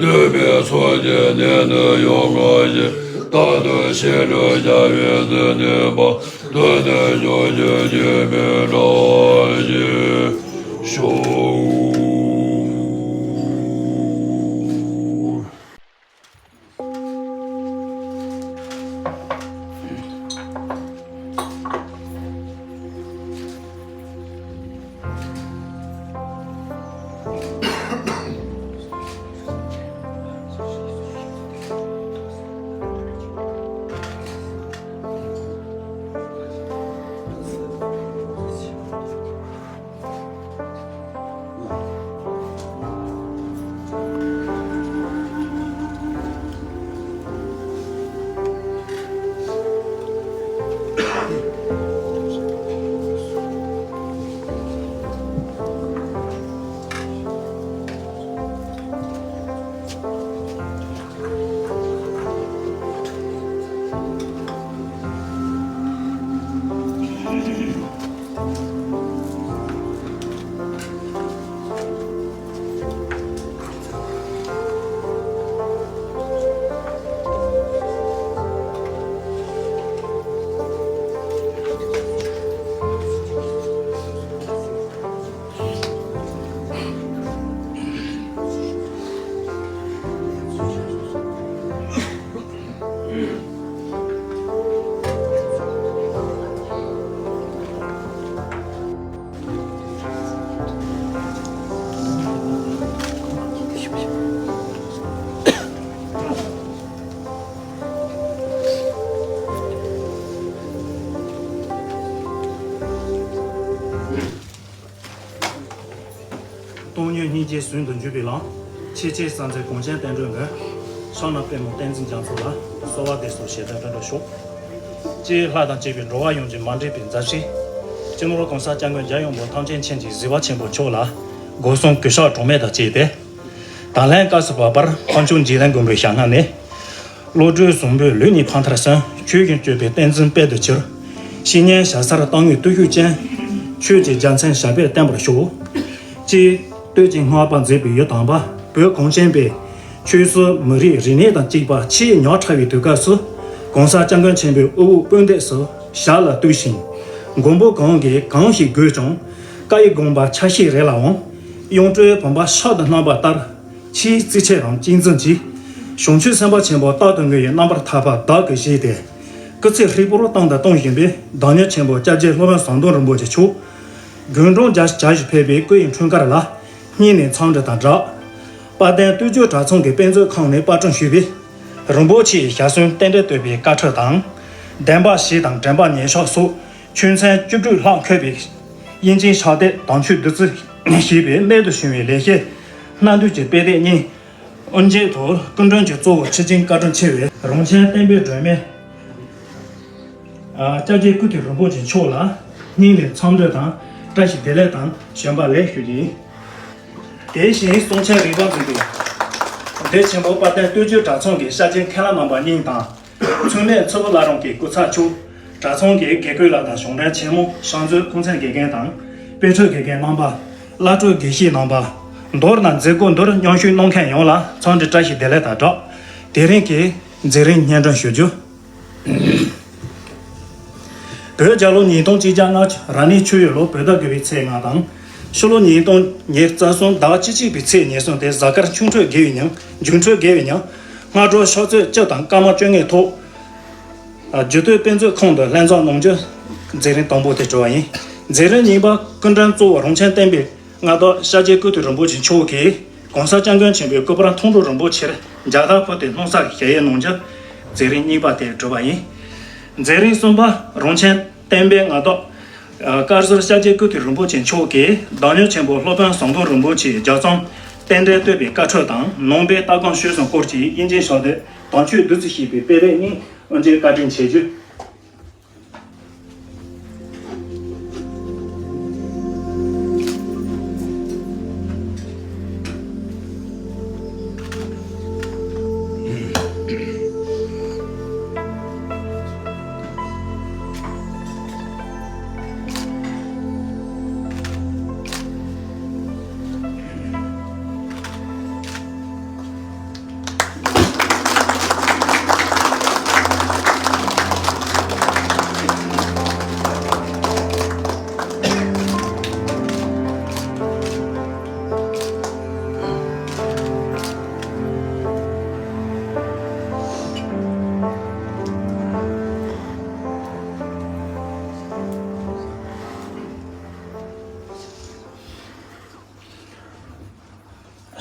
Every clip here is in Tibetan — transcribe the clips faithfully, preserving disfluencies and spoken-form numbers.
འདོད་པའི་ཚོགས་ཀྱི་གནས་ནི་ཡོད་གོ་ཞིང་། རྟག་ཏུ་ཤེས་རབ་བྱ་བའི་ཚུལ་གནས་པ། དོན་དུ་འཇོག་རྒྱུ་རྒྱུད་པའི་གྲོགས་ཞེས་ཤོག། སྟོང་ཉིད་སྙིང་རྗེ་ཟུང་དུ་འཇུག་པའི་ལམ། ཆེས་ཆེར་གསལ་མཛད་གངས་ཅན་བསྟན་འགྲོའི་མགོན། ཕྱག་ན་པདྨོ་བསྟན་འཛིན་རྒྱ་མཚོ་ལ། གསོལ་བ་འདེབས་སོ་བཞེད་དོན་བཀྲ་འགྲུབ་ཤོག། ཅེས་ལྷ་དང་བཅས་པའི་འགྲོ་བ་ཡོངས་ཀྱི་མ་འདྲེས་པའི་མཛའ་བཤེས། སྤྱི་ནོར་༸གོང་ས་༸སྐྱབས་མགོན་རྒྱལ་ཡོངས་འབངས་ཐམས་ཅད་མཁྱེན་ཅིང་གཟིགས་པ་ཆེན་པོ་མཆོག་ལ། སྒོ་གསུམ་གུས་ཕྱག་གྲངས་མེད་དང་བཅས་ཏེ། ད་ལན་སྐབས་སུ་བབ་པར་ཕ་ཆུང་འཇིག་རྟེན་མགོན་པོའི་ཞལ་སྔ་ནས། བློ་གྲོས་བཟང་པོས་ལུས་ནི་ཕ་མཐར་སོན། ཆོས་ཀྱི་སྤྱོད་པའི་བསྟན་འཛིན་དཔལ་དུ་གྱུར། བཤེས་གཉེན་ཞྭ་སར་རྟ་རྔོན་བརྟུལ་ཞུགས་ཅན། ཆོས་ཀྱི་རྒྱལ་མཚན་ཞབས་པད་བརྟན་པར་ཤོག། ཅེས་བསྟོད་ཅིང་བསྔགས་པ་མཛད་པའི་ཡུལ་དམ་པ་བོད་གངས་ཅན་པའི་ཆོས་སྲིད་མི་རིགས་རིག་གནས་དང་བཅས་པ་ཆེས་ཉག་ཕྲ་བའི་དུས་སྐབས་སུ། ༸གོང་ས་༸སྐྱབས་མགོན་ཆེན་པོའི་དབུ་འོག་སྤུན་ཟླས་སུ་ཞྭ་ལ་གཏུགས་ཤིང་། མགོན་པོ་གང་གིས་གང་ཞིག་དགོས་ཀྱང་། བཀའ་ཡི་དགོངས་པ་ཆ་ཤས་རེ་ལའང་། གཡུང་དྲུང་བུམ་པ་ཕྱག་ཏུ་བསྣམས་པ་ལྟར། ཆེས་གཙིགས་ཆེ་རང་གཅེས་འཛིན་གྱིས། བྱང་ཆུབ་སེམས་དཔའ་ཆེན་པོ་རྟག་ཏུ་བསྔོ་བའི་རྣམ་པར་ཐར་པ་བདག་གིས་བཞེས་ཏེ། སྐུ་ཚེ་ཧྲིལ་པོར་བཏང་དང་གཏོང་བཞིན་པའི་བདག་ཉིད་ཆེན་པོ་སྐྱབས་རྗེ་སློབ་དཔོན་ཟམ་གདོང་རིན་པོ་ཆེ་མཆོག། དགུང་གྲངས་བརྒྱད་ཅུ་ཕེབས་པའི་སྐུ་ཡི་འཁྲུངས་སྐར་ལ། སྙིང་ནས་འཚམས་འདྲི་དང་སྦྲགས། དཔལ་ལྡན་སྟོད་འཇུག་གྲྭ་ཚང་གི་དཔེ་མཛོད་ཁང་ནས་པར་སྐྲུན་ཞུས་པའི། རིན་པོ་ཆེའི་ཞལ་གསུང་རྟེན་འབྲེལ་བསྟོད་པའི་དཀའ་ཁྲིད་དང་། བདེན་པ་བཞི་དང་དྲན་པ་ཉེར་གཅིག་སོགས། ཆོས་ཚན་བཅུ་དྲུག་ལྷག་འཁོད་པའི་དབྱིན་ཇིའི་ཕྱག་དེབ་དམ་ཆོས་བདུད་རྩི་ཞེས་པའི་རྨད་དུ་བྱུང་བའི་ལེགས་བཤད་སྣ་བདུན་གྱི་དཔེ་དེབ་གཉིས། དབུ་འབྱེད་དུ་སྐུ་མགྲོན་གྱི་གཙོ་བོ་ཁྲི་ཆེན་བཀའ་དྲིན་ཆེ་བའི་རོང་ཆེན་བསྟན་པའི་སྒྲོན་མེ། སྐྱབས་རྗེ་སྐུ་མདུན་རིན་པོ་ཆེ་མཆོག་ལ་སྙིང་ནས་འཚམས་འདྲི་དང་བཀྲ་ཤིས་བདེ་ལེགས་དང་བྱོན་པ་ལེགས་ཞུ་རྒྱུ་ཡིན། དེ་བཞིན་གསུང་ཆེན་རིམ་པ་འཛིན་པའི་སྡེ་ཆེན་པོ་དཔལ་ལྡན་སྟོད་འཇུག་གྲྭ་ཚང་གི་ཤར་ཆེན་མཁན་བླ་རྣམ་པ་གཉིས་དང་། མཚུངས་མེད་མཚུར་ཕུ་བླ་རུང་གི་སྐུ་ཚབ་མཆོག། གྲྭ་ཚང་གི་དགེ་བསྐོས་ལགས་དང་གཞུང་འབྲེལ་ཆེན་མོ་ཤང་མཛོད་ཀུང་ཚན་དགེ་རྒན་དང་། དཔེ་ཁྲིད་དགེ་རྒན་རྣམ་པ། བླ་སྤྲུལ་དགེ་བཤེས་རྣམ་པ། མདོར་ན་མཛད་སྒོ་འདིར་མཉམ་ཞུགས་གནང་མཁན་ཡོངས་ལ་འཚམས་འདྲི་བཀྲ་ཤིས་བདེ་ལེགས་དང་སྦྲགས། དེ་རིང་གི་མཛད་རིམ་སྙན་སྒྲོན་ཞུ་རྒྱུ། བོད་རྒྱལ་ལོ་ཉིས་སྟོང་གཅིག་བརྒྱ་ལྔ་བཅུ་རབ་གནས་ཆུ་ཡོས་ལོ་བོད་ཟླ་དགུ་པའི་ཚེས་ལྔ་དང་། ཕྱི་ལོ་ཉིས་སྟོང་ཉེར་གསུམ་ཟླ་བ་བཅུ་གཅིག་པའི་ཚེས་ཉེར་གསུམ་སྟེ་གཟའ་སྐར་ཆུ་འཕྲོད་དགེ་བའི་ཉིན། འབྱུང་འཕྲོད་དགེ་བའི་ཉིན། སྔ་དྲོ་ཕྱག་ཚོད་བཅུ་དང་སྐར་མ་བཅོ་ལྔའི་ཐོག་རྒྱུད་སྟོད་དཔེ་མཛོད་ཁང་དུ་ལྷན་འཛོམས་གནང་རྒྱུ། མཛད་རིམ་དང་པོ་དེ་གྲོལ་བ་ཡིན། མཛད་རིམ་གཉིས་པ་སྐུ་ཕྲེང་གཙོ་བོ་རོང་ཆེན་བསྟན་པའི་མངའ་བདག་ཤཱཀྱའི་སྐུ་དུས་རིན་པོ་ཆེ་མཆོག་གིས་༸གོང་ས་༸སྐྱབས་མགོན་ཆེན་པོའི་སྐུ་པར་མཐོང་གྲོལ་རིན་པོ་ཆེར་རྒྱལ་དར་ཕུལ་ཏེ་སྣང་གསལ་གྱི་ཞལ་དབྱངས་གནང་རྒྱུ་མཛད་རིམ་གཉིས་པ་དེ་གྲུབ་པ་ཡིན། མཛད་རིམ་གསུམ་པ་རོང་ཆེན་བསྟན་པའི་མངའ་བདག་བཀའ་ཟུར་ཤཱཀྱའི་སྐུ་དུས་རིན་པོ་ཆེ་མཆོག་གིས་བདག་ཉིད་ཆེན་པོ་སློབ་དཔོན་ཟམ་གདོང་རིན་པོ་ཆེའི་ལྗགས་རྩོམ་རྟེན་འབྲེལ་བསྟོད་པའི་བཀའ་འཁྲོལ་དང་ནང་པའི་ལྟ་སྒོམ་ཞུས་སོང་སྐོར་གྱི་དབྱིན་ཇིའི་ཞལ་འདེབས་དམ་ཆོས་བདུད་རྩི་ཞེས་པའི་དཔེ་རིས་གཉིས་དབུ་འབྱེད་བཀའ་དྲིན་ཆེ་ཞུ།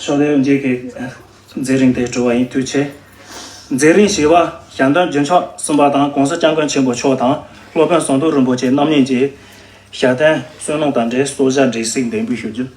ཕྱོགས་སྡེ་འཇིགས་ཀྱི་མཛད་རིམ་དེ་གྲུབ་པ་ཡིན། ཐུགས་རྗེ་ཆེ། མཛད་རིམ་བཞི་པ་ཞལ་འདོན་རྒྱུན་ཆགས་གསུམ་པ་དང་༸གོང་ས་༸སྐྱབས་མགོན་ཆེན་པོ་མཆོག་དང་སློབ་དཔོན་ཟམ་གདོང་རིན་པོ་ཆེ་རྣམ་གཉིས་ཀྱི་ཞལ་རྟེན་བསོད་ནམས་དང་འབྲེལ་གསོལ་ཇ་འབྲས་སིལ་འདེགས་འབུལ་ཞུ་རྒྱུ།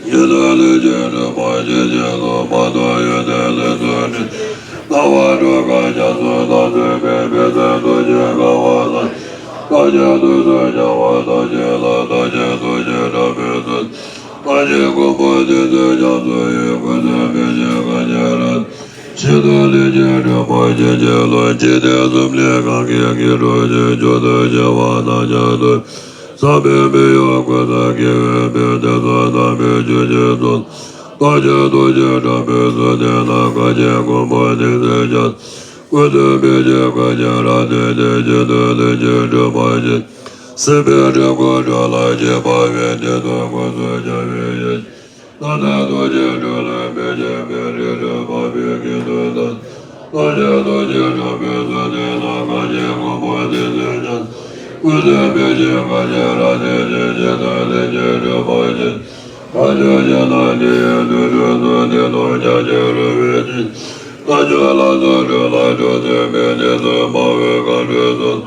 ཇི་ལྟར་ལས་ཀྱི་སྒྲུབ་པ་ཇི་བཞིན་དུ། མ་ལྟོས་ཡོན་ཏན་ལས་ཚུལ་འདྲེས། ལྟ་བ་སྒྲོ་སྐུར་རྒྱ་མཚོ་ལྟར་འཛིན་པའི། དཔེ་བཙན་ཐུགས་རྗེའི་དགའ་བ་ལ། བདག་ཀྱང་ཐུགས་སུ་འཆར་བ་ཐམས་ཅད་ལ། བདག་ཀྱང་ཐུགས་རྗེའི་དྲན་པས་གཟིགས། བདག་གི་གོ་འཕང་དེ་ཚེ་རྒྱ་མཚོ་ཡི། ཀུན་ཏུ་སྨིན་ཅིང་གང་ཞིག་རབ་ཏུ། ཇི་ལྟར་ལས་ཀྱི་སྒྲུབ་པ་ཇི་བཞིན་ལ། འཇིག་རྟེན་གསུམ་ལས་གང་གིས་སྐྱེ་འགྲོ་ཞིང་། མཆོག་ཏུ་གྱུར་པ་རྣམས་ཀྱང་ཐུབ། བསམ་པའི་མི་གཡོ་ཀུན་ཏུ་དགེ་བའི་དཔལ། དེ་ཚོགས་རྣམ་པའི་རྒྱུ་ཆེན་ཚོགས། བདག་ཀྱང་ཐུགས་རྗེའི་དྲན་པས་གཟིགས། དེ་རྣམས་གང་གི་གོ་འཕང་དེ་ཚེ་རྒྱ། ཀུན་ཏུ་སྨིན་ཅིང་གང་ཞིག་རབ་ཏུ་བརྟན། ཇི་ལྟར་ལས་ཀྱི་སྒྲུབ་པ་ཇི། སྲིད་པའི་སྒྲིབ་ཀུན་སྒྲོལ་ལ་བྱེད་པ་བས། དེ་དག་ཀུན་སུ་འཆར་བའི་ཡེ་ཤེས། རྣམ་དག་ཐུགས་རྗེའི་སྒྲོན་ལས་མི་ཕྱེད་པའི། རིག་འཛིན་འཕགས་པའི་དཀྱིལ་དུ་བལྟམས། བདག་ཀྱང་ཐུགས་རྗེའི་དྲན་པས་གཟིགས། དེ་རྣམས་གང་གི་གོ་འཕང་དེ་ཚེ་རྒྱ། ཀུན་ཏུ་སྨིན་ཅིང་གང་ཞིག་རབ་ཏུ་བརྟན། ཇི་ལྟར་ལས་ཀྱི་སྒྲུབ་པ་ཇི། བྱང་ཆུབ་ཀྱི་སེམས་ནི་དེ་ཡི་དོན་དུ་གསུངས། དེ་དག་ཀྱང་ཕྱི་རོལ་པའི་ཕྱིར། བྱང་ཆུབ་ལམ་དུ་སྒྲུབ་ལ་སྒྲུབ་ཟིན་པའི། དེ་ཚེ་འཕགས་པའི་མཁའ་འགྲོའི་ཚོགས།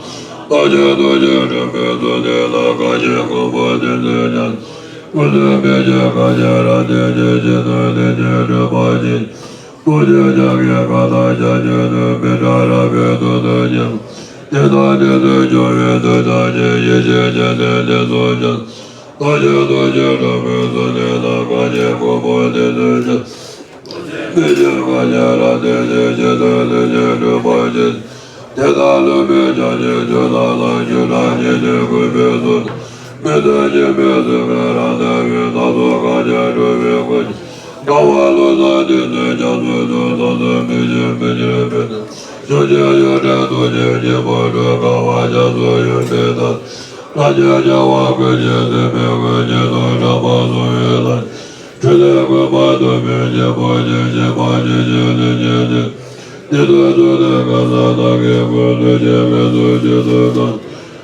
བདག་ཀྱང་ཐུགས་རྗེའི་དྲན་པས་གཟིགས། དེ་རྣམས་གང་གི་གོ་འཕང་དེ་ཚེ་རྒྱ། ཀུན་ཏུ་སྨིན་ཅིང་གང་ཞིག་རབ་ཏུ་བརྟན། ཇི་ལྟར་ལས་ཀྱི་སྒྲུབ་པ་ཇི། ཐུགས་རྗེའི་ཕྱག་གིས་གང་དག་བྱང་ཆུབ་ཏུ། མི་འབྲལ་རང་བས་ཐུགས་སུ་ཆུད། དེ་དག་དེ་ཚེ་འབྱུང་བའི་དུས་ཐམས་ཅད། ཡེ་ཤེས་ཀྱི་སྤྲིན་དེ་ཚོགས་ཀྱང་། བདག་ཀྱང་ཐུགས་རྗེའི་དྲན་པས་གཟིགས། དེ་རྣམས་གང་གི་གོ་འཕང་དེ་ཚེ་རྒྱ། སྨིན་ཅིང་གང་ཞིག་རབ་ཏུ་བརྟན། ཇི་ལྟར་ལས་ཀྱི་སྒྲུབ་པ་ཇི། དེ་དག་ལུས་མེད་བྱང་ཆུབ་སྤྱོད་ལ་སློབ། ཆོས་དང་ཉན་ཐོས་གུས་པས་གསོལ། མི་སྲུན་སྐྱེ་མེད་སྲིད་པའི་རང་དག་པས། བདག་སོགས་གང་ཞིག་འགྲོ་བའི་མགོན། དགའ་བ་བློ་བཟང་དེ་ཚེ་རྒྱ་མཚོའི་ཚོགས། བསམ་དུ་མི་ཁྱབ་མི་འགྱུར་མི་ཐོགས། ཕྱོགས་བཅུའི་ཡུལ་དྲན་ཐུགས་རྗེའི་སྤྱི་བོར་སྤྲུལ། དགའ་བ་རྒྱ་མཚོ་ཡོན་ཏན་དང་། རབ་འབྱམས་རྒྱལ་བ་ཀུན་གྱི་སྲས་མོས་གུས། ཉེར་བསྡོགས་དྲེགས་པ་སྲུང་བའི་ལྷ། འཕྲིན་ལས་བཀོད་པ་སྟོན་པའི་སྐྱེས་བུ་ཆེ། བྱེད་པ་ཇི་བཞིན་ལྷུན་གྱིས་གྲུབ། དེ་དག་ཐུགས་དང་མངོན་སུམ་བདག་གིས་བཀུར། ལྷུན་གྱིས་མངོན་སུམ་བརྗོད་དུ་གང་།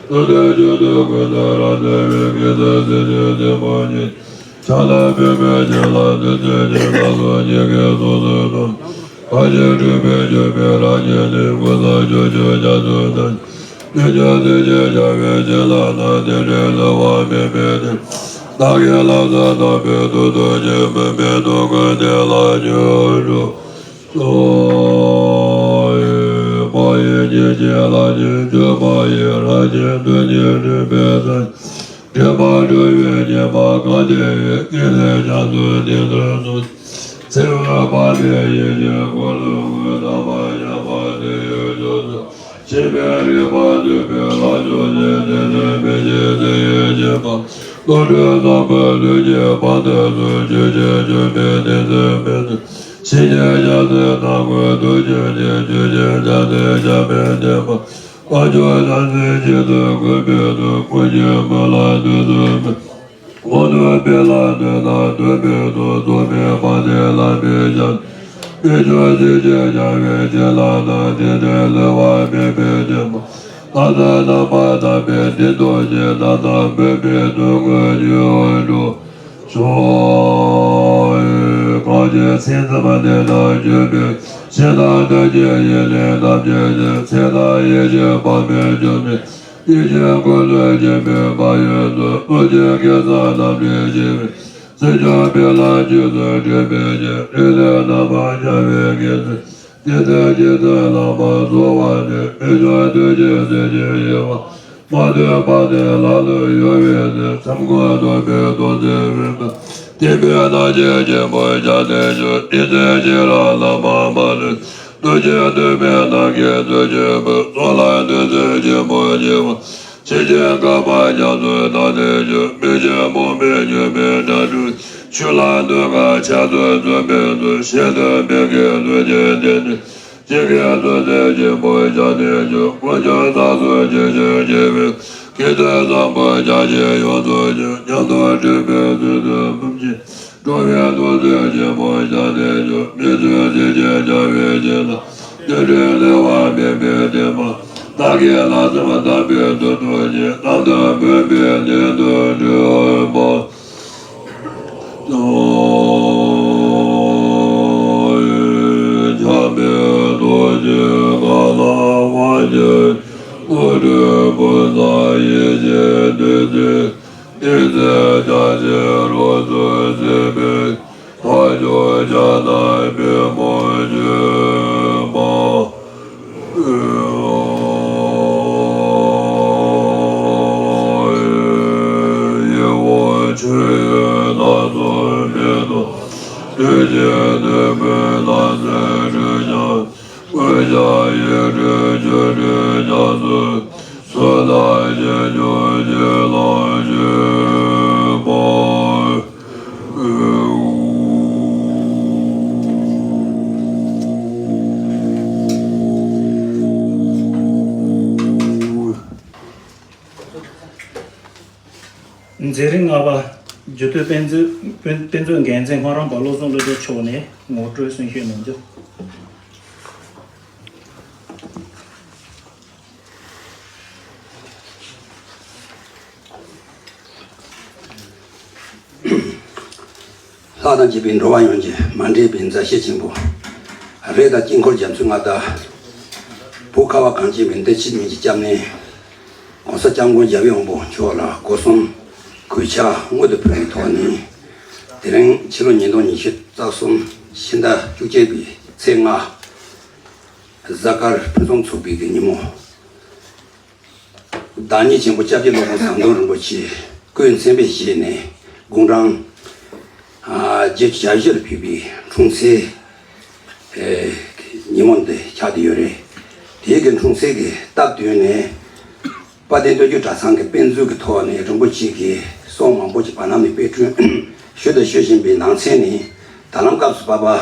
ཐུབ་བསྟན་ཆོས་སྡུད་ཀུན་ཏུ་རབ་སྟོན་པའི། མཁས་བཙུན་སྲས་ཀྱི་སྲས་པོ་ཉིད། ཕྱག་ལེན་པའི་མོས་ཅན་ལ་བརྩོན་འགྲུས་ཀྱིས། བདག་སོགས་ཇི་སྐད་གསུངས་སུ་གསོལ། གང་ཞིག་སྒྲུབ་པའི་མཆོད་པའི་རང་བཞིན་ནི། ཀུན་བཟང་ཕྱོགས་བཅུའི་རྒྱ་མཚོ་ལྟར། དེ་ཕྱིར་སྲས་ཀྱི་ཞབས་པད་སྤྱི་ལ་བསྔགས། དེ་འདྲའི་བསླུ་བ་མེད་པའི་སྟེང་། བདག་གིས་ལམ་ཟབ་བསྟན་པའི་མཐུ་སྟོབས་ཀྱིས། འབུམ་པའི་སྟོབས་ཀུན་དེ་ལ་འཇུག་འགྲོ། གསོལ། དཔལ་ཡེ་ཤེས་ཀྱི་ལྷ་ཆེན་བཅུ་པ་ཡི། རབ་ཆེན་ཐུགས་ཉིད་སྤྲུལ་པའི་ས། འདྲེན་པར་འགྲོ་བའི་ཉེས་པ་གང་དེ་ཡོད། ཀུན་ལས་བྱང་སེམས་བདེ་དོན་སྩོལ། འཚེ་བའི་དཔག་མེད་ཡེ་ཤེས་འཁོར་ལོ་བསྐོར། དམ་པ་ཞབས་པད་སྲིད་ཡུལ་ཕྱོགས་སུ། གཤེགས་པའི་རིག་པ་འདུས་པའི་ལྷ་མཆོག་སྲས། དེ་ཚེ་མི་ཤིགས་ཚེ་ཡི་སྦྱིན་པ། བློ་གྲོས་བཟང་པོས་ལྷུན་གྱིས་ཕབ་ཏུ་གསོལ། ཆོས་ཀྱི་འབྱུང་པོའི་བསྟན་འཛིན་མི་ནུབ། གཤིན་རྗེའི་ཞལ་ཟས་ནག་པོའི་དུག་ཆུ་འཐིབས། ཆོས་ཀྱི་ཆབ་ནི་ཞབས་པད་བརྟན་པ། དཀོན་མཆོག་རྒྱལ་སྲས་རྗེ་བཙུན་ཀུན་ཕན་ཚུན། དཀོན་མཆོག་སྨོན་ལམ་དུས་གསུམ་སྤེལ། དབང་རྣོན་སྤེལ་ལ་མཐུ་རྣམས་སྟོན་པའི་ཚོགས། ཐོགས་མེད་དཔལ་ལྡན་ལམ་པའི་ཞབས། དཀོན་མཆོག་གཟི་བརྗིད་ཞབས་པད་བརྟན་ལ་བསྣམས། དེ་འདྲའི་བསླུ་བ་མེད་པའི་བསྟན་པ། ལྷ་ཚོགས་རྣམ་པར་དག་པའི་སྤྲིན་ཐོགས་ཤིང་། ནམ་མཁའ་འབུམ་པའི་དུས་མགོན་ཡུལ་འགྲོ། གསོལ། གང་ཞིག་སེམས་ཙམ་བདེ་དང་ལྗོན་པའི། ཞིང་དང་དུས་ཀྱི་ཡུལ་ནི་ཐམས་ཅད་ཀྱི། ཚེ་དང་ཡེ་ཤེས་དཔག་མེད་འབྱུང་གནས། ཡེ་ཤེས་འཁོར་ལོས་སྒྱུར་བའི་བག་ཡོད་དུ། ཨོ་རྒྱན་གེ་སར་རྣམ་འདྲེན་ཞི་བའི། སྲིད་མཆོག་དཔལ་ལ་སྤྱི་གཙུག་སྤྲུལ་པའི་ཞིང་། རིག་གནས་རྣམ་པར་སྦྱར་བའི་དགེ་ཚུལ། དེ་ཚེ་སྤྱི་གཙུག་ལམ་པར་བཟོ་བ་ནི། དཀོན་མཆོག་ཐུགས་རྗེའི་རྩལ་གྱིས་ཡོད་པ། མ་ཐོས་པ་དེ་ལ་ལུས་གཡོ་བའི་ཚེ། ཚེ་འགོག་སྡོམ་པའི་ཐོག་མཚན་འོད་འབར། དེ་ཕྱིར་རྣམ་མཁྱེན་ཆེན་པོའི་ཞལ་ནས་ཞུ། དེ་ཚེ་ཕྱི་རོལ་ལམ་པ་མ་ལུས། ཐུགས་རྗེ་ཐོགས་མེད་རྣམ་མཁྱེན་ཚུལ་ཁྲིམས་པོས། གཙུག་ལག་ཐུགས་སྲས་ཆེན་པོ་ཞི་བ། ཕྱིན་ཆད་བསྐལ་པ་རྒྱ་མཚོའི་མཐའ་ནས་བཞུགས། མི་ཤིགས་འཕགས་མའི་སྤྱོད་པའི་འགྲན་བསྡུར། ཆོས་ལ་གདུགས་དཀར་ཕྱག་མཛོད་འཛིན་པའི་ཚུལ། གཞན་དོན་མི་དགེ་ལུས་ཅན་དེ་ནི། ཇི་སྐད་ཐུགས་སྲས་ཆེན་པོའི་ཞལ་ནས་ཞུ། དཀོན་མཆོག་རྩ་གསུམ་ཇི་བཞིན་སྐྱེ་བའི། དགེ་ཚུལ་བཟང་པོ་ཕྱག་རྒྱས་ཡོངས་རྫོགས་ཤིང་། ཉམས་སུ་བསྒྲུབས་པའི་ཚུལ་དུ་བུམ་བཞིན། འགྲོ་བའི་ཐུགས་སྲས་ཆེན་པོའི་ཞལ་ནས་ཞུ། མི་བསྲུན་ཚིག་གཅིག་བྱ་བའི་བྱིན་རླབས། དེ་འདྲའི་བསླུ་བ་མེད་པའི་བསྟན་པ། བདག་གིས་ལམ་ཟབ་བསྟན་པའི་མཐུ་སྟོབས་ཀྱིས། རྣམ་དག་འབུམ་པའི་གནས་སུ་འགྲུབ་པར། ལྕམ་དྲལ་རྡོ་རྗེ་གང་ལ་དབང་བསྒྱུར། དངོས་གྲུབ་ཕུན་སུམ་ཡེ་ཤེས་བདུད་རྩིའི། དེ་ཚེ་བརྒྱ་བྱིན་རོ་གསུམ་སྲིད་པའི། མཛད་རིམ་ལྔ་པ། རྒྱུད་སྟོད་དཔེ་མཛོད། དཔེ་དཔེ་མཛོད་འགན་འཛིན་ལྷ་རམས་པ་བློ་བཟང་བློ་གྲོས་མཆོག་ནས་ངོ་སྤྲོད་གསུང་བཤད་གནང་རྒྱུ། ལྷ་དང་བཅས་པའི་འགྲོ་བ་ཡོངས་ཀྱི་མ་འདྲེས་པའི་མཛའ་བཤེས་ཆེན་པོ། རི་དྭགས་དཀྱིལ་འཁོར་རྒྱ་མཚོའི་མངའ་བདག་བོད་ཁ་བ་གངས་ཅན་པའི་བདེ་སྐྱིད་གཉིས་ཀྱི་སྐྱབས་གནས། ༸གོང་ས་༸སྐྱབས་མགོན་རྒྱལ་བའི་དབང་པོ་མཆོག་ལ་སྒོ་གསུམ་གུས་ཕྱག་སྔོན་དུ་ཕུལ་བའི་ཐོག་ནས། དེ་རིང་ཕྱི་ལོ་ཉིས་སྟོང་ཉི་ཤུ་རྩ་གསུམ་ཕྱི་ཟླ་བཅུ་གཅིག་པའི་ཚེས་ལྔ། གཟའ་སྐར་ཕུན་སུམ་ཚོགས་པའི་གི་ཉིན་མོ། བདག་ཉིད་ཆེན་པོ་སྐྱབས་རྗེ་སློབ་དཔོན་ཟམ་གདོང་རིན་པོ་ཆེ་སྐུའི་མཚན་དཔེ་བཞེས་ནས་དགུང་གྲངས་ཨ་བརྒྱད་ཅུ་གྱ་བཞི་ལ་ཕེབས་པའི་འཁྲུངས་ཚེས་ཨེ་ཉིན་མོ་འདི་ཆགས་བསྡད་ཡོད་རེད། དེའི་གི་འཁྲུངས་ཚེས་ཀྱི་སྟབས་བསྟུན་ནས་དཔལ་ལྡན་སྟོད་རྒྱུད་གྲྭ་ཚང་གི་དཔེ་མཛོད་ཀྱི་ཐོག་ནས་རིན་པོ་ཆེ་གི་གསུང་མང་པོ་ཞིག་བར་ན་ནས་དཔེ་སྐྲུན་ཞུས་དང་ཞུ་བཞིན་པའི་ནང་ཚན་ནས་ད་ལམ་སྐབས་སུ་བབ་པ།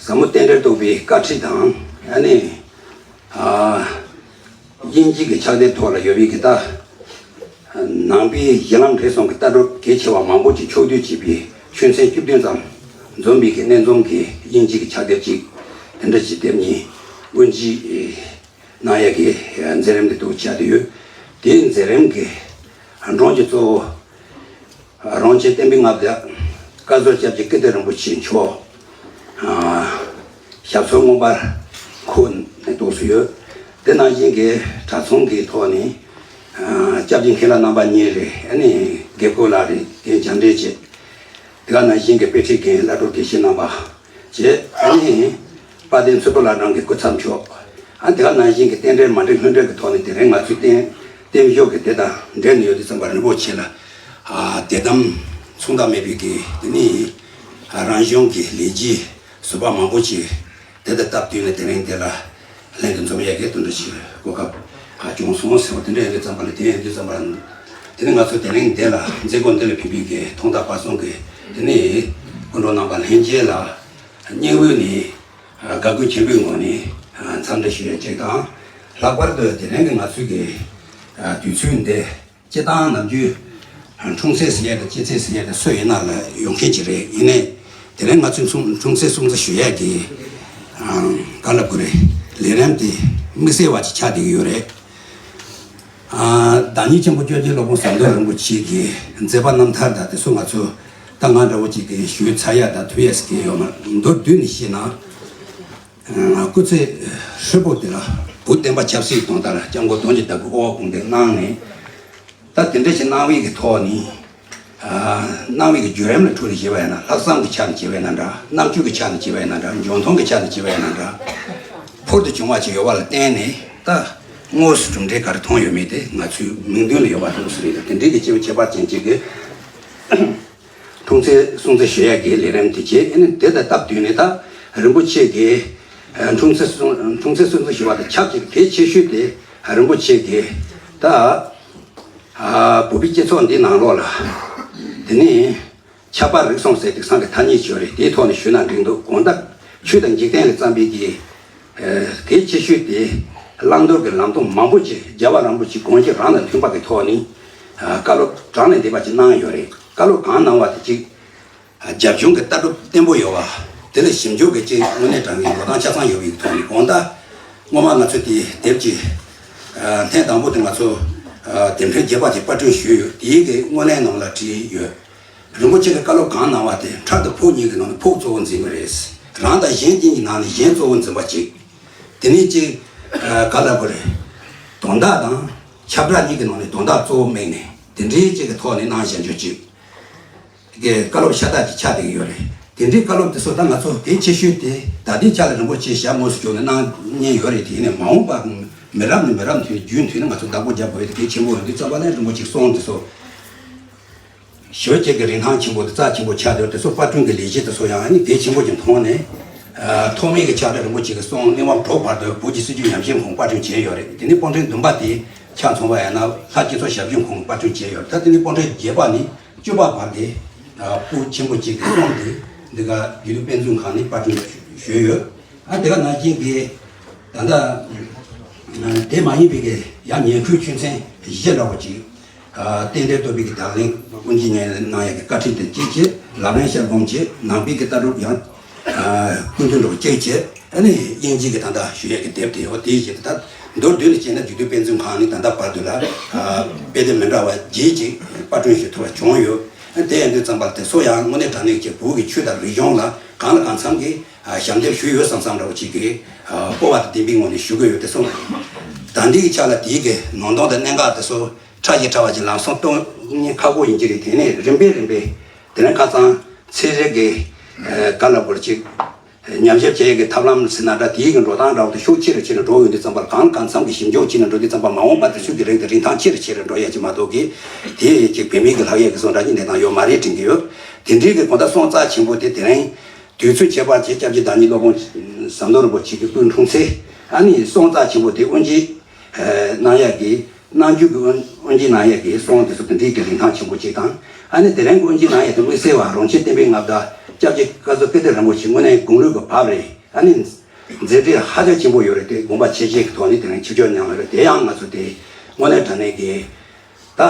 ཟབ་མོ་རྟེན་འབྲེལ་རྟོགས་པའི་བཀའ་ཁྲིད་དང་། ཨ་ནི་ཨ་དབྱིན་ཇི་གི་ཕྱག་དེབ་ཐོག་ལ་ཡོད་པའི་གི་ད་ནང་པའི་གཞི་ལམ་འབྲས་གསུམ་གྱི་ལྟ་གྲུབ་གལ་ཆེ་བ་མང་པོ་ཅིག་ཕྱོགས་བསྡུས་བྱས་པའི་ཆོས་ཚན་བཅུ་བདུན་ཙམ་འཛོམས་པའི་གི་གནད་འཛོམས་ཀྱི་དབྱིན་ཇི་གི་ཕྱག་དེབ་ཅིག་དེ་འདྲ་ཞིག་དེབ་གཉིས་དབུ་འབྱེད་གནང་ཡས་ཀྱི་མཛད་རིམ་དེ་འདུག་བྱས་ཏེ་ཡོད། དེའི་མཛད་རིམ་གྱི་འགྲོ་སྟངས་ཀྱི་གཙོ་བོ། རོང་ཆེན་བསྟན་པའི་མངའ་བདག་བཀའ་ཟུར་སྐྱབས་རྗེ་ཀིརྟི་རིན་པོ་ཆེ་མཆོག་ཨ་ཞབས་སོར་མངོན་པར་འཁོད་ནས་འདུག་སེ་ཡོད། དེ་ནང་བཞིན་གྱི་གྲྭ་ཚང་གི་ཐོག་ནས་ཨ་སྐྱབས་རྗེ་མཁན་བླ་རྣམ་པ་གཉིས་རེད། ཨ་ནི་དགེ་བསྐོས་ལགས་རེད། རྒན་བྱམས་སྤྲུལ་བཅས། དེ་ག་ནང་བཞིན་གྱི་དཔེ་ཁྲིད་མཁན་བླ་སྤྲུལ་དགེ་བཤེས་རྣམ་པ་བཅས། ཨ་ནི་དཔལ་ལྡན་ཚུལ་ཁྲིམས་བླ་བྲང་གི་སྐུ་ཚབ་མཆོག་ཨ་དེ་ག་ནང་བཞིན་གྱི་རྟེན་འབྲེལ་མ་འགྲིག་ལྷུན་འབྲེལ་གྱི་ཐོག་ནས་དེ་རིང་ང་ཚོའི་རྟེན་རྟེན་བཞུགས་ཀྱི་དེ་དང་འབྲེལ་ནས་ཡོད་དུས་ཙམ་པ་རིན་པོ་ཆེ་ལ་ཨ་དད་དམ་མཚུངས་ཟླ་མེད་པའི་གི་དེ་ནི་ཨ་རང་གཞུང་གི་ལས་བྱེད་ཟུར་པ་མང་པོ་ཅིག་དེ་དང་སྟབས་བསྟུན་ནས་དེ་རིང་དེ་ལ་ལྷན་དུ་འཛོམས་ཡས་ཀྱི་དོན་དུ་ཞིག་གོ་སྐབས་ཨ་བྱུང་སོང་ཟེར་བ་དེ་འདྲ་ཡིན་དུས་ཙམ་པ་ལ། དེ་ཡིན་དུས་ཙམ་པ་ལ་དེ་ནི་ང་ཚོ་དེ་རིང་འདི་ལ་མཛད་སྒོ་འདི་ལ་ཕེབས་པའི་གི་ཐོག་མཐའ་བར་གསུམ་གྱི་དེ་ནི་སྐུ་མགྲོན་རྣམ་པ་ལྷན་རྒྱས་ལ་སྙིང་དབུས་ནས་དགའ་མགུ་ཆེན་པོའི་ངང་ནས་འཚམས་འདྲི་ཞུ་ཡས་གཅིག་དང་། ལྷག་པར་དུ་དེ་རིང་གི་ང་ཚོའི་གི་དུས་ཚོད་འདི་སྤྱིར་བཏང་ནམ་རྒྱུན་འཁྲུངས་ཚེས་ཟེར་ཡས་དང་སྐྱེས་ཚེས་ཟེར་ཡས་དང་སུ་ཡིན་ན་ལ་ཡོང་མཁན་ཅིག་རེད། ཡིན་ནའི་དེ་རིང་ང་ཚོའི་འཁྲུངས་འཁྲུངས་ཚེས་སྲུང་བརྩི་ཞུ་ཡས་ཀྱི་ག་ལབ་དགོས་རེད། ལས་རིམ་དེ་དམིགས་བསལ་བ་ཅིག་ཆགས་བསྡད་ཀྱི་ཡོད་རེད། ཨ་བདག་ཉིད་ཆེན་པོ་སྐྱབས་རྗེ་སློབ་དཔོན་ཟམ་གདོང་རིན་པོ་ཆེ་གི་མཛད་པ་རྣམ་ཐར་དང་དེ་ཚོ་ང་ཚོ་ད་ང་འདྲ་བོ་ཅིག་གིས་ཞུས་ཚར་ཡ་ད་ཐུབ་ཡས་ཀྱི་ཡོད་མ་རེད། མདོར་བསྡུས་ནས་བཤད་ན། སྐུ་ཚེ་ཧྲིལ་པོ་དེ་ལ་བོད་བསྟན་པ་ཆབ་སྲིད་དོན་དག་ལ་སྐྱབས་མགོན་རྡོ་རྗེ་ལྟ་བུའི་དབུ་འོག་དགོངས་དོན་གནང་ནས། ད་དེ་འདྲ་ཞིག་གནང་བའི་གི་ཐོག་ནས། ཨ་གནང་བའི་གི་བརྒྱུད་རིམ་ལ་ཐུགས་ལ་བཞེས་པ་ཡིན་ན། ལྷག་བསམ་གྱི་ཆ་ནས་བྱས་པ་ཡིན་ན་འདྲ། རྣམ་དཔྱོད་ཀྱི་ཆ་ནས་བྱས་པ་ཡིན་ན་འདྲ། འཇོན་ཐང་གི་ཆ་ནས་བྱས་པ་ཡིན་ན་འདྲ། ཕུལ་དུ་བྱུང་བ་ཅིག་ཡོད་པ་ལ་བརྟེན་ནས། ད་དངོས་སུ་གྲུབ་འབྲས་ག་རེ་མཐོང་ཡོད་མེད་དེ་ང་ཚོའི་མིག་མདུན་ལ་ཡོད་པ་རེད་ཟེར་ཡོད། དེ་འདྲའི་གི་སྐྱེས་བུ་ཁྱད་པར་ཅན་ཅིག་གི་འཁྲུངས་ཚེས་སྲུང་བརྩི་ཞུ་ཡས་ཀྱི་ལས་རིམ་དེ་བྱས། ཨ་ནི་དེ་དང་སྟབས་བསྟུན་ནས་ད་རིན་པོ་ཆེ་གི་འཁྲུངས་ཚེས་སྲུང་འཁྲུངས་ཚེས་སྲུང་བརྩི་ཞུ་བ་དང་ཆབས་ཅིག་གལ་ཆེ་ཤོས་དེ་རིན་པོ་ཆེ་གི་ད་ཨ་བོད་པའི་སྤྱི་ཚོགས་འདི་ནང་ལོགས་ལ། དེ་ནི་ཁྱབ་པ་རིགས་གསུམ་ཟེར་དེང་སང་གི་ཐ་སྙད་ཅིག་ཡོད་རེད། དེའི་ཐོག་ནས་ཞུས་ན་འགྲིག་འདུག། དགོང་དག་ཆོས་དང་འཇིག་རྟེན་ལ་བརྩམས་པའི་གི་ཨ་གལ་ཆེ་ཤོས་དེ་བླང་དོར་གྱི་ལམ་སྟོན་མང་པོ་ཅིག་རྒྱལ་བ་རིན་པོ་ཆེའི་དགོངས་གཞི་རང་དང་མཐུན་པ་གི་ཐོག་ནས་ཨ་བཀའ་སློབ་གྲངས་ལས་འདས་པ་ཅིག་གནང་ཡོད་རེད། བཀའ་སློབ་གང་གནང་བ་དེ་གཅིག། རྒྱབ་ལྗོངས་ཀྱི་ལྟ་གྲུབ་བརྟན་པོ་ཡོད་པ། དེ་ལ་ཞིབ་འཇུག་གི་ཅིག་དངོས་གནས་དྲང་གནས་འགྲོ་སྟངས་ཆ་ཚང་ཡོད་པའི་ཐོག་ནས། དགོང་དག་སྔོན་མ་ང་ཚོས་དེ་དེབ་ཀྱི་ཨ་ཐེངས་དང་པོ་དེ་ང་ཚོ་ཨ་དེབ་ཕྲེང་བརྒྱད་པ་དེ་པར་སྐྲུན་ཞུས་ཡོད། དེའི་གི་དངོས་གནས་ནང་ལ་བྲིས་ཡོད། རིན་པོ་ཆེ་གི་བཀའ་སློབ་གང་གནང་བ་དེ་ཕྲག་དང་ཕུགས་གཉིས་ཀྱི་ནང་ནས་ཕུགས་གཙོ་བོ་འཛིན་གྱི་རེད། རང་དང་གཞན་གཉིས་ཀྱི་ནང་ནས་གཞན་གཙོ་བོ་འཛིན་པ་གཅིག། དེ་ནས་གཅིག་ཨ་ག་ལབ་དགོས་རེད། དོན་དག་དང་ཁྱབ་བསྒྲགས་གཉིས་ཀྱི་ནང་ནས་དོན་དག་གཙོ་བོ་དམིགས་ནས་དེ་འདྲའི་གཅིག་གི་ཐོག་ནས་གནང་བཞག་རྒྱུ་གཅིག་གི་བཀའ་སློབ་ཤ་སྟག་ཅིག་ཆགས་བསྡད་ཀྱི་ཡོད་རེད། དེ་འདྲའི་བཀའ་སློབ་དེ་ཚོ་ད་ང་ཚོ་གལ་ཆེ་ཤོས་དེ་ད་ལྟའི་ཆ་ལ་རིན་པོ་ཆེ་ཞབས་དངོས་སུ་བྱོན་ནས་གནང་མཁན་ཡོད་རེད། དེ་ནས་མ་འོངས་པ་མི་རབས་ནས་མི་རབས་མཐུད་རྒྱུན་མཐུད་ནས་ང་ཚོ་བདག་པོ་རྒྱག་དགོས་ཡོད། དེ་གལ་ཆེན་པོ་ཡོད་དུས་ཙམ་པ་ལ་རིན་པོ་ཆེའི་གསུང་དེ་ཚོ་ཞེ་པོ་ཅིག་གི་རིན་ཐང་ཆེན་པོ་དེ་རྩ་ཆེན་པོ་ཆགས་ཡོད། དེ་ཚོ་དཔར་སྐྲུན་གྱི་ལས་གཞི་དེ་ཚོ་ཡང་ཨ་ནི་གལ་ཆེན་པོ་ཅིག་མཐོང་ནས། ཨ། ཐོག་མའི་གི་ཆ་ལ་རིན་པོ་ཆེ་གི་གསུང་གླེང་བ་གྲོགས་བར་དུ་བོད་ཀྱི་སྲིད་བྱུས་ཉམས་ཞིབ་ཁང་པར་སྐྲུན་བྱས་ཡོད་རེད། དེ་ནས་པོ་ཏི་རིན་བདུན་པ་དེ་ཆ་མཚུངས་པ་ཡིན་ན་ལྷ་སྤྱི་ཚོགས་ཞབས་ཞུ་ཁང་པར་སྐྲུན་བྱས་ཡོད་རེད། ད་དེ་ནས་པོ་ཏི་རིན་བརྒྱད་པ་ནས་བཅུ་པ་བར་གྱི་ཨ། སྤུ་ཆེན་པོ་གཅིག་གི་གསུང་དེ་འདི་ག་རྒྱུད་སྟོད་དཔེ་མཛོད་ཁང་ནས་པར་སྐྲུན་ཞུས་ཡོད། ཨ། དེ་ག་ནང་བཞིན་གྱི་ད་ལྟ་དེ་མ་ཡིན་པའི་གི་ཡང་ཉེར་མཁོའི་ཆོས་ཚན་བཞི་འདྲ་བོ་ཅིག་ཨ། རྟེན་འབྲེལ་བསྟོད་པའི་གི་དག་ལན་དབུ་འབྱེད་གནང་ཡ་གི་བཀའ་ཁྲིད་དེ་གཅིག་བྱས། ལམ་རིམ་ཤར་སྒོམ་བྱས། ནང་པའི་གི་ལྟ་གྲུབ་ཡང་ཨ། སྐུ་མདུན་འགྲོ་གཅིག་བྱས། ཨ་ནི་དབྱིན་ཇི་གི་ད་ལྟ་ཞུ་ཡ་གི་དེབ་དེ་ཡོད། དེའི་རྗེས་ད་མདོར་བསྡུས་ནས་བྱས་ན་རྒྱུད་སྟོད་དཔེ་མཛོད་ཁང་ནས་ད་ལྟ་བར་དུ་ལ་ཨ། དཔེ་དེབ་མི་འདྲ་བ་བརྒྱད་ཅིག་པར་སྐྲུན་ཞུ་ཐུབ་པ་བྱུང་ཡོད། ཨ། དེ་ཡིན་དུས་ཙམ་པ་དེ་ཚོ་ཡང་དངོས་གནས་དྲང་གནས་ཀྱི་བོད་ཀྱི་ཆོས་དང་རིག་གཞུང་ལ་གང་ལ་གང་འཚམ་གྱི་ཨ། ཞབས་འདེགས་ཞུས་ཡོད་བསམ་བསམ་འདྲ་བོ་ཅིག་གི་ཨ། སྤོབས་པ་དང་ལྡན་པའི་ངང་ནས་ཞུ་གི་ཡོད། དེ་སོང་ད་ལྟའི་གི་ཆ་ལ་དེའི་གི་ནང་དོན་དང་གནད་འགག་དེ་ཚོ་ཕྲ་ཞིང་ཕྲ་བ་ཅིག་ལམ་སང་སྟོན་ནི་ཁག་པོ་ཡིན་གྱི་རེད། དེ་ནས་རིམ་པས་རིམ་པས་དེ་ནས་ཁ་སང་ཚན་རིག་གི་ཨ། ག་ལ་བོར་ཅིག་ཉམས་ཞིབ་བྱེད་ཡས་ཀྱི་ཐབས་ལམ་ཟེར་ན་འདྲ། དེའི་གི་འགྲོ་སྟངས་འདྲ་བོ་དེ་ཤུགས་ཆེ་རུ་ཆེ་རུ་འགྲོ་ཡོང་དུས་ཙམ་པར་གང་ལ་གང་འཚམ་གྱི་ཞིབ་འཇུག་བྱས་ནས་འགྲོ་དུས་ཙམ་པ་མ་འོངས་པ་དེ་ཚོའི་གི་རིགས་དེ་རིན་ཐང་ཆེ་རུ་ཆེ་རུ་འགྲོ་ཡ་ཅིག་མ་གཏོགས་གི་དེ་ཡི་ཅིག་བོད་མིའི་གི་ལྷག་ཡས་ཀྱི་བཟོ་འདྲ་གཉིས་འདྲ་དང་ཡོད་མ་རེད་དྲན་གྱི་ཡོད། དེ་འདྲའི་གི་གོ་བརྡ་སོང་རྩ་ཆེན་པོ་དེ་དེ་རིང་དུས་ཚོད་ཁྱད་པར་ཅན་སྐྱབས་རྗེ་བདག་ཉིད་སློབ་དཔོན་ཟམ་གདོང་རིན་པོ་ཆེ་གི་སྐུའི་འཁྲུངས་ཚེས་ཨ་ནི་སོང་རྩ་ཆེན་པོ་དེ་དབུ་འབྱེད་གནང་ཡ་གི་གནང་རྒྱུ་གི་དབུ་འབྱེད་གནང་ཡས་ཀྱི་གསུང་དེ་ཚོ་དེ་འདྲའི་གི་རིན་ཐང་ཆེན་པོ་གཅིག་དང་། ཨ་ནི་དེ་རིང་གི་དབུ་འབྱེད་གནང་ཡས་དེ་དམིགས་བསལ་བ་རོང་ཆེན་བསྟན་པའི་མངའ་བདག་སྐྱབས་རྗེ་བཀའ་ཟུར་ཀིརྟི་རིན་པོ་ཆེ་དངོས་གནས་དགུང་ལོ་གི་བབས་རེད། ཨ་ནི་མཛད་འཕྲིན་ཧ་ཅང་ཆེན་པོ་ཡོད་རེད་དེ་དགོངས་པ་ཆེ་ཆེ་གི་ཐོག་ནས་དེ་རིང་ཆིབས་བསྒྱུར་གནང་ཡོད་རེད། དེ་ཡང་ང་ཚོ་དེ་དངོས་གནས་དྲང་གནས་ཀྱི་ད་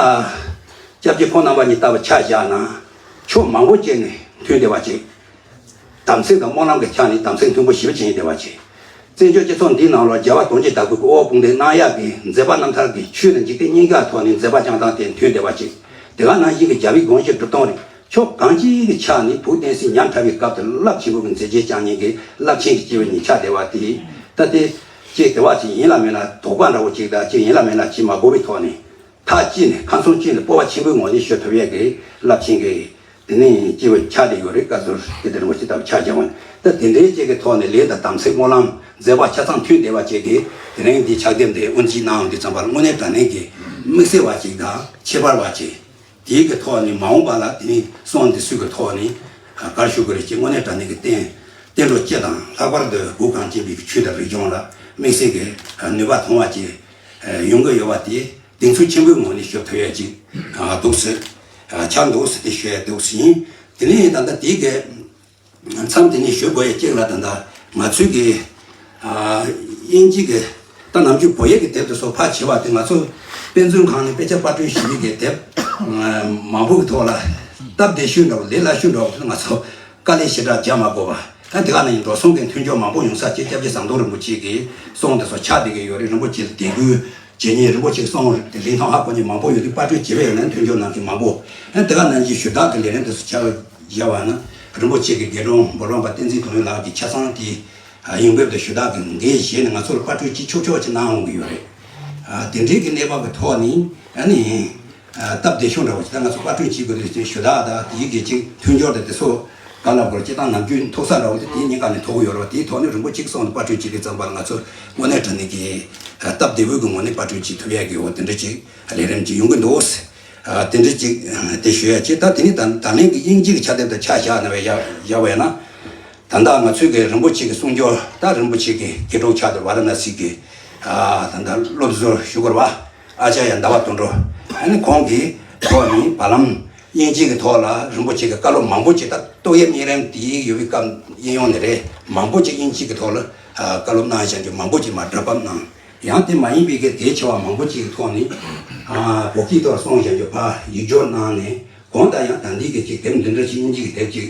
སྐྱབས་རྗེ་ཁོང་རྣམ་པ་གཉིས་ལྟ་བུ་ཆ་བཞག་ན་ཕྱོགས་མང་པོ་ཅིག་ནས་མཐུན་བསྡེབས་པ་ཅིག་དམ་ཚིག་དང་སྨོན་ལམ་གྱི་ཆ་ནས་དམ་ཚིག་མཐུན་པོ་ཞེ་པོ་བྱེད་ཀྱི་བསྡད་པ་བྱས། བཙན་བྱོལ་སྤྱི་ཚོགས་འདིའི་ནང་ལ་རྒྱལ་བ་དོན་གྱི་བདག་པོའི་དབུ་འཕང་བསྟོད་གནང་ཡག་གི་མཛད་པ་རྣམ་ཐར་གྱི་ཆོས་དང་འཇིག་རྟེན་གཉིས་ཀ་ཐོག་ནས་མཛད་པ་བསྐྱངས་སྟངས་དེ་མཐུན་བསྡེབས་པ་ཅིག་དེ་ག་ནང་བཞིན་གྱི་རྒྱལ་བའི་དགོངས་གཞི་སྒྲུབ་སྟངས་རེད། ཕྱོགས་གང་ཅིའི་ཆ་ནས་བོད་བསྟན་སྲིད་ཉམས་ཕྲ་བའི་སྐབས་དེར་རླབས་ཆེན་པོའི་མཛད་རྗེས་བསྐྱངས་མཁན་གྱི་རླབས་ཆེན་གྱི་སྐྱེས་བུ་གཉིས་ཆགས་བསྡད་པ་དེ། ད་དེ་ཅིག་དེ་བ་ཅིག་ཡིན་ལ་མིན་ལ་དོགས་པ་འདྲ་བོ་ཅིག་དང་ཅིག་ཡིན་ལ་མིན་ལ་ཅིག་མ་གོ་བའི་ཐོག་ནས། ཐག་བཅད་ནས་ཁ་ཚོན་བཅད་ནས་སྤོབས་པ་ཆེན་པོའི་ངང་ནས་ཞུ་ཐུབ་ཡས་ཀྱི་རླབས་ཆེན་གྱི་དེ་ནས་སྐྱེས་བུ་ཆགས་བསྡད་ཡོད་རེད། བཀའ་ཟུར་སྐྱིད་ལྡན་རིན་པོ་ཆེ་ལྟ་བུ་ཆ་བཞག་པ་ནི་ད་དེ་འདྲའི་ཅིག་གི་ཐོག་ནས་ལས་དང་དམ་ཚིག་སྨོན་ལམ་མཛད་པ་ཆ་ཚང་མཐུན་བསྡེབས་པ་ཅིག་གིས་དེ་རིང་འདི་ཕྱག་དེབ་འདི་དབུ་འབྱེད་གནང་འདི་ཙམ་པར་དངོས་གནས་དྲང་གནས་ཀྱི་དམིགས་བསལ་བ་ཅིག་དང་ཁྱད་པར་བ་ཅིག་དེའི་གི་ཐོག་ནས་མ་འོངས་པ་ལ་དེ་ནས་གསུང་འདི་ཚོའི་གི་ཐོག་ནས་ག་རེ་ཞུ་དགོས་རེད་ཅེས་དངོས་གནས་དྲང་གནས་ཀྱི་བསྟན་བསྟན་འགྲོ་སྤྱི་དང་ལྷག་པར་དུ་གུ་གངས་ཅན་པའི་གི་ཆོས་དང་རིག་གཞུང་ལ་དམིགས་བསལ་གྱི་ནུས་པ་ཐོན་པ་ཅིག་ཡོང་གི་ཡོད་པ་དེ་གདེང་ཚོད་ཆེན་པོའི་ངང་ནས་ཞུ་ཐུབ་ཡ་ཅིག་འདུག་སེ་ཆགས་འདུག་སེ་དེ་ཞུ་ཡ་འདུག་སེ་ཡིན། དེ་ནས་ད་ལྟ་དེའི་གི་མཚམས་དེ་ནས་ཞུ་དགོས་ཡ་གཅིག་ལ་ད་ལྟ་ང་ཚོའི་གི་དབྱིན་ཇི་གི་ད་ནམ་རྒྱུན་བོད་ཡིག་གི་དེབ་དེ་ཚོ་ཕལ་ཆེ་བ་དེ་ང་ཚོ་དཔེ་མཛོད་ཁང་ནས་དཔེ་ཆ་པར་སྐྲུན་ཞུ་ཡི་གི་དེབ་མང་པོ་གི་ཐོག་ལ་སྟབས་བདེ་ཤོས་འདྲ་བོ་ལས་སླ་ཤོས་འདྲ་བོ་ང་ཚོ་དཀའ་ལས་ཞེ་དྲག་རྒྱག་མ་དགོས་པ། ད་དེ་ག་ནང་བཞིན་འགྲོ་སོང་གི་མཐུན་སྦྱོར་མང་པོ་ཡོང་ས་ཅིག་སྐྱབས་རྗེ་ཟམ་གདོང་རིན་པོ་ཆེ་གི་གསུང་དེ་ཚོ་ཆགས་བསྡད་ཀྱི་ཡོད་རེད། རིན་པོ་ཆེ་ལ་དད་གུས་བྱེད་མཁན་རིན་པོ་ཆེ་གི་གསུང་རིན་ཐང་ཧ་གོ་མཁན་མང་པོ་ཡོད་དུས་པར་སྐྲུན་བྱེད་པ་ཡིན་ན་མཐུན་སྦྱོར་གནང་མཁན་མང་པོ། ཨ་དེ་ག་ནང་བཞིན་ཞུ་དག་གི་ལས་རིམ་དེ་ཚོ་ཆ་བཞག་པ་ན་རིན་པོ་ཆེ་གི་དགེ་སློང་འབུམ་རམས་པ་བསྟན་འཛིན་དོན་ཡོད་ལགས་ཀྱིས་ཆ་ཚང་དེ་ཡོང་འབབ་དང་ཞུ་དག་གི་འགན་བཞེས་ནས་ང་ཚོར་པར་སྐྲུན་ཅིག་ཆོག་ཆོག་ཅིག་གནང་འོང་གི་ཡོད་རེད། ཨ་དེ་འདྲའི་གི་གནས་བབ་ཀྱི་ཐོག་ནས་ཨ་ནི། སྟབས་བདེ་ཤོས་འདྲ་བོ་ཞིག་ད་ང་ཚོ་པར་སྐྲུན་བྱེད་དགོས་དུས་ཞུ་དག་དང་དེའི་གི་ཅིག་མཐུན་སྦྱོར་དང་དེ་ཚོ་ག་ལ་བོར་སྤྱི་བཏང་ནམ་རྒྱུན་ཐུག་ས་འདྲ་བོ་དེ་དེའི་ཉེན་ཁ་ནས་ཐོག་ཡོད་རེད་བ། དེའི་ཐོག་ནས་རིན་པོ་ཆེ་གི་གསུང་དུ་པར་སྐྲུན་བྱེད་དུས་ཙམ་པ་ལ་ང་ཚོ་དངོས་གནས་དྲང་གནས་ཀྱི་སྟབས་བདེ་བོའི་གི་ངོས་ནས་པར་སྐྲུན་བྱེད་ཐུབ་ཡ་གི་འོ་དེ་འདྲ་ཅིག་ལས་རིམ་ཅིག་ཡོང་གི་འདུག་དེ་འདྲ་ཅིག་དེ་ཞུ་ཡ་ཅིག་ད་དེ་ནི་ད་ད་ལན་གི་དབྱིན་ཇི་གི་ཆ་དེབ་དང་ཆ་བཞག་ན་བས་ཡ་བཞག་པ་ཡིན་ན། ད་ལྟ་ང་ཚོའི་གི་རིན་པོ་ཆེ་གི་གསུང་སྐྱོར་ད་རིན་པོ་ཆེ་གི་དགེ་སློང་ཆགས་དུ་ཝཱ་ར་ཎ་སི་གི་ཨ་ད་ལྟ་སློབ་ཟུར་ཞུ་དགོས་རེད་བ། ཨ་ཅཱརྱ་ཟླ་བ་དོན་གྲུབ། ཨ་ནི་ཁོང་གི་ཐོག་ནས་བར་ལམ་དབྱིན་ཇི་གི་ཐོག་ལ་རིན་པོ་ཆེ་གི་བཀའ་སློབ་མང་པོ་ཅིག་ད་ཏོག་དབྱིབས་གཉན་རིམས་དེ་ཡོད་པའི་སྐབས་གཡས་གཡོན་ནས་རེད་མང་པོ་ཅིག་དབྱིན་ཇི་གི་ཐོག་ལ་ཨ་བཀའ་སློབ་གནང་བཞག་རྒྱུ་མང་པོ་ཅིག་མར་སྒྲ་ཕབ་གནང་། ཡང་དེ་མ་ཡིན་པའི་གི་དེའི་ཆེ་བ་མང་པོ་ཅིག་གི་ཐོག་ནས་ཨ་བོད་སྐད་ཐོག་གསུངས་བཞག་རྒྱུ་ཕར་ཡིག་སྒྱུར་གནང་ནས་གོང་དང་ཡང་ད་འདི་གི་ཅིག་དེབ་འདི་འདྲ་ཞིག་དབྱིན་ཇི་གི་དེབ་ཅིག་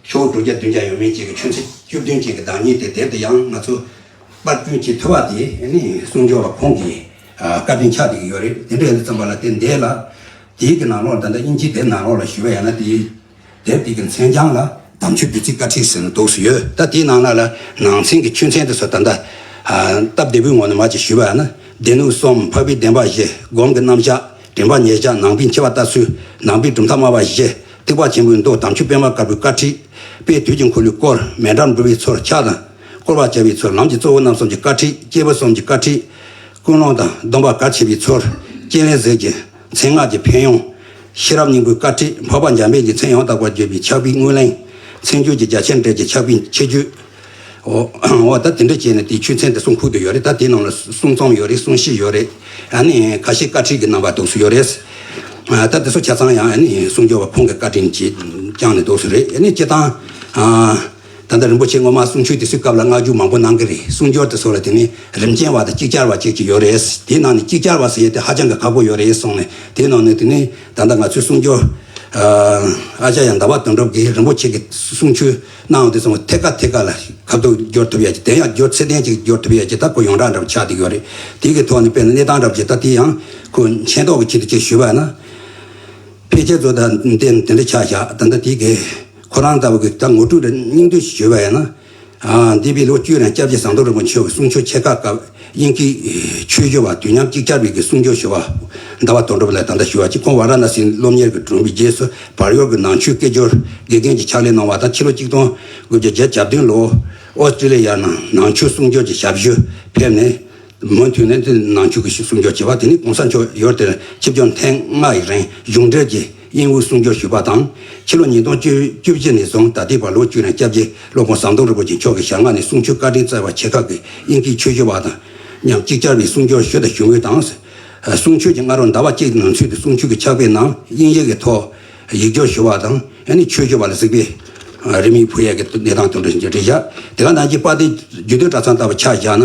ཤོག་དྲུག་བརྒྱ་བདུན་བརྒྱ་ཡོད་མེད་ཅིག་གི་ཆུ་ཚོད་བཅུ་བདུན་ཅིག་གི་བདག་ཉིད་དེ་དེབ་དེ་ཡང་ང་ཚོ་པར་སྐྲུན་བྱེད་ཐུབ་པ་དེ་ནི་གསུང་སྦྱོར་བ་ཁོང་གི་བཀའ་དྲིན་ཆགས་བསྡད་ཀྱི་ཡོད་རེད། དེ་འདྲ་ཡིན་དུས་ཙམ་པ་ལ་དེ་འདས་ལ་དེའི་གི་ནང་ལོགས་ད་ལྟ་དབྱིན་ཇི་དེབ་ནང་ལོགས་ལ་ཞུས་པ་ཡང་ན་དེའི་དེབ་དེ་གི་མཚན་བྱང་ལ་དམ་ཆོས་བདུད་རྩིའི་བཀའ་ཁྲིད་ཟེར་ནས་འདུག་སེ་ཡོད། ད་དེའི་ནང་ལ་ལ་ནང་ཚན་གྱི་ཆོས་ཚན་དེ་ཚོ་ད་ལྟ་སྟབས་བདེ་པོའི་ངང་ནས་མར་ཅིག་ཞུས་པ་ཡང་ན་སྡེ་སྣོད་གསུམ་འཕགས་པའི་བདེན་པ་བཞི་སྒོམ་གྱི་རྣམ་གཞག་དྲན་པ་ཉེར་བཞག་ནང་པའི་འཆི་བ་ལྟ་ཚུལ་ནང་པའི་གྲུབ་མཐའ་སྨྲ་བ་བཞི། ཐེག་པ་ཆེན་པོའི་མདོ། དམ་ཆོས་པད་མ་དཀར་པོའི་བཀའ་ཁྲིད། དཔལ་དུས་ཀྱི་འཁོར་ལོའི་སྐོར། མཎྜལ་འབུལ་བའི་ཚུལ། ཕྱག་དང་བསྐོར་བ་བྱ་བའི་ཚུལ། ལམ་གྱི་གཙོ་བོ་རྣམ་གསུམ་གྱི་བཀའ་ཁྲིད། སྐྱེས་བུ་གསུམ་གྱི་བཀའ་ཁྲིད། ཀུན་སློང་དང་སྡོམ་པ་གལ་ཆེ་བའི་ཚུལ། སྤྱན་རས་གཟིགས་ཀྱི་མཚན་སྔགས་ཀྱི་ཕན་ཡོན། ཤེས་རབ་སྙིང་པོའི་བཀའ་ཁྲིད། འཕགས་པ་འཇམ་དཔལ་གྱི་མཚན་ཡང་དག་པར་བརྗོད་པའི་ཕྱག་དཔེའི་སྔོན་གླེང་། མཚན་བརྗོད་ཀྱི་རྒྱ་ཆེར་འགྲེལ་གྱི་ཕྱག་དཔེའི་ཁྱད་ཆོས། འོ་འོ་ད་དེ་འདྲ་བྱས་ནས་དེའི་ཆོས་ཚན་དེ་གསུང་ཁུག་ཏུ་ཡོད་རེད། ད་དེའི་ནང་ལ་གསུང་རྩོམ་ཡོད་རེད། གསུང་བཤད་ཡོད་རེད། ཨ་ནི་ཁ་ཤས་བཀའ་ཁྲིད་ཀྱི་རྣམ་པ་འདུག་སུ་ཡོད་རེད། ཨ་ད་དེ་ཚོ་ཆ་ཚང་ཡང་ཨ་ནི་གསུང་སྦྱོར་བ་ཁོང་གི་བཀའ་དྲིན་གྱིས་བསྐྱངས་ནས་འདུག་སུ་རེད། ཨ་ནི་སྤྱིར་བཏང་ཨ་ད་ལྟ་རིན་པོ་ཆེ་སྔོན་མ་གསུང་ཆོས་དེ་ཚོའི་སྐབས་ལ་སྔགས་རྒྱུགས་མང་པོ་གནང་གི་རེད། གསུང་སྦྱོར་དེ་ཚོ་ལ་དེ་ནི་རིམ་ཅན་བ་དང་ཅིག་ཅར་བ་ཅིག་ཅིག་ཡོད་རེད། དེའི་ནང་ནས་ཅིག་ཅར་བ་ཟེར་ཡས་དེ་ཧ་ཅང་གི་ཁག་པོ་ཡོད་རེད་གསུངས་ནས། དེའི་ནང་ནས་དེ་ནི་ད་ལྟ་ང་ཚོའི་གསུང་སྦྱོར་ཨ་ཨ་ཅཱརྱ་ཟླ་བ་དོན་གྲུབ་ཀྱིས་རིན་པོ་ཆེ་གི་གསུང་ཆོས་གནང་བ་དེ་ཚོ་ཐད་ཀ་ཐད་ཀ་ལ་ཁ་ཐུག་སྦྱོར་ཐུབ་ཡ་ཅིག་དེ་ཡང་སྦྱོར་ཚད་ལྡན་ཅིག་སྦྱོར་ཐུབ་ཡ་ཅིག་ད་ཁོ་ཡོངས་གྲགས་འདྲ་པོ་ཆགས་བསྡད་ཡོད་རེད། དེ་གི་ཐོག་ནས་དཔེར་ན་གནས་སྟངས་འདྲ་པོ་ཅིག་ད་དེ་ཡང་ཁོ་མཁྱེན་རྟོགས་ཀྱི་ཆེད་དུ་ཅིག་ཞུས་པ་ཡིན་ན། ཕལ་ཆེར་ཚོ་ད་དེ་དེ་འདྲ་ཆགས་བཞག་ད་ལྟ་དེ་གི་ཁོ་རང་ལྟ་བུ་གི་ད་ངོ་སྤྲོད་འདྲ་སྙིང་བསྡུས་ཤིག་ཞུས་པ་ཡིན་ན། ཨ་འདས་པའི་ལོ་བཅུ་རིང་སྐྱབས་རྗེ་ཟམ་གདོང་རིན་པོ་ཆེ་གི་གསུང་ཆོས་ཆེ་ཁག་སྐབས་དབྱིན་སྐད་ཆོས་སྦྱོར་བ་དུས་མཉམ་ཅིག་ཅར་བའི་གི་གསུང་སྦྱོར་ཞུ་བ་ཟླ་བ་དོན་གྲུབ་ལགས་ད་ལྟ་ཞུ་བ་གཅིག་ཁོང་ཝཱ་ར་ཎ་སིའི་སློབ་གཉེར་གྱི་གྲུབ་པའི་རྗེས་སུ་བར་ཡོལ་གྱི་ནང་ཆོས་སྐད་སྦྱོར་དགེ་རྒན་གྱི་ཕྱག་ལས་གནང་བ་དང་། ཕྱི་ལོ་གཅིག་སྟོང་དགུ་བརྒྱ་བརྒྱད་ཅུ་གྱ་བདུན་ལོར་ཨོ་སི་ཀྲི་ལི་ཡར་ནང་ནང་ཆོས་གསུང་སྦྱོར་གྱི་ཞབས་ཞུ་ཕེབས་ནས། མུ་མཐུད་ནས་དེ་ནང་ཆོས་ཀྱི་གསུང་སྦྱོར་བྱས་པ། དེ་ནས་གོང་ས་མཆོག་ཡུལ་དེར་ཆིབས་བསྒྱུར་ཐེངས་ལྔ་ཡི་རིང་གཞུང་འབྲེལ་གྱི་དབྱིན་ཡིག་གསུང་སྦྱོར་ཞུས་པ་དང་། ཕྱི་ལོ་ཉིས་སྟོང་བཅུ་བཅུ་བཞི་ནས་བཟུང་ད་ལྟའི་བར་ལོ་བཅུ་རིང་སྐྱབས་རྗེ་སློབ་དཔོན་ཟམ་གདོང་རིན་པོ་ཆེ་མཆོག་གི་ཞལ་སྔ་ནས་གསུང་ཆོས་བཀའ་དྲིན་སྩལ་བ་ཆེ་ཁག་གི་དབྱིན་སྐད་ཆོས་སྦྱོར་བ་དང་མཉམ་ཅིག་ཅར་བའི་གསུང་སྦྱོར་ཞུ་དང་ཞུ་མུས་དང་། གསུང་ཆོས་ཀྱི་སྔ་དྲོ་ཟླ་བ་གཅིག་ནང་ཚུད་དུ་གསུང་ཆོས་ཀྱི་ཕྱག་དཔེའི་ནང་དབྱིན་ཡིག་གི་ཐོག་ཡིག་སྦྱོར་ཞུ་བ་དང་། ཨ་ནི་ཆོས་ཞུ་བ་ལ་གཟིགས་པའི་རིན་མེད་ཕུལ་ཡས་ཀྱི་གནས་སྟངས་དེ་འདྲ་ཞིག་རེད་བཞག་དེ་ག་ནང་བཞིན་དཔལ་ལྡན་རྒྱུད་སྟོད་གྲྭ་ཚང་ལྟ་བུ་ཆ་བཞག་ན།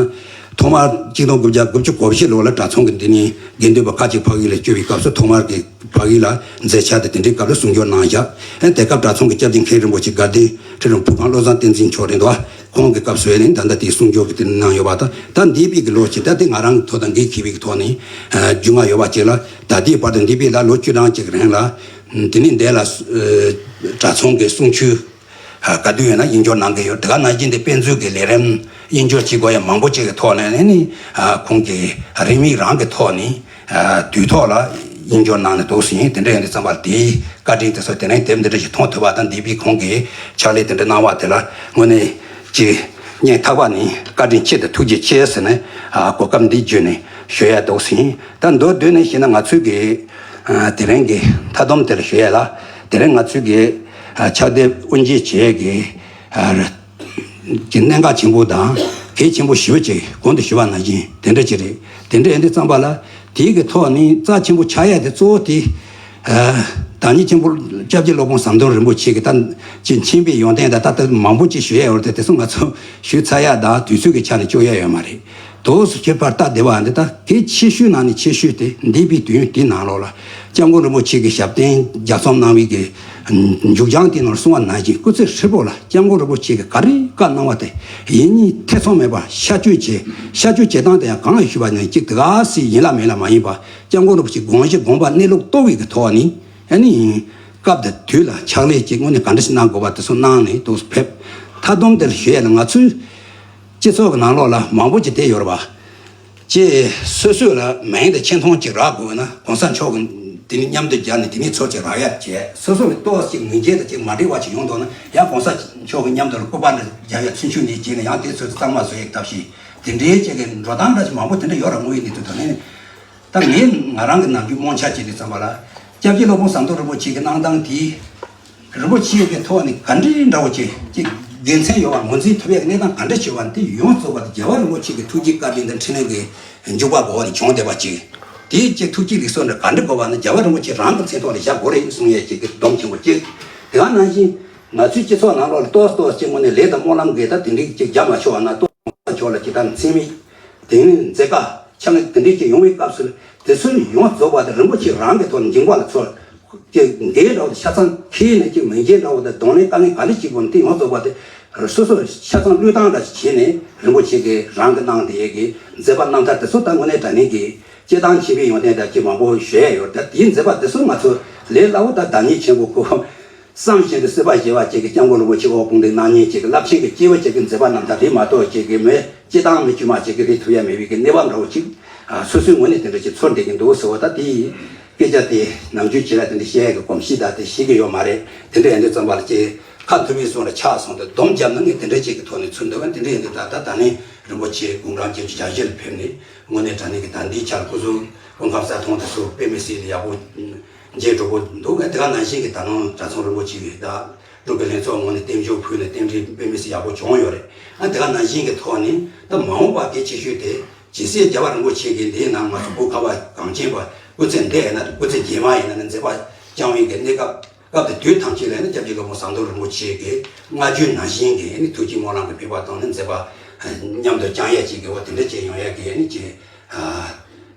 ཐོག་མར་གཅིག་སྟོང་དགུ་བརྒྱ་དགུ་བཅུ་གོ་བཞི་ལོ་ལ་གྲྭ་ཚང་གི་འདི་ནས་དགེ་འདུན་པ་ཁག་ཅིག་ཕ་གི་ལ་བསྐྱོད་པའི་སྐབས་སུ་ཐོག་མར་གྱི་ཕ་གི་ལ་མཛད་འཆར་དེ་དེ་འདྲའི་སྐབས་ལ་གསུང་སྦྱོར་གནང་བཞག་ཨ་དེ་སྐབས་གྲྭ་ཚང་གི་སྐྱབས་རྗེ་མཁན་རིན་པོ་ཆེ་དགའ་ལྡན་ཁྲི་རིན་ཕུར་ཁང་བློ་བཟང་བསྟན་འཛིན་མཆོག་རེད་འདུག་ཁོང་གི་སྐབས་སུ་ཡིན་ནའི་ད་ལྟ་དེའི་གསུང་སྦྱོར་གྱི་དེ་གནང་ཡོད་པ་དང་། ད་འདས་པའི་གི་ལོ་ཅིག་ད་དེ་ང་རང་གི་ཐོག་དང་འགན་འཁྱེར་བའི་གི་ཐོག་ནས་རྒྱུས་མངའ་ཡོད་པ་ཅིག་ལ། ད་ལྟའི་བར་དུ་འདས་པའི་ལ་ལོ་བཅུ་གྲངས་ཅིག་རིང་ལ། དེ་ནས་འདས་ལ་གྲྭ་ཚང་གི་གསུང་ཆོས་ག་དུས་ཡིན་ན་དབྱིན་སྦྱོར་གནང་གི་ཡོད། དེ་ག་ནང་བཞིན་དེ་དཔེ་མཛོད་ཀྱི་ལས་རིམ་དབྱིན་སྦྱོར་བྱེད་དགོས་ཡ་མང་པོ་ཅིག་གི་ཐོག་ནས་ནི་ཁོང་གིས་རིན་མེད་རང་གི་ཐོག་ནས་དུས་ཐོག་ལ་དབྱིན་སྦྱོར་གནང་ནས་འདུག་ཟིན། དེ་འདྲ་ཡིན་དུས་ཙམ་པ་དེའི་བཀའ་དྲིན་དེ་ཚོ་དེ་རིང་དེབ་འདི་འདྲ་ཞིག་མཐོང་ཐུབ་པ་དང་། འདས་པའི་ཁོང་གིས་ཕྱག་ལས་དེ་འདྲ་གནང་བ་དེ་ལ་དངོས་གནས་ཀྱི་སྙིང་ཐག་པ་ནས་བཀའ་དྲིན་ཆེ་དང་ཐུགས་རྗེ་ཆེ་ཟེར་ནས་གོ་སྐབས་འདི་བརྒྱུད་ནས་ཞུ་ཡ་འདུག་ཟིན། ད་མདོར་བསྡུས་ནས་བཤད་ན་ང་ཚོས་ཀྱི་དེ་རིང་གི་མཐའ་སྡོམ་དེ་ལ་ཞུ་ཡ་ལ། དེ་རིང་ང་ཚོས་ཀྱི་ཕྱག་དེབ་དབུ་འབྱེད་བྱེད་ཀྱི་གི་གནད་འགག་ཆེན་པོ་དང་གལ་ཆེན་པོ་ཞེ་པོ་ཅིག་གོང་དུ་ཞུས་པ་ནང་བཞིན་དེ་འདྲ་ཅིག་རེད། དེ་འདྲ་ཡིན་དུས་ཙམ་པ་ལ་དེའི་གི་ཐོག་ནས་རྩ་ཆེན་པོ་ཆགས་ཡ་དེ་གཙོ་བོ་དེ། ཨ་བདག་ཉིད་ཆེན་པོ་སྐྱབས་རྗེ་སློབ་དཔོན་ཟམ་གདོང་རིན་པོ་ཆེ་གི་ད་ཅིག་མཁྱེན་པའི་ཡོན་ཏན་དང་ད་ལྟ་མང་པོ་ཅིག་ཞུ་ཡ་ཡོད་རེད་དེ། དེ་ཚོ་ང་ཚོ་ཞུས་ཚར་ཡ་དང་དུས་ཚོད་ཀྱི་ཆ་ནས་སྐྱོར་ཡ་ཡོད་མ་རེད། དོགས་སུ་གྱུར་པར་ལྟ་བདེ་བ་འདི་ད་གལ་ཆེ་ཤོས་ནང་ནས་ཆེ་ཤོས་དེ་འདས་པའི་དུས་ཡུན་དེའི་ནང་ལོགས་ལ་སྐྱབས་མགོན་རིན་པོ་ཆེ་གི་ཞབས་བརྟན་ལྗགས་རྩོམ་གནང་བའི་གི་མཇུག་བྱང་དེའི་ནང་གསུངས་པ་ནང་བཞིན་སྐུ་ཚེ་ཧྲིལ་པོ་ལ་སྐྱབས་མགོན་རིན་པོ་ཆེ་གིས་ག་རེ་བཀའ་གནང་བ་དེ་ཡིན་གཉིས་ཐེ་ཚོམ་མེད་པར་ཤར་བསྐྱོད་བྱས། ཤར་བསྐྱོད་བྱེད་སྟངས་དེ་ཡང་གང་ལ་ཞུས་པ་ནང་བཞིན་གཅིག་དེ་ག་སྲིད་ཡིན་ལ་མིན་ལ་མ་ཡིན་པར་སྐྱབས་མགོན་རིན་པོ་ཆེ་དགོངས་གཞི་དགོངས་པ་གནས་ལུགས་རྟོགས་པའི་གི་ཐོག་ནས། ཨ་ནི་སྐབས་དང་དུས་ལ་ཕྱག་ལས་ཀྱི་དངོས་གནས་ག་འདྲ་ཞིག་གནང་དགོས་པ་དེ་ཚོ་གནང་ནས་འདུག་ཕེབས། མཐའ་སྡོམ་དེར་ཞུ་ཡས་ལ་ང་ཚོའི་སྤྱི་ཚོགས་ཀྱི་ནང་ལོགས་ལ་མང་པོ་ཅིག་བསྡད་ཡོད་རེད་པ། ཅེས་སོ་སོ་ལ་མིང་དང་ཆེ་མཐོང་ཅིག་རག་དགོས་ན་གོང་ས་མཆོག་གི་དེ་ནི་མཉམ་དུ་སྦྱར་ནས་དེ་ནས་ཚུར་ཅིག་རག་ཡ་བྱས། སོ་སོ་ལ་ཏོག་ཙམ་ངེས་འབྱེད་དང་ཅིག་མ་འགྲིག་པ་ཅིག་ཡོང་དོགས་ན་ཡང་གོང་ས་མཆོག་གི་མཉམ་དུ་ལ་སྐུ་པར་འདྲ་སྦྱར་ཡ་ཚུན་ཆད་ནས་བྱས་ནས་ཡང་དེ་ཚོ་གཙང་མ་བཟོ་ཡས་ཐབས་ཤེས་དེ་འདྲའི་ཅིག་གི་འགྲོ་སྟངས་འདྲ་ཞིག་མང་པོ་དེ་འདྲ་ཡོད་རེད། དངོས་ཡོད་གནས་ཚུལ་དང་ནི། ད་ངས་ང་རང་གི་ནམ་རྒྱུན་རྨོངས་འཆར་བྱེད་དུས་ཙམ་པ་ལ། སྐྱབས་རྗེ་སློབ་དཔོན་ཟམ་གདོང་རིན་པོ་ཆེ་གི་གནང་སྟངས་དེ། རིན་པོ་ཆེ་གི་ཐོག་ནས་ག་འདྲའི་འདྲ་བོ་ཅིག་ཅིག་དགེ་མཚན་ཡོད་པ་ངོས་འཛིན་ཐུབ་ཡག་གི་གནས་སྟངས་ག་འདྲ་ཞིག་ཡོད་པ་དེ་ཡོངས་རྫོགས་པ་དེ་རྒྱལ་བ་རིན་པོ་ཆེ་གི་ཐུགས་རྗེ་བཀའ་དྲིན་དང་འཕྲིན་ལས་ཀྱི་འཇུག་པ་འོག་ནས་བྱུང་བསྡད་པ་ཅིག་དེའི་ཅིག་ཐུགས་ཀྱི་རིག་སོ་འདྲ་ག་འདྲ་དགོས་པ་ནི་རྒྱལ་བ་རིན་པོ་ཆེ་རང་གི་མཚན་ཐོག་ནས་བཞག་དགོས་རེད་གསུང་ཡས་ཅིག་གི་སྡོམ་ཆེན་པོ་གཅིག་དེ་ག་ནང་བཞིན་ང་ཚོའི་སྤྱི་ཚོགས་ནང་ལོགས་ལ་ཏོག་ཙམ་ཏོག་ཙམ་ཅིག་དངོས་གནས་ལས་དང་སྨོན་ལམ་གྱི་ད་དེ་འདྲའི་ཅིག་རྒྱབ་མ་ཤོར་བ་ན་ཏོག་ཙམ་ཕྱོགས་ལ་ཅིག་ད་མཚན་སྨད། དེ་ནས་མཛད་དཀའ་ཆ་ངེས་དེ་འདྲའི་ཅིག་ཡོང་བའི་སྐབས་སུ་དེ་ཚོ་ཡོངས་རྫོགས་པ་དེ་རིན་པོ་ཆེ་རང་གི་ཐོག་ནས་འགྱིང་བག་ལ་ཚུར་ཅིག་འདས་འགྲོ་ཆ་ཚང་ཁྱེར་ནས་ཅིག་མི་འགྱེལ་འདྲ་བོ་དང་གདོང་ལེན་དཀའ་ངལ་ག་འདྲ་ཅིག་བོ་དེ་ཡོངས་རྫོགས་པ་དེ་སོ་སོར་ཆ་ཚང་བློས་བཏང་འདྲ་ཞིག་བྱས་ནས་རིན་པོ་ཆེ་གིས་རང་གི་གནང་དེ་ཡས་ཀྱི་མཛད་པ་རྣམ་ཐར་དེ་ཚོ་ད་དངོས་གནས་དྲང་གནས་ཀྱི་སྤྱིར་བཏང་ཆེན་པོའི་ཡོན་ཏན་དང་ཅིག་མང་པོ་ཞུ་ཡས་ཡོད། ད་དེའི་མཛད་པ་དེ་ཚོ་ང་ཚོ་ལས་སླ་བོ་ད་བདག་ཉིད་ཆེན་པོ་ཁོ། བསམ་བཞིན་དུ་སྲིད་པ་ཞི་བ་ཅིག་གི་སྐྱབས་མགོན་རིན་པོ་ཆེ་འོག་དཔུང་འདེགས་གནང་མཁན་ཅིག་གི་རླབས་ཆེན་གྱི་སྐྱེས་བུ་ཅིག་གི་མཛད་པ་རྣམ་ཐར་རེད་མ་གཏོགས་ཅིག་གི་མི་སྤྱིར་བཏང་མི་དཀྱུས་མ་ཅིག་གི་རེད་ཐུབ་ཡ་མེད་པའི་གི་གནས་བབ་འདྲ་བོ་ཅིག་ཨ་སོ་སོའི་ངོས་ནས་དེ་འདྲ་ཅིག་ཚོར་བསྡད་ཀྱི་འདུག་ཟེར་བ་ད་དེ་ཡིན། སྐད་ཆ་དེ་ནམ་རྒྱུན་བྱས་ན་དེ་འདྲ་བཤད་ཡག་གི་གོམས་གཤིས་དང་དེ་ཤེས་ཀྱི་ཡོད་མ་རེད། དེ་འདྲ་ཡིན་དུས་ཙམ་པ་ལ་ཅིག་ཁ་མཐུན་མིན་སོང་ལ་ཆགས་སོང་དུས་སྡོམ་བརྒྱབ་ན་ངས་དེ་འདྲ་ཅིག་གི་ཐོག་ནས་ཚུར་འདུག་བ། དེ་འདྲ་ཡིན་དུས་ད་ལྟ་ད་ནི་རིན་པོ་ཆེ་དགུང་གྲངས་བརྒྱད་ཅུ་གྱ་བཞི་ལ་ཕེབས་ནས་དངོས་གནས་དྲང་གནས་ཀྱི་ད་འདིའི་ཆར་སྐུ་གཟུགས་སྐུ་ཁམས་གསལ་ཐང་དེ་ཚོ་དཔེ་མི་སྲིད་ལ་ཡག་པོ་མཇལ་འགྲོ་གི་འདུག་དེ་ག་ནང་བཞིན་གྱི་ད་ནང་གྲྭ་ཚང་རིན་པོ་ཆེ་གི་ད་སློབ་དཔོན་ལྷན་ཚོགས་ངོས་ནས་རྟེན་འབྱུང་ཕུལ་ནས་རྟེན་འབྲེལ་དཔེ་མི་སྲིད་ཡག་པོ་བྱུང་ཡོད་རེད། ཨ་དེ་ག་ནང་བཞིན་གྱི་ཐོག་ནས་ད་མ་འོངས་པ་གལ་ཆེ་ཤོས་དེ་ཇི་སྲིད་རྒྱལ་བ་རིན་པོ་ཆེ་གིས་འདིའི་ནང་ང་ཚོ་བོད་ཁ་བ་གངས་ཅན་པ་སྐུ་ཚེ་འདི་ཡིན་ན་སྐུ་ཚེ་རྗེས་མ་ཡིན་ན་ནི་མཛད་པ་བསྐྱང་བའི་གི་གནས་སྐབས་སྐབས་དེ་དུས་ཐམས་ཅད་ལ་ནི་སྐྱབས་རྗེ་སློབ་དཔོན་ཟམ་གདོང་རིན་པོ་ཆེ་གི་སྔ་རྒྱུན་ནང་བཞིན་གྱི་ནི་ཐུགས་བསྐྱེད་སྨོན་ལམ་གྱི་ཕན་པ་དང་ནི་མཛད་པ་མཉམ་དུ་བསྐྱང་ཡས་ཅིག་གི་འོ་དེ་འདྲ་བྱས་ཡོང་ཡས་ཀྱི་ནི་ཅིག་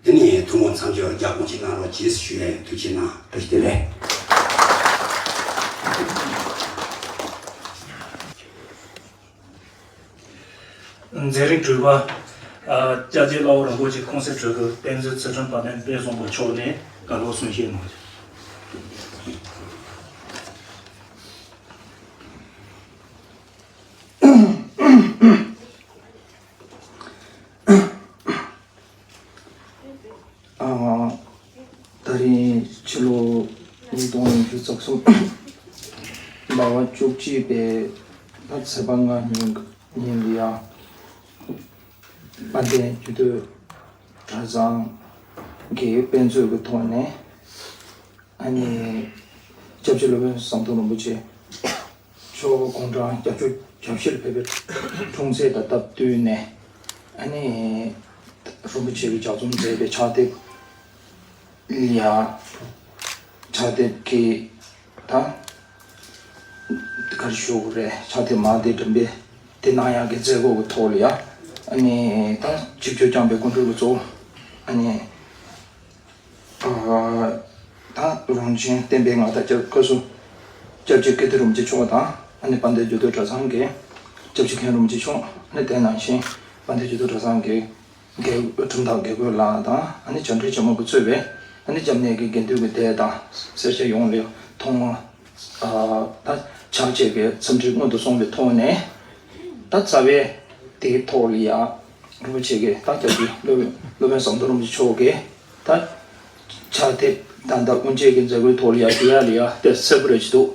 དེ་ནི་ཐུན་མོང་མཚམས་སྦྱོར་རྒྱ་སྐོང་ཅིག་གནང་རོགས་གྱིས་ཞུ་ཡས་ཐུགས་ཆེ་གནང་། ཐུགས་རྗེ་ཆེ་ལེ། མཛད་རིམ་གྲུབ་པ། ཨ། སྐྱབས་རྗེ་བླ་བོ་རིན་པོ་ཆེ་ཁོང་གསེང་གྲོལ་གྱི་རྟེན་གཙོ་ཚུལ་ཁྲིམས་དཔལ་ལྡན་དཔལ་བཟང་པོ་མཆོག་ནས་བཀའ་སློབ་གསུང་བཤད་གནང་རྒྱུ། ཨ། ད་རིང་ཕྱི་ལོ་ཉིས་སྟོང་ཉི་ཤུ་རྩ་གསུམ་ཟླ་བ་བཅུ་གཅིག་པའི་ད་ཚེས་པ་ལྔ་ཉིན་ཉིན་ལ་ཡ་དཔལ་ལྡན་རྒྱུད་སྟོད་གྲྭ་ཚང་གི་དཔེ་མཛོད་ཀྱི་ཐོག་ནས་ཨ་ནི་སྐྱབས་རྗེ་སློབ་དཔོན་ཟམ་གདོང་རིན་པོ་ཆེ་མཆོག་དགུང་གྲངས་བརྒྱད་ཅུ་གྱ་བཞི་ལ་ཕེབས་པའི་འཁྲུངས་ཚེས་དང་སྟབས་བསྟུན་ནས་ཨ་ནི་རིན་པོ་ཆེ་གིས་ལྗགས་རྩོམ་མཛད་པའི་ཕྱག་དེབ་ལ་ཡ་ཕྱག་དེབ་ཀྱི་ད་ག་རེ་ཞུ་དགོས་རེད། ཕྱག་དེབ་མང་དེ་འགྲེམས་སྤེལ་དེ་གནང་ཡག་གི་མཛད་སྒོ་གི་ཐོག་ལ་ཡ་ཨ་ནི་ད་ཆིབས་བསྒྱུར་བསྐྱངས་པའི་སྐུ་མགྲོན་གྱི་གཙོ་བོ་ཨ་ནི། ད་རོང་ཆེན་བསྟན་པའི་མངའ་བདག་སྐྱབས་སྐུ་གཟུགས་སྐྱབས་རྗེ་ཀིརྟི་རིན་པོ་ཆེ་མཆོག་དང་ཨ་ནི་དཔལ་ལྡན་རྒྱུད་སྟོད་གྲྭ་ཚང་གི་སྐྱབས་རྗེ་མཁན་རིན་པོ་ཆེ་མཆོག་ཨ་ནི་དེ་ནང་བཞིན་དཔལ་ལྡན་རྒྱུད་སྟོད་གྲྭ་ཚང་གི་དགེ་ཁྲིམས་བདག་དགེ་བསྐོས་ལགས་དང་ཨ་ནི་བྱང་ཁྲི་ཆེན་མོ་གིས་གཙོས་པའི་ཨ་ནི་སྐྱབས་གནས་ཀྱི་དགེ་འདུན་གྱི་སྡེ་དང་སེར་སྐྱ་ཡོངས་ལ་ཐོག་མར་ད་ཕྱག་ཕྱིད་ཀྱི་འཚམས་འདྲི་སྔོན་དུ་སོང་བའི་ཐོག་ནས་ད་རྩ་བའི་དེའི་ཐོག་ལ་ཡ་རིན་པོ་ཆེ་གིས་ད་སྐྱབས་རྗེ་སློབ་དཔོན་ཟམ་གདོང་རིན་པོ་ཆེ་མཆོག་གིས། ད་ཕྱག་དེབ་ད་ལྟ་དབུ་འབྱེད་ཀྱི་མཛད་སྒོའི་ཐོག་ལ་ཡ་དེ་ཡ་ལ་ཡ་དེ་གསལ་པོ་རེ་ཞིག་འདུག་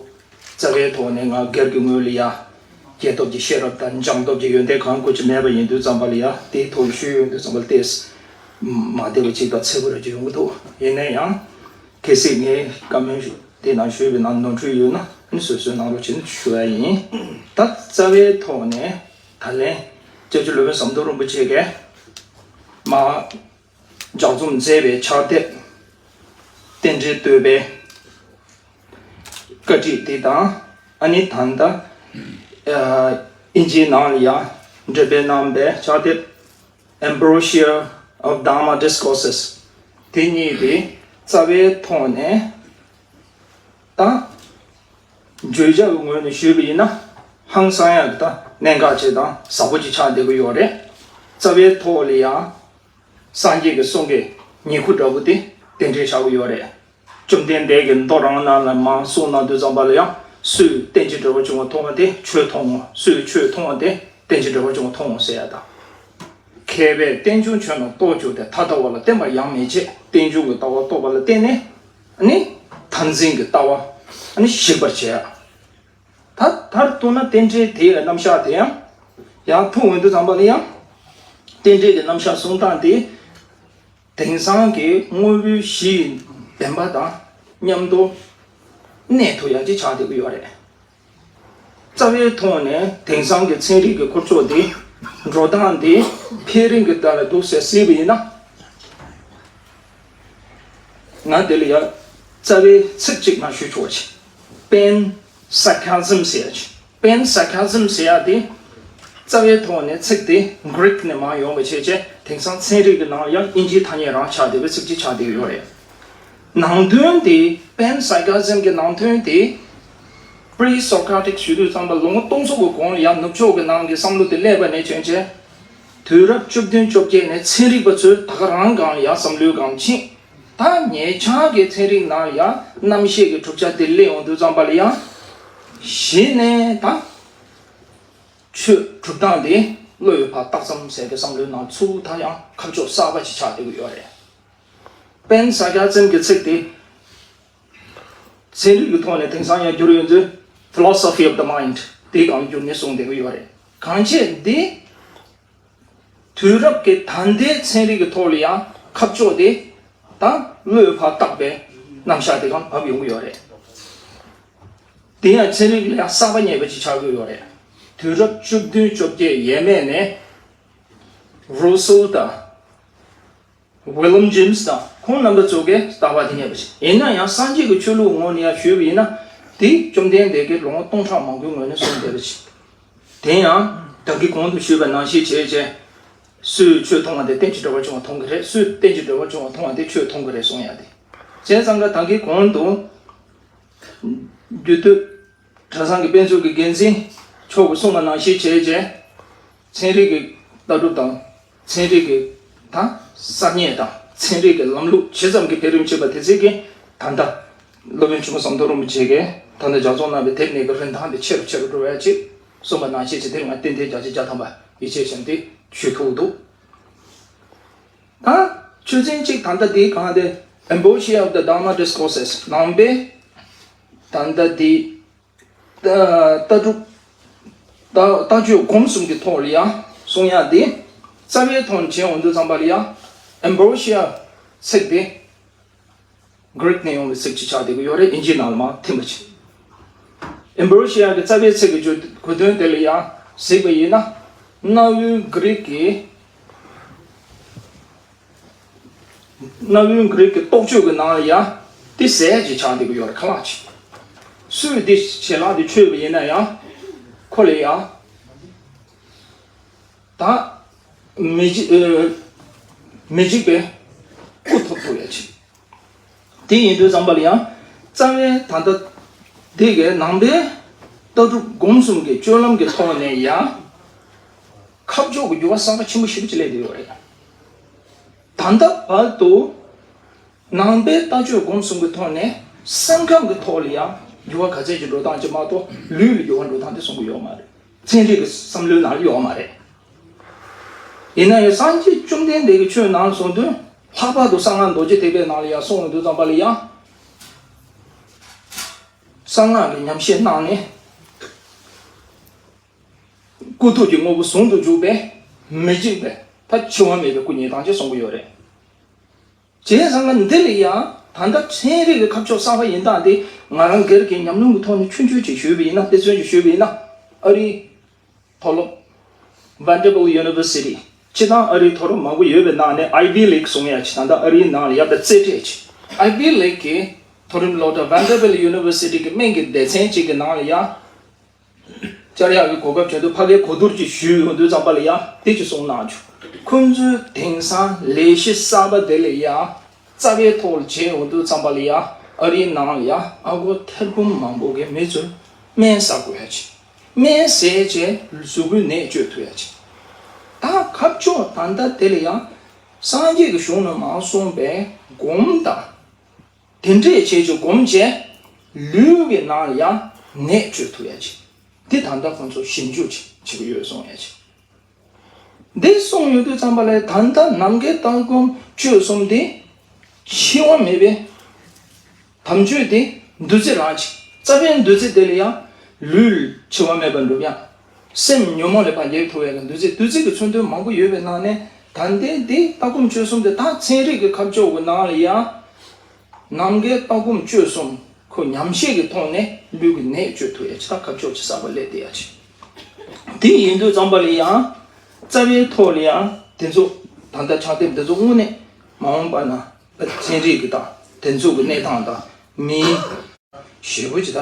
རྩ་བའི་ཐོག་ནས་ང་སྒེར་གྱི་ངོས་ལ་ཡ་རྒྱལ་སྟོབས་ཀྱི་ཤེས་རབ་དང་སྦྱངས་སྟོབས་ཀྱི་ཡོན་ཏན་གང་དགོས་ཀྱི་མེད་པ་ཡིན་དུས་ཙམ་པ་ལ་ཡ་དེའི་ཐོག་ལ་ཞུས་ཡོང་དུས་ཙམ་པ་ལ་དེ་མ་བདེ་བ་ཅིག་དང་འཚེར་པོ་རེ་ཅིག་ཡོང་གི་འདུག་ཡིན་ན་ཡང་གལ་སྲིད་ངས་བཀའ་མོལ་དེ་ནང་ཞུས་པའི་ནང་ནོར་འཁྲུལ་ཡོད་ན་ཨ་ནི་བཟོད་གསོལ་གནང་རོགས་བྱེད་ནས་ཞུ་བ་ཡིན། ད་རྩ་བའི་ཐོག་ནས་ད་ལན་སྐྱབས་རྗེ་སློབ་དཔོན་ཟམ་གདོང་རིན་པོ་ཆེ་གིས་མ། ལྗགས་རྩོམ་མཛད་པའི་ཕྱག་དེབ་རྟེན་འབྲེལ་བསྟོད་པའི་བཀའ་ཁྲིད་དེ་དང་ཨ་ནི་ད་ལྟ་ཨ་དབྱིན་ཇིའི་ནང་ལ་ཡང་འགྲེམས་སྤེལ་གནང་པའི་ཕྱག་དེབ་Ambrosia of Dharma Discourses། དེ་གཉིས་དེ་རྩ་བའི་ཐོག་ནས་ད་བརྗོད་བྱ་གི་ངོས་ནས་ཞུས་པ་ཡིན་ན་ཧང་སང་ཡག་གི་ད་གནད་འགག་ཅིག་དང་ཟབ་པོ་ཅིག་ཆགས་བསྡད་ཀྱི་ཡོད་རེད། རྩ་བའི་ཐོག་ལ་ཡང་། སངས་རྒྱས་ཀྱི་གསུང་གི་ཉིང་ཁུ་འདྲ་བོ་དེ་དེ་འདྲའི་ཆགས་ཀྱི་ཡོད་རེད། བཅོམ་ལྡན་འདས་ཀྱིས་མདོ་རང་སྣང་ལ་མར་གསུངས་གནང་དུས་ཙམ་པ་ལ་ཡང་སུས་རྟེན་ཅིང་འབྲེལ་བར་འབྱུང་བ་མཐོང་བ་དེ་ཆོས་མཐོང་ངོ་། སུས་ཆོས་མཐོང་བ་དེ་རྟེན་ཅིང་འབྲེལ་བར་འབྱུང་བ་མཐོང་ངོ་ཟེར་ཡ་དང་། མཁས་པས་རྟེན་འབྱུང་ཆོས་རྣམས་རྟོགས་གྱུར་ཏེ། ཐ་དད་པ་ལ་བརྟེན་པར་ཡང་མི་བྱེད། རྟེན་འབྱུང་གི་ལྟ་བ་རྟོགས་པ་ལ་བརྟེན་ནས་ནི་མཐར་འཛིན་གྱི་ལྟ་བ་ནི་ཞིག་པར་བྱེད། ད་མཐར་གཏུགས་ན་རྟེན་འབྲེལ་དེའི་རྣམ་གཞག་དེ་ཡང་ཡང་ཐུག་འོང་དུས་ཙམ་པ་ལ་ཡང་རྟེན་འབྲེལ་གྱི་རྣམ་གཞག་གསུང་སྟངས་དེ་དེང་སང་གི་དངོས་པོའི་གཞི་ཡི་བདེན་པ་དང་མཉམ་དུ་གནས་ཐུབ་ཡག་ཅིག་ཆགས་བསྡད་ཀྱི་ཡོད་རེད། རྩ་བའི་ཐོག་ནས་དེང་སང་གི་ཚན་རིག་གི་འཁོར་ཕྱོགས་དེ་འགྲོ་སྟངས་དེ་འཕེལ་རིམ་གྱི་ལྟ་བ་འདུག་ཟེར་སྲིད་པ་ཡིན་ན། ང་དེ་ལ་ཡང་རྩ་བའི་ཚིག་གཅིག་མ་ཞུས་ཆོག་ཅིག Pan Psychism ཟེར་ཡ་ཅིག Pan Psychism ཟེར་ཡ་དེ་རྩ་བའི་ཐོག་ནས་ཚིག་དེ་Greek ནས་མར་ཡོང་བ་བྱས་རྗེས་དེང་སང་ཚན་རིག་གི་ནང་ཡང་དབྱིན་ཇིའི་ཐ་སྙད་རང་ཆགས་བསྡད་པའི་ཚིག་ཅིག་ཆགས་བསྡད་ཡོད་རེད། ནང་དོན་དེ་Pan Psychism གི་ནང་དོན་དེ་Pre-Socratic ཞུ་དུས་ཙམ་པ་ལོ་ངོ་སྟོང་ཚོ་གི་གོང་ལ་ཡང་ནུབ་ཕྱོགས་ཀྱི་ནང་གི་བསམ་བློ་དེ་སླེབས་པ་ནས་བྱས་རྗེས། དུས་རབས་བཅུ་བདུན་བཅོ་བརྒྱད་ནས་ཚན་རིག་པ་ཚོས་ད་ག་རང་སྒང་ལ་ཡང་བསམ་བློའི་སྒང་ཕྱིན། ད་ཉེ་ཆར་གྱི་ཚན་རིག་ནང་ལ་ཡང་རྣམ་ཤེས་ཀྱི་གྲུབ་ཆ་དེ་སླེབས་ཡོང་དུས་ཙམ་པ་ལ་ཡང་། གཞི་ནས་ད་ཆོས་སྒྲུབ་སྟངས་དེ་བློ་ཡིས་ཕར་བཏགས་ཙམ་ཟེར་གྱི་བསམ་བློའི་ནང་ཚུར་ད་ཡང་ཁ་ཕྱོགས་གསར་པ་ཞིག་ཆགས་བསྡད་ཀྱི་ཡོད་རེད། Pan Psychism གྱི་ཚིག་དེ་ ཚན་རིག་གི་ཐོག་ནས་དེང་སང་ཡང་བསྒྱུར་ཡོད་ཚུལ་Philosophy of the Mind དེའི་སྒང་བསྒྱུར་ནས་གསུངས་བསྡད་ཀྱི་ཡོད་རེད། གང་བྱས་འདི་དུས་རབས་ཀྱི་ད་ལྟའི་ཚན་རིག་གི་ཐོག་ལ་ཡང་ཁ་ཕྱོགས་དེ་དང་བློས་ཕར་བཏགས་པའི་རྣམ་གཞག་དེ་གང་བབས་ཡོང་གི་ཡོད་རེད། དེ་ཡང་ཚན་རིག་ལ་ཡང་གསར་པ་རྙེད་པ་ཅིག་ཆགས་ཀྱི་ཡོད་རེད། དུས་རབས་བཅུ་བདུན་བཅོ་བརྒྱད་ཡས་མས་ནས་Russell དང་William James དང་ཁོང་རྣམ་པ་ཚོ་གིས་ལྟ་བ་དེ་རྙེད་པ་ཞིག་ཡིན་ན་ཡང་སངས་རྒྱས་ཀྱི་ཆོས་ལུགས་ངོས་ནས་ཡང་ཞུས་པ་ཡིན་ན་དེ་བཅོམ་ལྡན་འདས་ཀྱིས་ལོ་ངོ་སྟོང་ཕྲག་མང་པོའི་སྔོན་ནས་གསུངས་བསྡད་པ་ཞིག་དེ་ཡང་ད་གིན་གོང་དུ་ཞུས་པ་ནང་བཞིན་བྱས་རྗེས། སུས་ཆོས་མཐོང་བ་དེ་རྟེན་ཅིང་འབྲེལ་བར་འབྱུང་བ་མཐོང་གི་རེད། སུས་རྟེན་ཅིང་འབྲེལ་བར་འབྱུང་བ་མཐོང་བ་དེ་ཆོས་མཐོང་གི་རེད་གསུངས་ཡ་དེ། བྱས་ཙང་ཀ་ད་གིན་གོང་དུ། རྒྱུད་སྟོད་གྲྭ་ཚང་གི་དཔེ་མཛོད་ཀྱི་འགན་འཛིན་མཆོག་གིས་གསུངས་པ་ནང་བཞིན་བྱས་རྗེས། ཚན་རིག་གི་ལྟ་གྲུབ་དང་། ཚན་རིག་གི་ད་གསར་རྙེད་དང་ཚན་རིག་གི་ལམ་ལུགས་ཇི་ཙམ་གྱི་འཕེལ་རིམ་ཕྱིན་པ་དེ་ཚོ་གིས་ད་ལྟ་སློབ་དཔོན་ཆེན་པོ་ཟམ་གདོང་རིན་པོ་ཆེ་གིས་ད་ལྟ་ལྗགས་རྩོམ་གནང་བའི་དེབ་གཉིས་ཀྱི་རིན་ཐང་དེ་ཆེ་རུ་ཆེ་རུ་འགྲོ་བའི་ཆེད་གསུངས་པ་ནང་བཞིན་བྱས་དེ་ང་ཏན་ཏན་བརྒྱ་ཆ་བརྒྱ་ཐམ་པ་ཡིད་ཆེས་བྱས་ཏེ་ཞུ་ཐུབ་འདུག་ད་ཆོས་ཚན་གཅིག་ད་ལྟ་དེའི་སྒང་དེ་Ambrosia of the Dharma Discourses ནང་པའི་ད་ལྟ་དེ། ལྟ་གྲུབ། ལྟ་ལྟ་སྤྱོད་སྒོམ་གསུམ་གྱི་ཐོག་ལ་ཡང་གསུང་ཡག་དེ། རྩ་བའི་ཐོག་ནས་བྱས་ཡོང་དུས་ཙམ་པ་ལ་ཡང་Ambrosia ཚིག་དེ་Greek ནས་ཡོང་བའི་ཚིག་ཅིག་ཆགས་བསྡད་ཀྱི་ཡོད་རེད། ཨིན་ཇི་ནང་ལ་མར་ཐིམ་པ་ཅིག Ambrosia གི་རྩ་བའི་ཚིག་གི་གོ་དོན་དེ་ལ་ཡང་གཟིགས་པ་ཡིན་ན། གནའ་བོའི་Greek གི་གནའ་བོའི་Greek གི་རྟོགས་བརྗོད་ཀྱི་ནང་ལ་ཡང་དེ་ཟས་ཀྱི་ཆགས་འདུག་ཡོད་རེད་ཁ་ལག་ཅིག་སུས་དེ་ཞལ་ལག་དེ་མཆོད་པ་ཡིན་ན་ཡང་ཁོ་ལ་ཡང་ད་མི་འཇིག་མི་འཇིག་པའི་སྐུ་ཐོབ་ཐུབ་ཡ་ཅིག་དེ་ཡིན་དུས་ཙམ་པ་ལ་ཡང་རྩ་བའི་ད་ལྟ་དེ་གའི་ནང་པའི་ལྟ་གྲུབ་སྒོམ་གསུམ་གྱི་སྤྱོད་ལམ་གྱི་ཐོག་ནས་ཡང་ཁ་ཕྱོགས་ཀྱི་འགྱུར་བ་གསར་པ་ཆེན་པོ་ཞེ་པོ་ཅིག་སླེབས་བསྡད་ཡོད་རེད། ད་ལྟ་བར་དུ་ནང་པའི་ལྟ་སྤྱོད་སྒོམ་གསུམ་གྱི་ཐོག་ནས་སེམས་ཁམས་ཀྱི་ཐོག་ལ་ཡང་འགྱུར་བ་ག་ཚད་ཅིག་འགྲོ་སྟངས་ཅིག་མ་གཏོགས་ལུས་ལ་འགྱུར་བ་འགྲོ་སྟངས་དེ་གསུང་གི་ཡོད་མ་རེད། ཚན་རིག་གི་བསམ་བློའི་ནང་ལ་ཡོད་མ་རེད། ཡིན་ན་ཡང་སངས་རྒྱས་བཅོམ་ལྡན་འདས་ཀྱི་ཆོས་ནང་སོང་དུས་ལྷག་པར་དུ་གསང་སྔགས་རྡོ་རྗེ་ཐེག་པའི་ནང་ལ་ཡང་གསུངས་ཡོང་དུས་ཙམ་པ་ལ་ཡང་གསང་སྔགས་ཀྱི་ཉམས་བཞེས་གནང་ནས། སྐུ་ཐུགས་ཀྱི་དངོས་པོ་ཟུང་དུ་འཇུག་པའི་མི་འཇིག་པའི་ད་འཆི་བ་མེད་པའི་སྐུ་རྙེད་སྟངས་ཅིག་གསུང་གི་ཡོད་རེད། བྱས་ཙང་ང་འདི་ལ་ཡང་ད་ལྟ་ཚན་རིག་གི་ཁ་ཕྱོགས་གསར་པ་ཡིན་སྟངས་དེ་ང་རང་སྒེར་གྱི་ཉམས་མྱོང་གི་ཐོག་ནས་ཆུང་ཆུང་ཅིག་ཞུས་པ་ཡིན་ན་དཔེ་མཚོན་ཅིག་ཞུས་པ་ཡིན་ན་ཨ་རིའི་མཐོ་སློབ་Vanderbilt University སྤྱིར་བཏང་ཨ་རིའི་མཐོ་སློབ་མང་པོ་ཡོད་པའི་ནང་ནས་Ivy League གསུང་ཡ་ཅིག་ད་ལྟ་ཨ་རིའི་ནང་ལ་ཡག་པའི་རྩེ་གྲས་ཅིག Ivy League གི་མཐོ་རིམ་སློབ་གྲྭ་Vanderbilt University གི་སྨན་གྱི་སྡེ་ཚན་ཅིག་གི་ནང་ལ་ཡང་བཅར་ཡག་གི་གོ་སྐབས་བྱུང་དུས་ཕ་གིའི་གོ་བསྡུར་ཅིག་ཞུས་ཡོང་དུས་ཙམ་པ་ལ་ཡང་དེ་ཅིག་གསུངས་གནང་བྱུང་། ཁོང་ཚོས་དེང་སང་ལས་གཞི་གསར་པ་དེ་ལ་ཡང་རྩ་བའི་ཐོག་ལ་བྱས་ཡོང་དུས་ཙམ་པ་ལ་ཡང་ཨ་རིའི་ནང་ལ་ཡང་ཨ་སྒོར་ཐེར་འབུམ་མང་པོ་གི་མི་ཚོས་སྨན་ཟ་དགོས་ཡ་ཅིག་སྨན་ཟས་བྱས་གཟུགས་པོའི་ནད་བཅོས་ཐུབ་ཡ་ཅིག་ད་ཁ་ཕྱོགས་ད་ལྟ་དེ་ལ་ཡང་སངས་རྒྱས་ཀྱི་གཞུང་ནས་མར་གསུངས་པའི་སྒོམ་དང་། དེ་འདྲས་བྱས་ཀྱི་སྒོམ་བྱས་ལུས་ཀྱི་ནང་ལ་ཡང་ནད་བཅོས་ཐུབ་ཡ་ཅིག་འདི་ད་ལྟ་ཁོང་ཚོ་ཞིབ་འཇུག་ཅིག་བྱེད་ཀྱི་ཡོད་གསུང་ཡ་ཅིག་འདི་གསུངས་ཡོང་དུས་ཙམ་པ་ལ་ད་ལྟ་ནམ་མཁའི་ལྟ་སྒོམ་སྤྱོད་གསུམ་འདི་འཆི་བ་མེད་པའི་དམ་ཆོས་དེ་བདུད་རྩི་རང་ཅིག་རྩ་བའི་བདུད་རྩི་དེ་ལ་ཡང་ལུས་འཆི་བ་མེད་པར་འགྲུབ་ཡ། སེམས་ཉོན་མོངས་ལས་ཕར་རྒྱལ་ཐུབ་ཡ་གི་བདུད་རྩི་བདུད་རྩི་གི་མཚོན་དོན་མང་པོ་ཡོད་པའི་ནང་ནས་ད་ལྟའི་འདི་ལྟ་སྒོམ་སྤྱོད་གསུམ་དེ་ད་ཚན་རིག་གི་ཁ་ཕྱོགས་ཀྱི་ནང་ལ་ཡང་ནམ་མཁའི་ལྟ་སྒོམ་སྤྱོད་གསུམ་ཁོ་ཉམས་བཞེས་ཀྱི་ཐོག་ནས་ལུས་ཀྱི་ནད་བཅོས་ཐུབ་ཡ་ཅིག་ད་ཁ་ཕྱོགས་ཅིག་གསར་པ་སླེབས་བསྡད་ཡ་ཅིག་དེ་ཡིན་དུས་ཙམ་པ་ལ་ཡང་རྩ་བའི་ཐོག་ལ་ཡང་དེ་ཚོ་ད་ལྟ་ཕྱག་དེབ་དེ་ཚོ་དངོས་གནས་མ་འོངས་པ་ན་ཚན་རིག་གི་དང་དེ་ཚོ་གི་གནས་སྟངས་དང་མིའི་ཞེ་པོ་ཅིག་ད་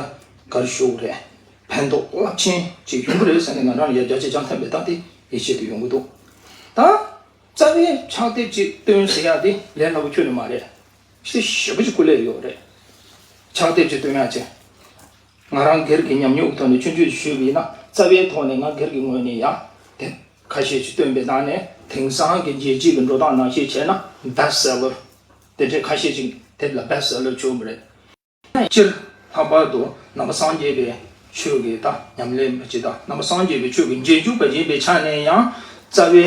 ག་རེ་ཞུ་དགོས་རེད། ཕན་ཐོགས་རླབས་ཆེན་ཅིག་ཡོང་གི་རེད་ཟེར་ནས་ང་རང་ཡ་རྒྱ་ཆེ་ཅང་ཐམ་པའི་ད་དེ་ཡིད་ཆེས་དུ་ཡོང་གི་འདུག་ད་རྩ་བའི་ཕྱག་དེབ་ཅིག་བཏོན་ཟེར་ཡ་དེ་ལས་སླ་པོ་ཁྱོན་ནས་མ་རེད། ཞེ་ཞེ་པོ་ཅིག་སྐུ་ལས་ཡོད་རེད། ཕྱག་དེབ་ཅིག་བཏོན་ཡ་ཅིག་ང་རང་སྒེར་གྱི་ཉམས་མྱོང་གི་ཐོག་ནས་ཆུང་ཆུང་ཞུས་པ་ཡིན་ན་རྩ་བའི་ཐོག་ནས་ང་སྒེར་གྱི་ངོས་ནས་ཡ་དེབ་ཁ་ཤས་ཅིག་བཏོན་པའི་ནང་ནས་དེང་སང་གི་རྒྱལ་སྤྱི་གི་འགྲོ་སྟངས་ནང་བཞིན་བྱས་ན་best seller དེ་འདྲའི་ཁ་ཤས་ཅིག་དེབ་ལ་best seller བྱུང་བ་རེད། སྤྱིར་ལྷག་པར་དུ་ནང་པ་སངས་རྒྱས་པའི་ཆོས་ཀྱི་ད་ཉམས་ལེན་པ་ཅིག་དང་ནང་པ་སངས་རྒྱས་པའི་ཆོས་ཀྱི་རྗེས་འཇུག་པ་ཡིན་པའི་ཆ་ནས་ཡང་རྩ་བའི་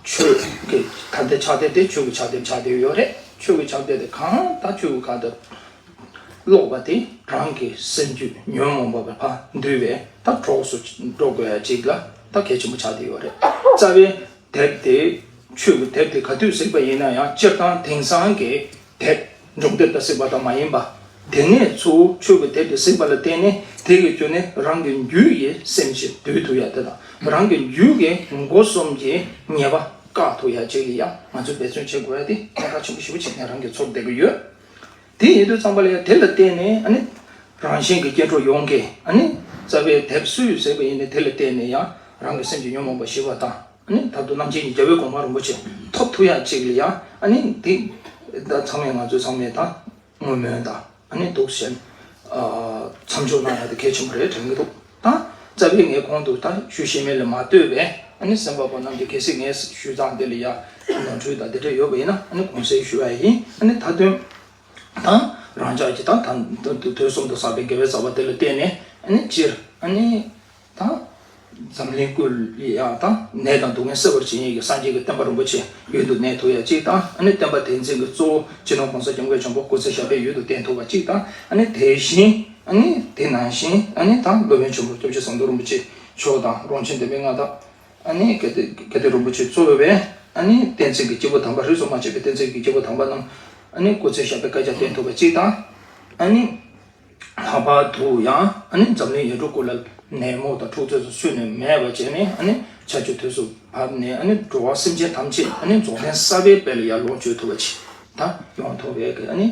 ཆོས་ཀྱི་ད་ལྟའི་ཕྱག་དེབ་དེ་ཆོས་ཀྱི་ཕྱག་དེབ་ཆགས་བསྡད་ཡོད་རེད། ཆོས་ཀྱི་ཕྱག་དེབ་དེ་གང་ད་ཆོས་ཀྱི་གང་ལྟར་ ཀློག་པ་དེ་རང་གི་སེམས་རྒྱུད་ཉོན་མོངས་པ་བ་ཕར་འདུལ་བའི་ད་གྲོགས་སུ་འགྲོ་དགོས་ཡ་ཅིག་ལ་ད་གལ་ཆེན་པོ་ཆགས་བསྡད་ཡོད་རེད། རྩ་བའི་དེབ་དེ་ཆོས་ཀྱི་དེབ་དེ་ག་དུས་གཟིགས་པ་ཡིན་ན་ཡང་སྤྱིར་བཏང་དེང་སང་གི་དེབ་སྒྲུང་དེབ་ལ་གཟིགས་པ་ལྟར་མ་ཡིན་པ། དེ་ནས་གཙོ་བོ་ཆོས་ཀྱི་དེབ་དེ་གཟིགས་པ་ལ་བརྟེན་ནས་དེ་གི་བརྒྱུད་ནས་རང་གི་རྒྱུད་ཀྱི་སེམས་ཅན་འདུལ་ཐུབ་ཡ་དེ་དང་རང་གི་རྒྱུད་ཀྱི་སྒོ་གསུམ་གྱི་ཉེས་པ་བཀག་ཐུབ་ཡ་ཅིག་ལ་ཡང་ང་ཚོས་འབད་བརྩོན་བྱེད་དགོས་ཡ་དེ་གནད་འགག་ཆེན་པོ་ཞེ་པོ་ཅིག་ནས་རང་གི་ཚོར་བསྡད་ཀྱི་ཡོད། དེ་ཡིན་དུས་ཙམ་པ་ལ་ཡང་དེ་ལ་བརྟེན་ནས་ཨ་ནི་རང་གཞན་གྱི་སྐྱེ་འགྲོ་ཡོངས་ཀྱི་ཨ་ནི་རྩ་བའི་དེབ་སུས་གཟིགས་པ་ཡིན་ནའི་དེ་ལ་བརྟེན་ནས་ཡང་རང་གི་སེམས་ཀྱི་ཉོན་མོངས་པ་ཞི་བ་དང་ཨ་ནི་ད་དུང་རྣམ་མཁྱེན་གྱི་རྒྱལ་བའི་གོ་འཕང་རིན་པོ་ཆེ་ཐོབ་ཐུབ་ཡ་ཅིག་ལ་ཡང་ཨ་ནི་དེ་ད་ཚང་མས་ང་ཚོས་ཚང་མས་ད་བསྔོ་སྨོན་དང་ཨ་ནི་འདུག་བྱས་མཚམས་འཇོག་གནང་ཡ་དེ་གལ་ཆེན་པོ་རེད་དྲན་གྱི་འདུག་ད་རྩ་བའི་ངས་གོང་དུ་ད་ཞུ་ཤེས་མེད་ལས་མ་ལྟོས་པའི་ཨ་ནི་གསན་པ་པོ་རྣམས་ཀྱིས་གལ་སྲིད་ངས་ཞུས་ཙང་དེ་ལ་ཡ་ནོར་འཁྲུལ་དང་དེ་འདྲ་ཡོད་པ་ཡིན་ན་ཨ་ནི་དགོངས་སེལ་ཞུ་བ་ཡིན། ཨ་ནི་མཐའ་དོན། དང་རང་ཅག་གི་དང་དང་དུ་དུས་གསུམ་དུ་བསགས་པའི་དགེ་བའི་རྩ་བ་དེ་ལ་བརྟེན་ནས་ཨ་ནི་སྤྱིར་ཨ་ནི་དང་འཛམ་གླིང་ཀུན་ལ་ཡང་དང་ནད་དང་སྡུག་བསྔལ་སེལ་བར་བྱེད་ཉིད་ཀྱི་སངས་རྒྱས་ཀྱི་བསྟན་པ་རིན་པོ་ཆེ་ཡུན་དུ་གནས་ཐུབ་ཡ་གཅིག་དང་ཨ་ནི་བསྟན་པ་དེ་འཛིན་གྱི་གཙོ་བོ་སྤྱི་ནོར་༸གོང་ས་༸སྐྱབས་མགོན་ཆེན་པོ་སྐུ་ཚེ་ཞབས་པད་ཡུན་དུ་བརྟན་ཐུབ་པ་གཅིག་དང་ཨ་ནི་དེ་བཞིན་ཨ་ནི་དེ་ནང་བཞིན་ཨ་ནི་དང་སློབ་དཔོན་ཆེན་པོ་སྐྱབས་རྗེ་ཟམ་གདོང་རིན་པོ་ཆེ་མཆོག་དང་རོང་ཆེན་བདེ་སྨོན་མངའ་བདག་ཨ་ནི་དགེ་ལྡན་དགེ་ལྡན་རིན་པོ་ཆེ་གཙོས་པའི་ཨ་ནི་བསྟན་འཛིན་གྱི་སྐྱེས་བུ་དམ་པ་རིས་སུ་མ་ཆད་པའི་བསྟན་འཛིན་གྱི་སྐྱེས་བུ་དམ་པ་རྣམས་ཨ་ནི་སྐུ་ཚེ་ཞབས་པད་བསྐལ་བརྒྱར་བརྟན་ཐུབ་པ་གཅིག་དང་། ཨ་ནི་ལྷག་པར་དུ་ཡང་ཨ་ནི་འཛམ་གླིང་ཡུལ་གྲུ་ཀུན་ལ་ནད་མུག་དང་འཁྲུག་རྩོད་སོགས་སུན་ནས་མེད་པ་བྱས་ནས་ཨ་ནི་ཆར་ཆུ་དུས་སུ་བབས་ནས་ཨ་ནི་འགྲོ་བ་སེམས་ཅན་ཐམས་ཅད་ཨ་ནི་རྫོགས་ལྡན་གསར་པའི་དཔལ་ལ་ཡར་ལོངས་སྤྱོད་ཐུབ་པ་ཅིག་ད་ཡོང་ཐུབ་པའི་གི་ཨ་ནི་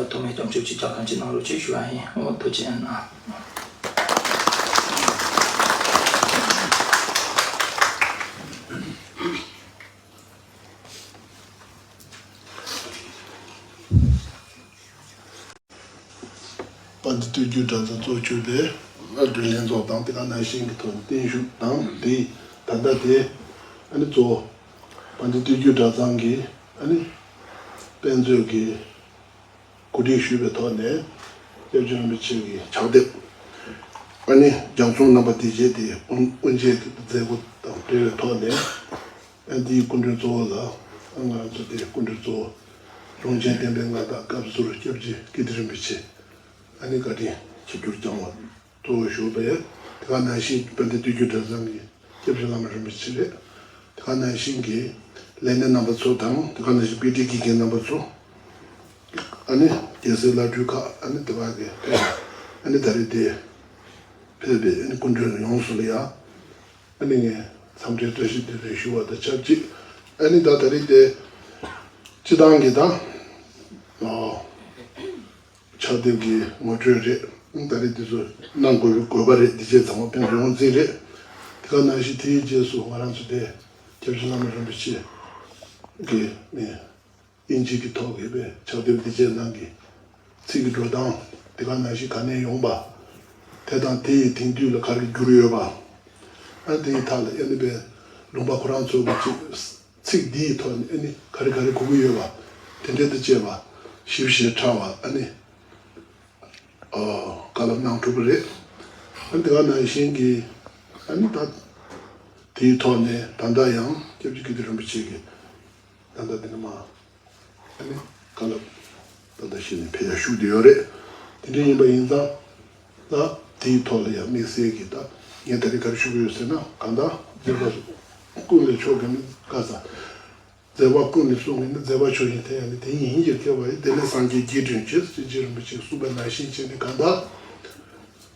ཐུགས་སྨོན་སྐྱབས་འཇུག་ཅིག་རྒྱ་གང་ཅི་གནང་རོགས་ཅེས་ཞུ་བ་ཡིན། འོ་ཐུགས་རྗེ་གནང་། དཔལ་ལྡན་སྟོད་རྒྱུད་གྲྭ་ཚང་གཙོ་མཆོད་པའི་སྒྲིག་ལྷན་ཚོགས་དང་དེ་ག་ནང་བཞིན་གྱི་ཐོག་ནས་བརྟན་བཞུགས་དང་དེ་ད་ལྟ་དེ་ཨ་ནི་གཙོ་བོ་དཔལ་ལྡན་སྟོད་རྒྱུད་གྲྭ་ཚང་གི་ཨ་ནི་དཔེ་མཛོད་ཀྱི་གོ་སྒྲིག་ཞུས་པའི་ཐོག་ནས་སྐྱབས་རྗེ་རིན་པོ་ཆེ་གི་ཕྱག་དེབ་ཨ་ནི་རྒྱ་མཚོ་རྣམ་པ་བདེ་ཆེན་དེ་དབུ་དབུ་འབྱེད་ཀྱི་མཛད་སྒོ་དང་འབྲེལ་བའི་ཐོག་ནས་ཨ་འདིའི་སྐུ་མགྲོན་གཙོ་བོ་ལ་ང་ཚོ་དེ་སྐུ་མགྲོན་གཙོ་བོ་རོང་ཆེན་བསྟན་པའི་མངའ་བདག་སྐབས་ཟུར་སྐྱབས་རྗེ་ཀིརྟི་རིན་པོ་ཆེ་ཨ་ནི་བཀའ་དྲིན་ཆིབས་བསྒྱུར་བསྐྱངས་པ། གཙོ་བོ་ཞུགས་པས་དེ་ག་ནང་བཞིན་དཔལ་ལྡན་སྟོད་རྒྱུད་གྲྭ་ཚང་གི་སྐྱབས་རྗེ་བླ་མ་རིན་པོ་ཆེ་རེད། དེ་ག་ནང་བཞིན་གྱི་ལས་སྣེ་རྣམ་པ་ཚོ་དང་དེ་ག་ནང་བཞིན་དཔེ་ཁྲིད་དགེ་རྒན་རྣམ་པ་ཚོ་ཨ་ནི་རྒྱལ་སྲས་བླ་སྤྲུལ་ཁག་ཨ་ནི་དེ་ག་གི་ཨ་ནི་ད་རེས་དེ་ཕེབས་པའི་ཨ་ནི་སྐུ་མགྲོན་ཡོངས་སུ་ལ་ཡང་ཨ་ནི་ངས་འཚམས་འདྲི་བཀྲ་ཤིས་བདེ་ལེགས་ཞུ་བ་དང་ཆབས་ཅིག་ཨ་ནི་ད་ད་རེས་དེ་སྤྱི་བཏང་གི་ད་ཨོ། ཕྱག་དེབ་ཀྱི་ངོ་སྤྲོད་རེད། ད་རེས་འདི་ཚོ་གནང་དགོས་ཀྱི་དགོས་པ་རེད། འདི་བྱས་ཚང་མ་ཕན་ཚུན་ཡོང་འཛིན་རེད། དེ་ག་ནང་བཞིན་དེའི་རྗེས་སུ་ང་རང་ཚོ་དེ་སྐྱབས་རྗེ་བླ་མ་རིན་པོ་ཆེ་གི་ནས་དབྱིན་ཇི་གི་ཐོག་གི་པའི་ཕྱག་དེབ་འདི་བྱས་ནང་གི་ཚིག་གི་འགྲོ་སྟངས་དེ་ག་ནང་བཞིན་ག་ནས་ཡོང་པ། དེ་དང་དེ་ཡི་དེང་དུས་ལ་ག་རེ་འགྱུར་ཡོད་པ། ཨ་དེའི་ཐད་ལ་ཨ་ནི་པའི་ལུང་པ་ཁོ་རང་ཚོ་གི་ཚིག་ཚིག་འདིའི་ཐོག་ནས་ཨ་ནི་ག་རེ་ག་རེ་གོ་གི་ཡོད་པ། དེ་འདྲའི་དུ་བཅས་པ་ཞིབ་ཞིབ་ཕྲ་བ་ཨ་ནི་ཨོ་བཀའ་སློབ་གནང་གྲུབ་པ་རེད། ཨ་ནི་དེ་ག་ནང་བཞིན་གྱི་ཨ་ནི་ད་དེའི་ཐོག་ནས་ད་ལྟ་ཡང་སྐྱབས་རྗེ་ཀིརྟི་རིན་པོ་ཆེ་གིས་ད་ལྟ་འདི་ནས་མ་ཨ་ནི་བཀའ་སློབ་ད་ལྟ་བཞིན་ནས་ཕེབས་ཡ་ཞུགས་བསྡད་ཡོད་རེད། དེ་འདྲ་ཡིན་པ་ཡིན་ཙང་ད་དེའི་ཐོག་ལ་ཡང་དམིགས་བསལ་གྱི་ད་ངས་ད་རེས་ག་རེ་ཞུ་གི་ཡོད་ཟེར་ན་གང་ལྟར་མཛད་པ་ཀུན་ལས་མཆོག་གི་ནི་བཀའ་སྩལ། མཛད་པ་ཀུན་ལས་གསུང་གི་ནི་མཛད་པ་ཆོས་བཞིན་དེ་ཡང་ནི་དེ་ཉིད་ཡིན་གྱི་སྐལ་བ་ཡི་དེ་ནི་སངས་རྒྱས་རྗེས་དྲན་བྱེད་ཅེས་རྗེ་རིན་པོ་ཆེས་གསུངས་པ་ནང་བཞིན་བྱས་ནས་གང་ལྟར་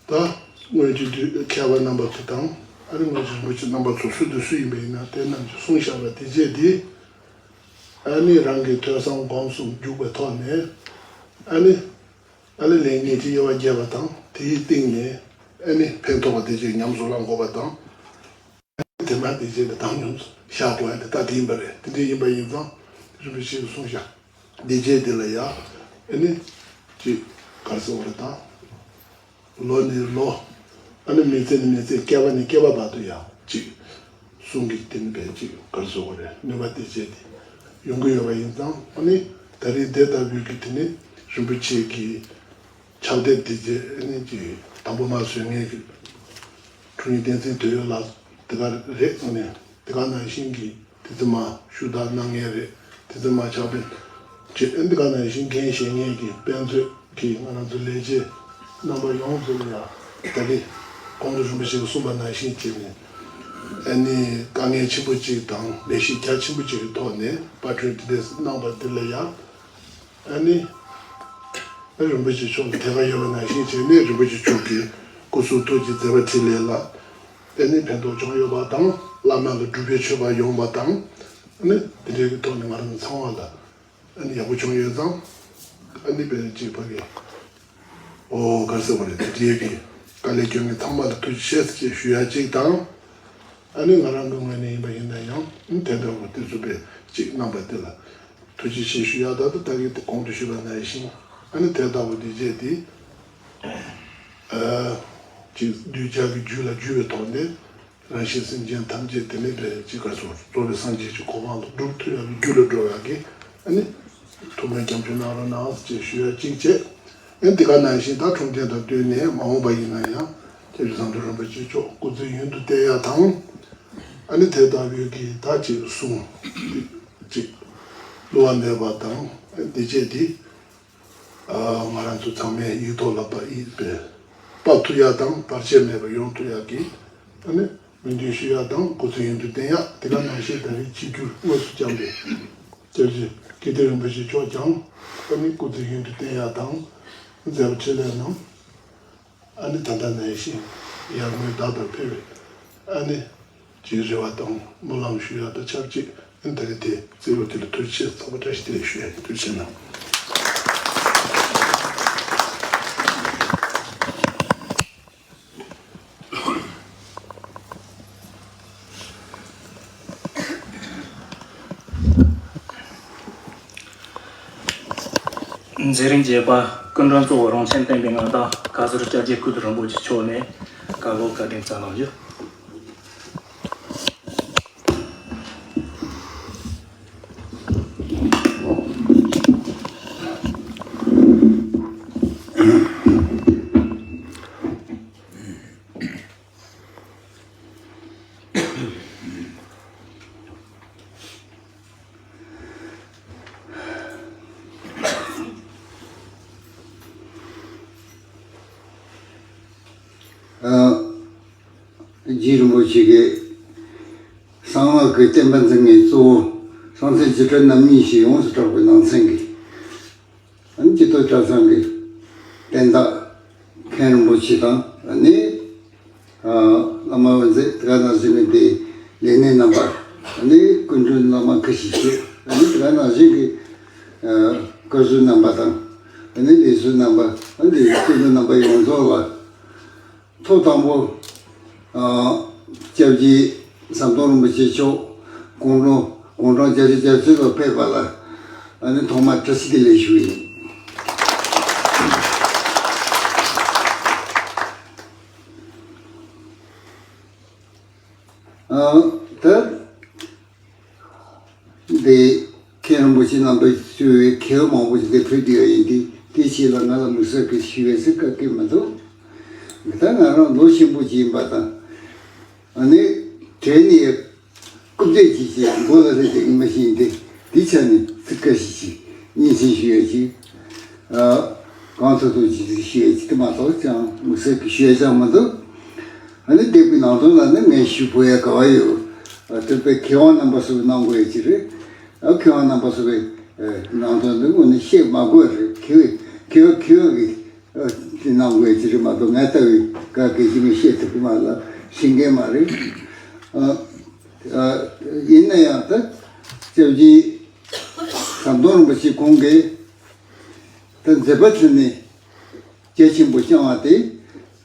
ད་སྔོན་གྱི་དུས་མཁས་པ་རྣམ་པ་ཚོ་དང་ཨ་ནི་སྔོན་གྱི་རིན་པོ་ཆེ་རྣམ་པ་ཚོ་སུ་དང་སུ་ཡིན་པ་ཡིན་ན་དེ་རྣམས་ཀྱིས་གསུངས་བཞག་པ་དེ་བཅས་དེ། ཨ་ནི་རང་གི་ཐོས་བསམ་སྒོམ་གསུམ་རྒྱུག་པའི་ཐོག་ནས་ཨ་ནི་ཨ་ནི་ལས་ངན་གྱི་དབྱེ་བ་རྒྱས་པ་དང་དེའི་སྟེང་ནས་ཨ་ནི་ཕན་ཐོགས་པ་དེ་ཅིག་ཉམས་སུ་བླང་དགོས་པ་དང་། ཨ་ནི་དེ་མ་དེ་བྱས་ནས་བཏང་སྙོམས་སུ་བཞག་དགོས་ཡ་དེ་ལྟ་དེ་ཡིན་པ་རེད། དེ་འདྲ་ཡིན་པ་ཡིན་ཙང་རིན་པོ་ཆེས་གསུངས་བཞག་དེ་བྱས་དེ་ལ་ཡ་ཨ་ནི་ཅིག་ག་རེ་ཟེར་བ་རེད་ད། ལོ་ནས་ལོ། ཨ་ནི་མི་ཚེ་ནས་མི་ཚེ་བསྐལ་པ་ནས་བསྐལ་པ་བར་དུ་ཡང་ཅིག་གསུང་གི་དེ་ནི་བས་ཅིག་ག་རེ་ཟེར་བ་རེད། ནུས་པ་དེ་བྱས་ཏེ་ཡོང་གི་ཡོད་པ་ཡིན་ཙང་ཨ་ནི་ད་རེས་དེ་ལྟ་བུའི་གི་དེ་ནི་རིན་པོ་ཆེ་གི་ཕྱག་དེབ་དེ་བྱས་ཨ་ནི་ཅིག་དང་པོ་མ་བཟོས་མཁན་གི་འཁྲུངས་ཡུལ་བསྟན་འཛིན་དོན་ཡོད་ལགས་དེ་ག་རེད། ཨ་ནི་དེ་ག་ནང་བཞིན་གི་དེ་ཚོ་མ་ཞུ་དག་གནང་མཁན་རེད། དེ་ཚོ་མ་ཕྱག་དཔེ་བྱས་ཨ་ནི་དེ་ག་ནང་བཞིན་འགན་བཞེས་མཁན་གི་དཔེ་མཛོད། གིས་ང་རང་ཚོ་ལས་བྱེད་རྣམ་པ་ཡོངས་རྫོགས་ལ་ཡང་ད་རེས་ཀོང་སྤྲུལ་རིན་པོ་ཆེས་གསུངས་པ་ནང་བཞིན་བྱས་ནས། ཨ་ནི་དཀའ་ངལ་ཆེན་པོ་གཅིག་དང་ལས་གཞི་རྒྱ་ཆེན་པོ་གཅིག་གི་ཐོག་ནས་པར་སྐྲུན་དེ་འདྲ་གནང་པ་འདི་ལ་ཡང་། ཨ་ནི་རིན་པོ་ཆེ་མཆོག་ལ་དད་པ་ཡོད་པ་ནང་བཞིན་བྱས་ནས། རིན་པོ་ཆེ་མཆོག་གི་སྐུ་གཟུགས་ཐུགས་ཀྱི་མཛད་པ་འཕྲིན་ལས་ལ་ཨ་ནི་ཕན་ཐོགས་བྱུང་ཡོད་པ་དང་། བླ་མ་ལ་སྒྲུབ་པའི་མཆོད་པ་ཡོང་བ་དང་། ཨ་ནི་དེ་འདྲའི་ཐོག་ནས་ང་རང་ཚོ་ཚང་མ་ལ་ཨ་ནི་ཡག་པོ་བྱུང་ཡོད་ཙང་། ཨ་ནི་དཔེ་གཅིག་ཕ་གི། ཨོ་ག་རེ་ཟེར་བ་རེད། དེ་འདྲའི་གི་དཀའ་ལས་སྐྱོན་མཁན་ཚང་མ་ལ་ཐུགས་རྗེ་ཆེ་ཞེས་ཞུ་ཡ་གཅིག་དང་། ཨ་ནི་ང་རང་གི་ངོས་ནས་ཡིན་པ་ཡིན་ན་ཡང་། ཨ་ནི་དེ་འདྲ་བོ་དེ་ཚོ་དཔེ་གཅིག་གནང་པ་དེ་ལ་ཐུགས་རྗེ་ཆེ་ཞུ་ཡ། ད་ལྟ་ད་གིན་དེ་གོང་དུ་ཞུས་པ་ནང་བཞིན། ཨ་ནི་དེ་ལྟ་བུ་དེ་བྱས་ཏེ། ཨ་གཅིག་གདུལ་བྱ་གི་རྒྱུད་ལ་འཇུག་པའི་ཐོག་ནས། རང་བཞིན་སེམས་ཅན་ཐམས་ཅད་དེ་ནས་འབད་ཅིག་ག་སོ་རྩོལ་བའི་སངས་རྒྱས་ཀྱི་གོ་འཕང་ལ་སྒྲུབ་ཐུབ་ཡག་གི་རྒྱུ་ལ་འགྲོ་ཡག་གི། ཨ་ནི་ཐུགས་སྨོན་སྐྱབས་འཇུག་གནང་རོགས་གནང་ཞེས་ཞུ་ཡ་གཅིག་བྱས། ཨ་ནི་དེ་ག་ནང་བཞིན་ད་འཁྲུངས་རྟེན་དང་བསྟུན་ནས་མ་འོངས་པ་ཡིན་ན་ཡང་སྐྱབས་རྗེ་ཟམ་གདོང་རིན་པོ་ཆེ་མཆོག་སྐུ་ཚེ་ཡུན་དུ་བརྟན་ཡ་དང་། ཨ་ནི་དེ་ལྟ་བུའི་གི་ད་ཅིག་གསུང་ཅིག་བསླུ་བ་མེད་པ་དང་། ཨ་ནི་དེ་བྱས་ཏེ། ང་རང་ཚོ་ཚང་མས་ཡིག་ཐོག་ལ་པ་ཡིག་པས་ཕབ་ཐུབ་ཡ་དང་བར་ཆད་མེད་པར་ཡོང་ཐུབ་ཡ་གི། ཨ་ནི་སྨོན་འདུན་ཞུ་ཡ་དང་སྐུ་ཚེ་ཡུན་དུ་བརྟན་ཡ། དེ་ག་ནང་བཞིན་ད་རེས་ཆིབས་བསྒྱུར་དངོས་སུ་བསྐྱངས་པའི་སྐྱབས་རྗེ་ཀིརྟི་རིན་པོ་ཆེ་མཆོག་ཀྱང་ཨ་ནི་སྐུ་ཚེ་ཡུན་དུ་བརྟན་ཡ་དང་། མཛད་པ་འཕྲིན་ལས་རྣམས་ཨ་ནི་ད་ལྟ་ནང་བཞིན་ཡར་ངོའི་ཟླ་ལྟར་འཕེལ་བའི་ཨ་ནི་ཀྱི་རེ་བ་དང་སྨོན་ལམ་ཞུ་ཡ་དང་ཆབས་ཅིག། ཨ་ནི་ད་རེས་དེ་རྩེ་བོ་དེ་ལ་ཐུགས་རྗེ་ཆེ་ཚོགས་པ་བཀྲ་ཤིས་བདེ་ལེགས་ཞུ་ཡ་ཡིན། ཐུགས་རྗེ་ཆེ་གནང་། མཛད་རིམ་བརྒྱད་པ། སྐུ་མགྲོན་གཙོ་བོ་རོང་ཆེན་བསྟན་པའི་མངའ་བདག་བཀའ་ཟུར་སྐྱབས་རྗེ་ཀིརྟི་རིན་པོ་ཆེ་མཆོག་ནས་བཀའ་སློབ་བཀའ་དྲིན་སྩལ་གནང་རྒྱུ། རྗེ་རིན་པོ་ཆེ་གིས་གསང་སྔགས་ཀྱི་བསྟན་པ་འཛིན་མཁན་གཙོ་བོ་གསང་ཆེན་རྗེ་བཙུན་རྣམ་གཉིས་ཞེས་ཡོངས་སུ་གྲགས་པའི་ནང་ཚན་གྱི། ཨ་ནི་སྤྱི་ཚོགས་གྲྭ་ཚང་གི་བསྟན་བདག་མཁན་རིན་པོ་ཆེ་དང་། ཨ་ནི་བླ་མ་འོད་མཛེས། དེ་ག་ནང་བཞིན་གྱི་དེ་ལས་སྣེ་རྣམ་པ། ཨ་ནི་སྐུ་མགྲོན་བླ་མ་ཁ་ཤས་ཤིག། ཨ་ནི་དེ་ག་ནང་བཞིན་གྱི་བཀའ་ཟུར་རྣམ་པ་དང་། ཨ་ནི་ལས་ཟུར་རྣམ་པ། ཨ་ནི་སྐུ་མགྲོན་རྣམ་པ་ཡོངས་རྫོགས་ལ། ཐོག་དང་པོ། ཨ། སྐྱབས་རྗེ་ཟམ་གདོང་རིན་པོ་ཆེ་མཆོག་དགུང་ལོ་དགུང་གྲངས་བརྒྱད་ཅུ་གྱ་བཞི་ལ་ཕེབས་པ་ལ། ཨ་ནི་ཐོག་མར་བཀྲ་ཤིས་བདེ་ལེགས་ཞུ་ཡིན། ཨ། ད། འདི་མཁན་རིན་པོ་ཆེ་རྣམ་པས་གཙོས་པའི་མཁས་པ་མང་པོ་ཞིག་འདིར་ཕེབས་བསྡད་ཡོད་ཡིན་ཏེ། དེའི་ཆེད་ལ་ང་ལ་དམིགས་བསལ་གྱི་ཞུ་བའི་ཚིག་བཀག་གི་མི་འདུག། ད་ང་རང་ལོ་ཆེན་པོ་ཅིག་ཡིན་པ་དང་། ཨ་ནི་གྲས་ནས་རྐུབ་སྟེགས་ཀྱི་ཅིག་མགོ་ལ་སླེབས་ཏེ་ཡིན་པ་ཞིག་ཡིན་ཏེ། དེའི་ཆ་ནས་ཚིག་ཁ་ཤས་ཤིག་སྙན་སེང་ཞུ་ཡ་ཅིག། ཨ། གང་ཐུབ་ཐུབ་ཅིག་ཞུ་ཡ་ཅིག་དེ་མ་གཏོགས་ཅང་དམིགས་བསལ་གྱི་ཞུ་ཡ་ཅང་མི་འདུག། ཨ་ནི་དེབ་ཀྱི་ནང་དོན་ལ་ནི་ངས་ཞུ་དགོས་ཡ་ག་བ་ཡོད། ཨ། དེ་དཔེ་མཁས་དབང་རྣམ་པ་ཚོས་གནང་དགོས་ཡ་ཅིག་རེད། ཨ། མཁས་དབང་རྣམ་པ་ཚོས་ནང་དོན་འདི་དངོས་གནས་བཤད་མ་དགོས་རེད། མཁས་པའི་མཁས་པ་མཁས་པ་གིས། ཨ། དེ་གནང་དགོས་ཡ་ཅིག་རེད་མ་གཏོགས། ང་ལྟ་བུའི་ག་གེ་ཅིག་མི་བཤད་ཐུབ་ཀྱི་མ་རེད་ལ། ཤེས་མཁན་མ་རེད། ཨ། ཨ། ཡིན་ན་ཡང་ད་སྐྱབས་རྗེ་ཟམ་གདོང་རིན་པོ་ཆེ་ཁོང་གིས་ད་མཛད་པ་ཕྲིན་ལས་རྒྱ་ཆེན་པོ་བསྐྱངས་པ་དེ།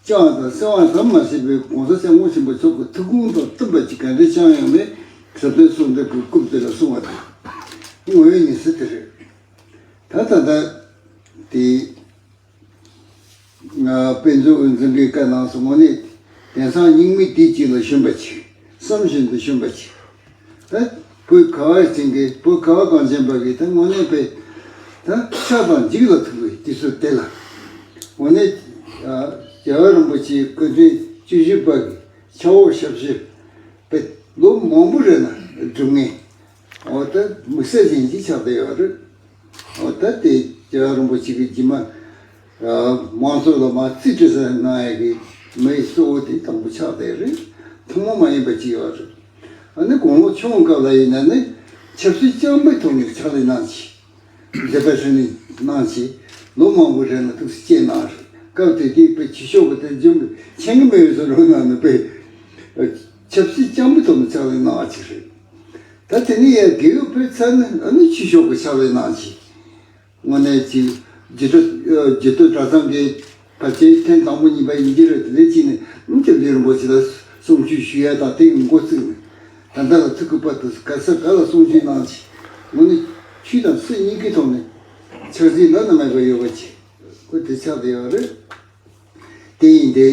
བསྐྱངས་པ་དང་གསན་པ་ཙམ་མ་ཟད་པའི་༸གོང་ས་༸སྐྱབས་མགོན་ཆེན་པོ་མཆོག་གི་ཐུགས་དགོངས་དང་བསྟུན་པ་ཅིག་ག་འདྲ་བསྐྱངས་ཡོད་མེད། ཟབ་དོན་གསུང་འདེབས་ཀྱི་སྐབས་དེ་ལ་གསུངས་པ་དང་། དངོས་ཡོད་གནས་ཚུལ་དེ་རེད། ད་ད་ལྟ་དེ། ང་དཔེ་མཛོད་དབུ་འཛིན་གྱི་བཀའ་གནང་སོང་། དངོས་གནས་དེང་སང་སྙིགས་མའི་དུས་གཅིག་ལ་བྱོན་པ་ཅིག། བསམ་བཞིན་དུ་བྱོན་པ་ཅིག། ད་བོད་ཁ་བ་ཅན་གྱི། བོད་ཁ་བ་གངས་ཅན་པ་གི་ད་དངོས་གནས་དཔེ་ད་ཆགས་སྡང་འཇིགས་ལ་ཐུག་པའི་དུས་ཚོད་དེ་ལ། དངོས་གནས་རྒྱལ་བ་རིན་པོ་ཆེའི་སྐུ་ཕྲེང་བཅུ་བཞི་པ་གི་ཆ་འོག་ཞབས་ཕྱི་དཔེ་ལོ་མང་པོ་རེ་ན་སྒྲུབ་མཁན། འོ་ད་དམིགས་བསལ་ཅན་ཅིག་ཆགས་བསྡད་ཡོད་རེད། འོ་ད་དེ་རྒྱལ་བ་རིན་པོ་ཆེ་གི་རྗེས་མ་ མང་ཚོགས་ལ་མར་རྩིས་སྤྲོད་ས་གནང་ཡ་གི་མི་གཙོ་བོ་དེ་དང་པོ་ཆགས་བསྡད་རེད། ཐུན་མོང་མ་ཡིན་པ་ཅིག་ཡོད་རེད། ཨ་ནི་དགུང་ལོ་ཆུང་སྐབས་ལ་ཡིན་ན་ནི་ཆབ་སྲིད་རྐྱང་པའི་ཐོག་ནས་ཕྱག་ལས་གནང་ཆེད། མཛད་པ་ཧྲིལ་ནས་གནང་ཆེད། ལོ་མང་པོ་རིང་ལ་ཐུགས་སུ་བསྐྱེད་གནང་རེད། སྐབས་དེ་དུས་དཔེ་ཆོས་ཕྱོགས་ཀྱི་དེ་འཇོན་པོ་མཁྱེན་གྱི་མེད་པའི་བཟོ་འདྲ་གནང་ནས་དཔེ། ཆབ་སྲིད་རྐྱང་པའི་ཐོག་ནས་ཕྱག་ལས་གནང་བ་ཅིག་རེད། ད་དེ་ནས་ཡང་རྒས་ཡོལ་ཕེབས་ཚར་ནས་ཨ་ནི་ཆོས་ཕྱོགས་ཀྱི་ཕྱག་ལས་གནང་ཆེད། དངོས་གནས་ཀྱི་རྒྱུད་སྟོད། རྒྱུད་སྟོད་གྲྭ་ཚང་གི་ཕལ་ཆེར་ཐེངས་དང་པོ་གཉིས་པ་ཡིན་གྱི་རེད། དེ་ནས་ཅིག་ནས་སྐྱབས་རྗེ་རིན་པོ་ཆེ་ལ་གསུང་ཆོས་ཞུ་ཡ་དང་དེ་གི་འགོ་བཙུགས་ནས། ད་ལྟ་ལ་ཐུག་གི་བར་དུ་ག་ས་ག་ལ་གསུང་ཆོས་གནང་ཆེད། དངོས་གནས་ཆོས་དང་སྲིད་གཉིས་ཀའི་ཐོག་ནས་ཕྱག་རྗེས་བླ་ན་མེད་པ་ཡོད་པ་ཅིག་ཁོ་དེ་ཆགས་བསྡད་ཡོད་རེད། དེ་ཡིན་ཏེ།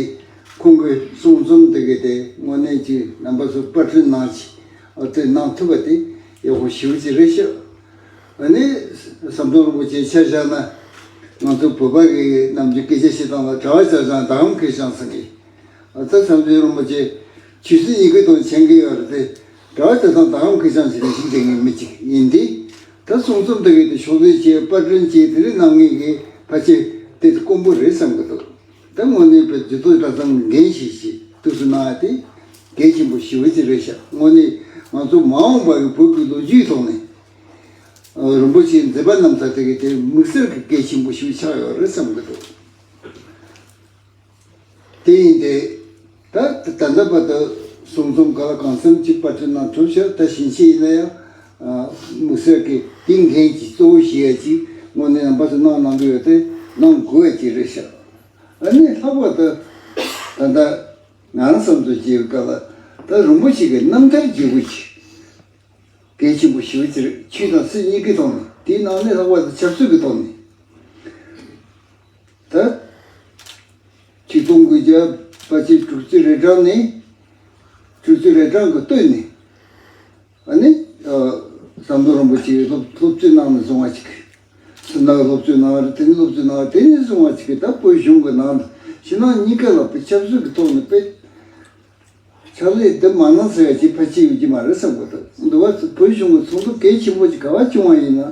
ཁོང་གི་གསུང་རྩོམ་དེ་གའི་དེ་དངོས་གནས་ཀྱི་རྣམ་པ་ཚོ་པར་སྐྲུན་གནང་ཆེད། ཨ་དེ་གནང་ཐུབ་པ་དེ་ཡག་པོ་ཞེ་པོ་ཅིག་རེད་ཤག་ཨ་ནི་ཟམ་གདོང་རིན་པོ་ཆེའི་ཆ་བཞག་ན། ང་ཚོ་བོད་པ་གི་ནམ་རྒྱུན་སྐད་ཆ་བཤད་སྟངས་ལ་གྲྭ་བ་ཆ་བཞག་ན་ཟླ་གམ་ཁེར་རྐྱང་ཟེར་གི། ཨ་ད་ཟམ་གདོང་རིན་པོ་ཆེ་ཆོས་སྲིད་གཉིས་ཀའི་ཐོག་མཁྱེན་གྱི་ཡོད་རེད་དེ། གྲྭ་བ་ཆ་བཞག་ན་ཟླ་གམ་ཁེར་རྐྱང་ཞིག་ནས་ཤིག་བསྡད་མཁན་མི་གཅིག་ཡིན་དུས། ད་གསུང་རྩོམ་དེ་གའི་དེ་ཕྱོགས་བསྡུས་བྱས་པར་སྐྲུན་བྱས་དེ་འདྲ་གནང་མཁན་གྱི་ཕལ་ཆེར་དེ་དཀོན་པོ་རེད་བསམ་གྱི་འདུག་ད་དངོས་གནས་པའི་རྒྱུད་སྟོད་གྲྭ་ཚང་འགན་བཞེས་ཤིག་ཐུགས་སུ་གནང་ཡ་དེ་གལ་ཆེན་པོ་ཞེ་པོ་ཅིག་རེད་ཤག་དངོས་གནས་ང་ཚོ་མ་འོངས་པ་གི་བོད་ཀྱི་ལོ་རྒྱུས་ཐོག་ནས་རིན་པོ་ཆེའི་མཛད་པ་རྣམ་ཐར་དེ་གའི་དེ་དམིགས་བསལ་གྱི་གལ་ཆེན་པོ་ཞིག་ཆགས་ཡོད་རེད་བསམ་གྱི་འདུག་དེ་ཡིན་ཏེ། ད་ད་ལྟ་བར་དུ་གསུང་རྩོམ་ག་ལ་གང་འཚམ་ཅིག་པར་སྐྲུན་གནང་གྲུབ་ཤག་ད་ཕྱིན་ཆད་ཡིན་ན་ཡང་དམིགས་བསལ་གྱི་དེ་འགན་གྱི་གཙོ་བོ་བཞེས་ཡ་ཅིག་དངོས་གནས་རྣམ་པ་ཚོ་གནང་གནང་གི་ཡོད་དེ་གནང་དགོས་ཡ་ཅིག་རེད་ཤག་ཨ་ནི་ལྷག་པར་དུ་ད་ལྟ་ང་རང་བསམ་ཚུལ་བྱེད་པའི་སྐབས་ལ་ད་རིན་པོ་ཆེ་གི་རྣམ་ཐར་བརྗེ་པོ་ཅིག་གལ་ཆེན་པོ་ཞེ་པོ་ཅིག་རེད། ཆོས་དང་སྲིད་གཉིས་ཀའི་ཐོག་ནས། དེའི་ནང་ནས་ལྷག་པར་དུ་ཆབ་སྲིད་ཀྱི་ཐོག་ནས། ད་ཆིག་སྟོང་དགུ་བརྒྱ་ཕལ་ཆེར་དྲུག་ཅུ་རེ་གྲངས་ནས། དྲུག་ཅུ་རེ་གྲངས་ཀྱི་སྟོད་ནས། ཨ་ནི་ཟམ་གདོང་རིན་པོ་ཆེས་སློབ་སློབ་གཙོའི་ནང་ནས་བཟུང་བ་ཅིག་སུམ་རྟགས་སློབ་གཙོའི་ནང་རེད། དེ་ནས་སློབ་གཙོའི་ནང་རེད། དེ་ནས་བཟུང་བ་ཅིག་གིས་ད་བོད་གཞུང་གི་ནང་དུ་ཕྱི་ནང་གཉིས་ཀ་ལ་བོད་ཆབ་སྲིད་ཀྱི་ཐོག་ནས་དཔེ་ཕྱག་ལས་འདི་མ་གནང་ཟེར་ཡ་ཅིག་ཕལ་ཆེར་ཡོད་ཀྱི་མ་རེད་བསམ་གྱི་འདུག་འདི་བ་བོད་གཞུང་གི་ཚོགས་འདུ་གལ་ཆེན་པོ་ཅིག་ག་བ་བྱུང་བ་ཡིན་ན་